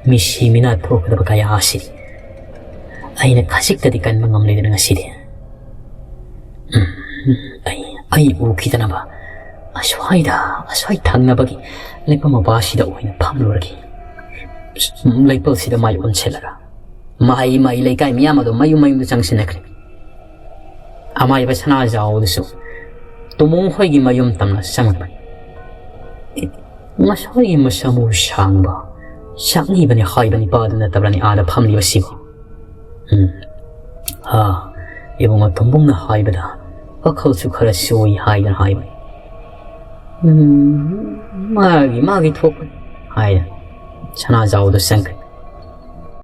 ꯃꯤꯁꯤ ꯃꯤꯅꯥ ꯊꯣꯛꯀꯗꯕ ꯀꯌꯥ ꯑꯁꯤꯗꯤ ꯑꯩꯅ ꯈꯖꯤꯛꯇꯗꯤ ꯀꯟꯕ ꯉꯝꯂꯦꯗꯅ ꯉꯁꯤꯗꯤ꯫ ꯎꯝ, ꯑꯩ, ꯑꯩ ꯎꯈꯤꯗꯅꯕ ꯑꯁ꯭ꯋꯥꯏꯗ, ꯑꯁ꯭ꯋꯥꯏ ꯊꯪꯅꯕꯒꯤ ꯂꯩꯄꯥꯛ ꯃꯄꯥꯁꯤꯗ ꯑꯣꯏꯅ ꯐꯝꯂꯨꯔꯒꯦ꯫ ꯂꯩꯄꯜꯁꯤꯗ ꯃꯥꯏ ꯑꯣꯟꯁꯤꯜꯂꯒ ꯃꯍꯩ ꯃꯍꯩ ꯂꯩꯀꯥꯏ ꯃꯤꯌꯥꯝ ꯑꯗꯨ ꯃꯌꯨꯝ ꯃꯌꯨꯝꯗ ꯆꯪꯁꯤꯟꯅꯈ꯭ꯔꯦ꯫ ꯑꯃꯥꯏꯕ ꯁꯅꯥꯖꯥꯎꯗꯨꯁꯨ ꯇꯨꯃꯨꯡ ꯍꯣꯏꯒꯤ ꯃꯌꯨꯝ ꯇꯝꯅ ꯆꯪꯂꯛꯄꯅꯤ꯫ ꯉꯁꯥꯏꯒꯤ ꯃꯁꯝ ꯃꯎ ꯁꯥꯡꯕ, ꯆꯥꯛꯅꯤꯕꯅꯤ ꯍꯥꯏꯕ ꯅꯤꯄꯥꯗꯨ ꯅꯠꯇꯕ꯭ꯔꯅꯤ ꯑꯥꯗ ꯐꯝꯂꯤꯕꯁꯤꯕꯨ? ꯎꯝ꯫ ꯑꯥ, ꯏꯕꯨꯡꯉꯣ ꯇꯣꯝꯕꯨꯡꯅ ꯍꯥꯏꯕꯗ ꯋꯥꯈꯜꯁꯨ ꯈꯔ ꯆꯣꯏ ꯍꯥꯏꯗꯅ ꯍꯥꯏꯕꯅꯤ꯫ ꯎꯝ, ꯃꯥꯒꯤ, ꯃꯥꯒꯤ ꯊꯣꯛꯄꯅꯤ ꯍꯥꯏꯅ ꯁꯅꯥꯖꯥꯎꯗꯨ ꯆꯪꯈ꯭ꯔꯦ꯫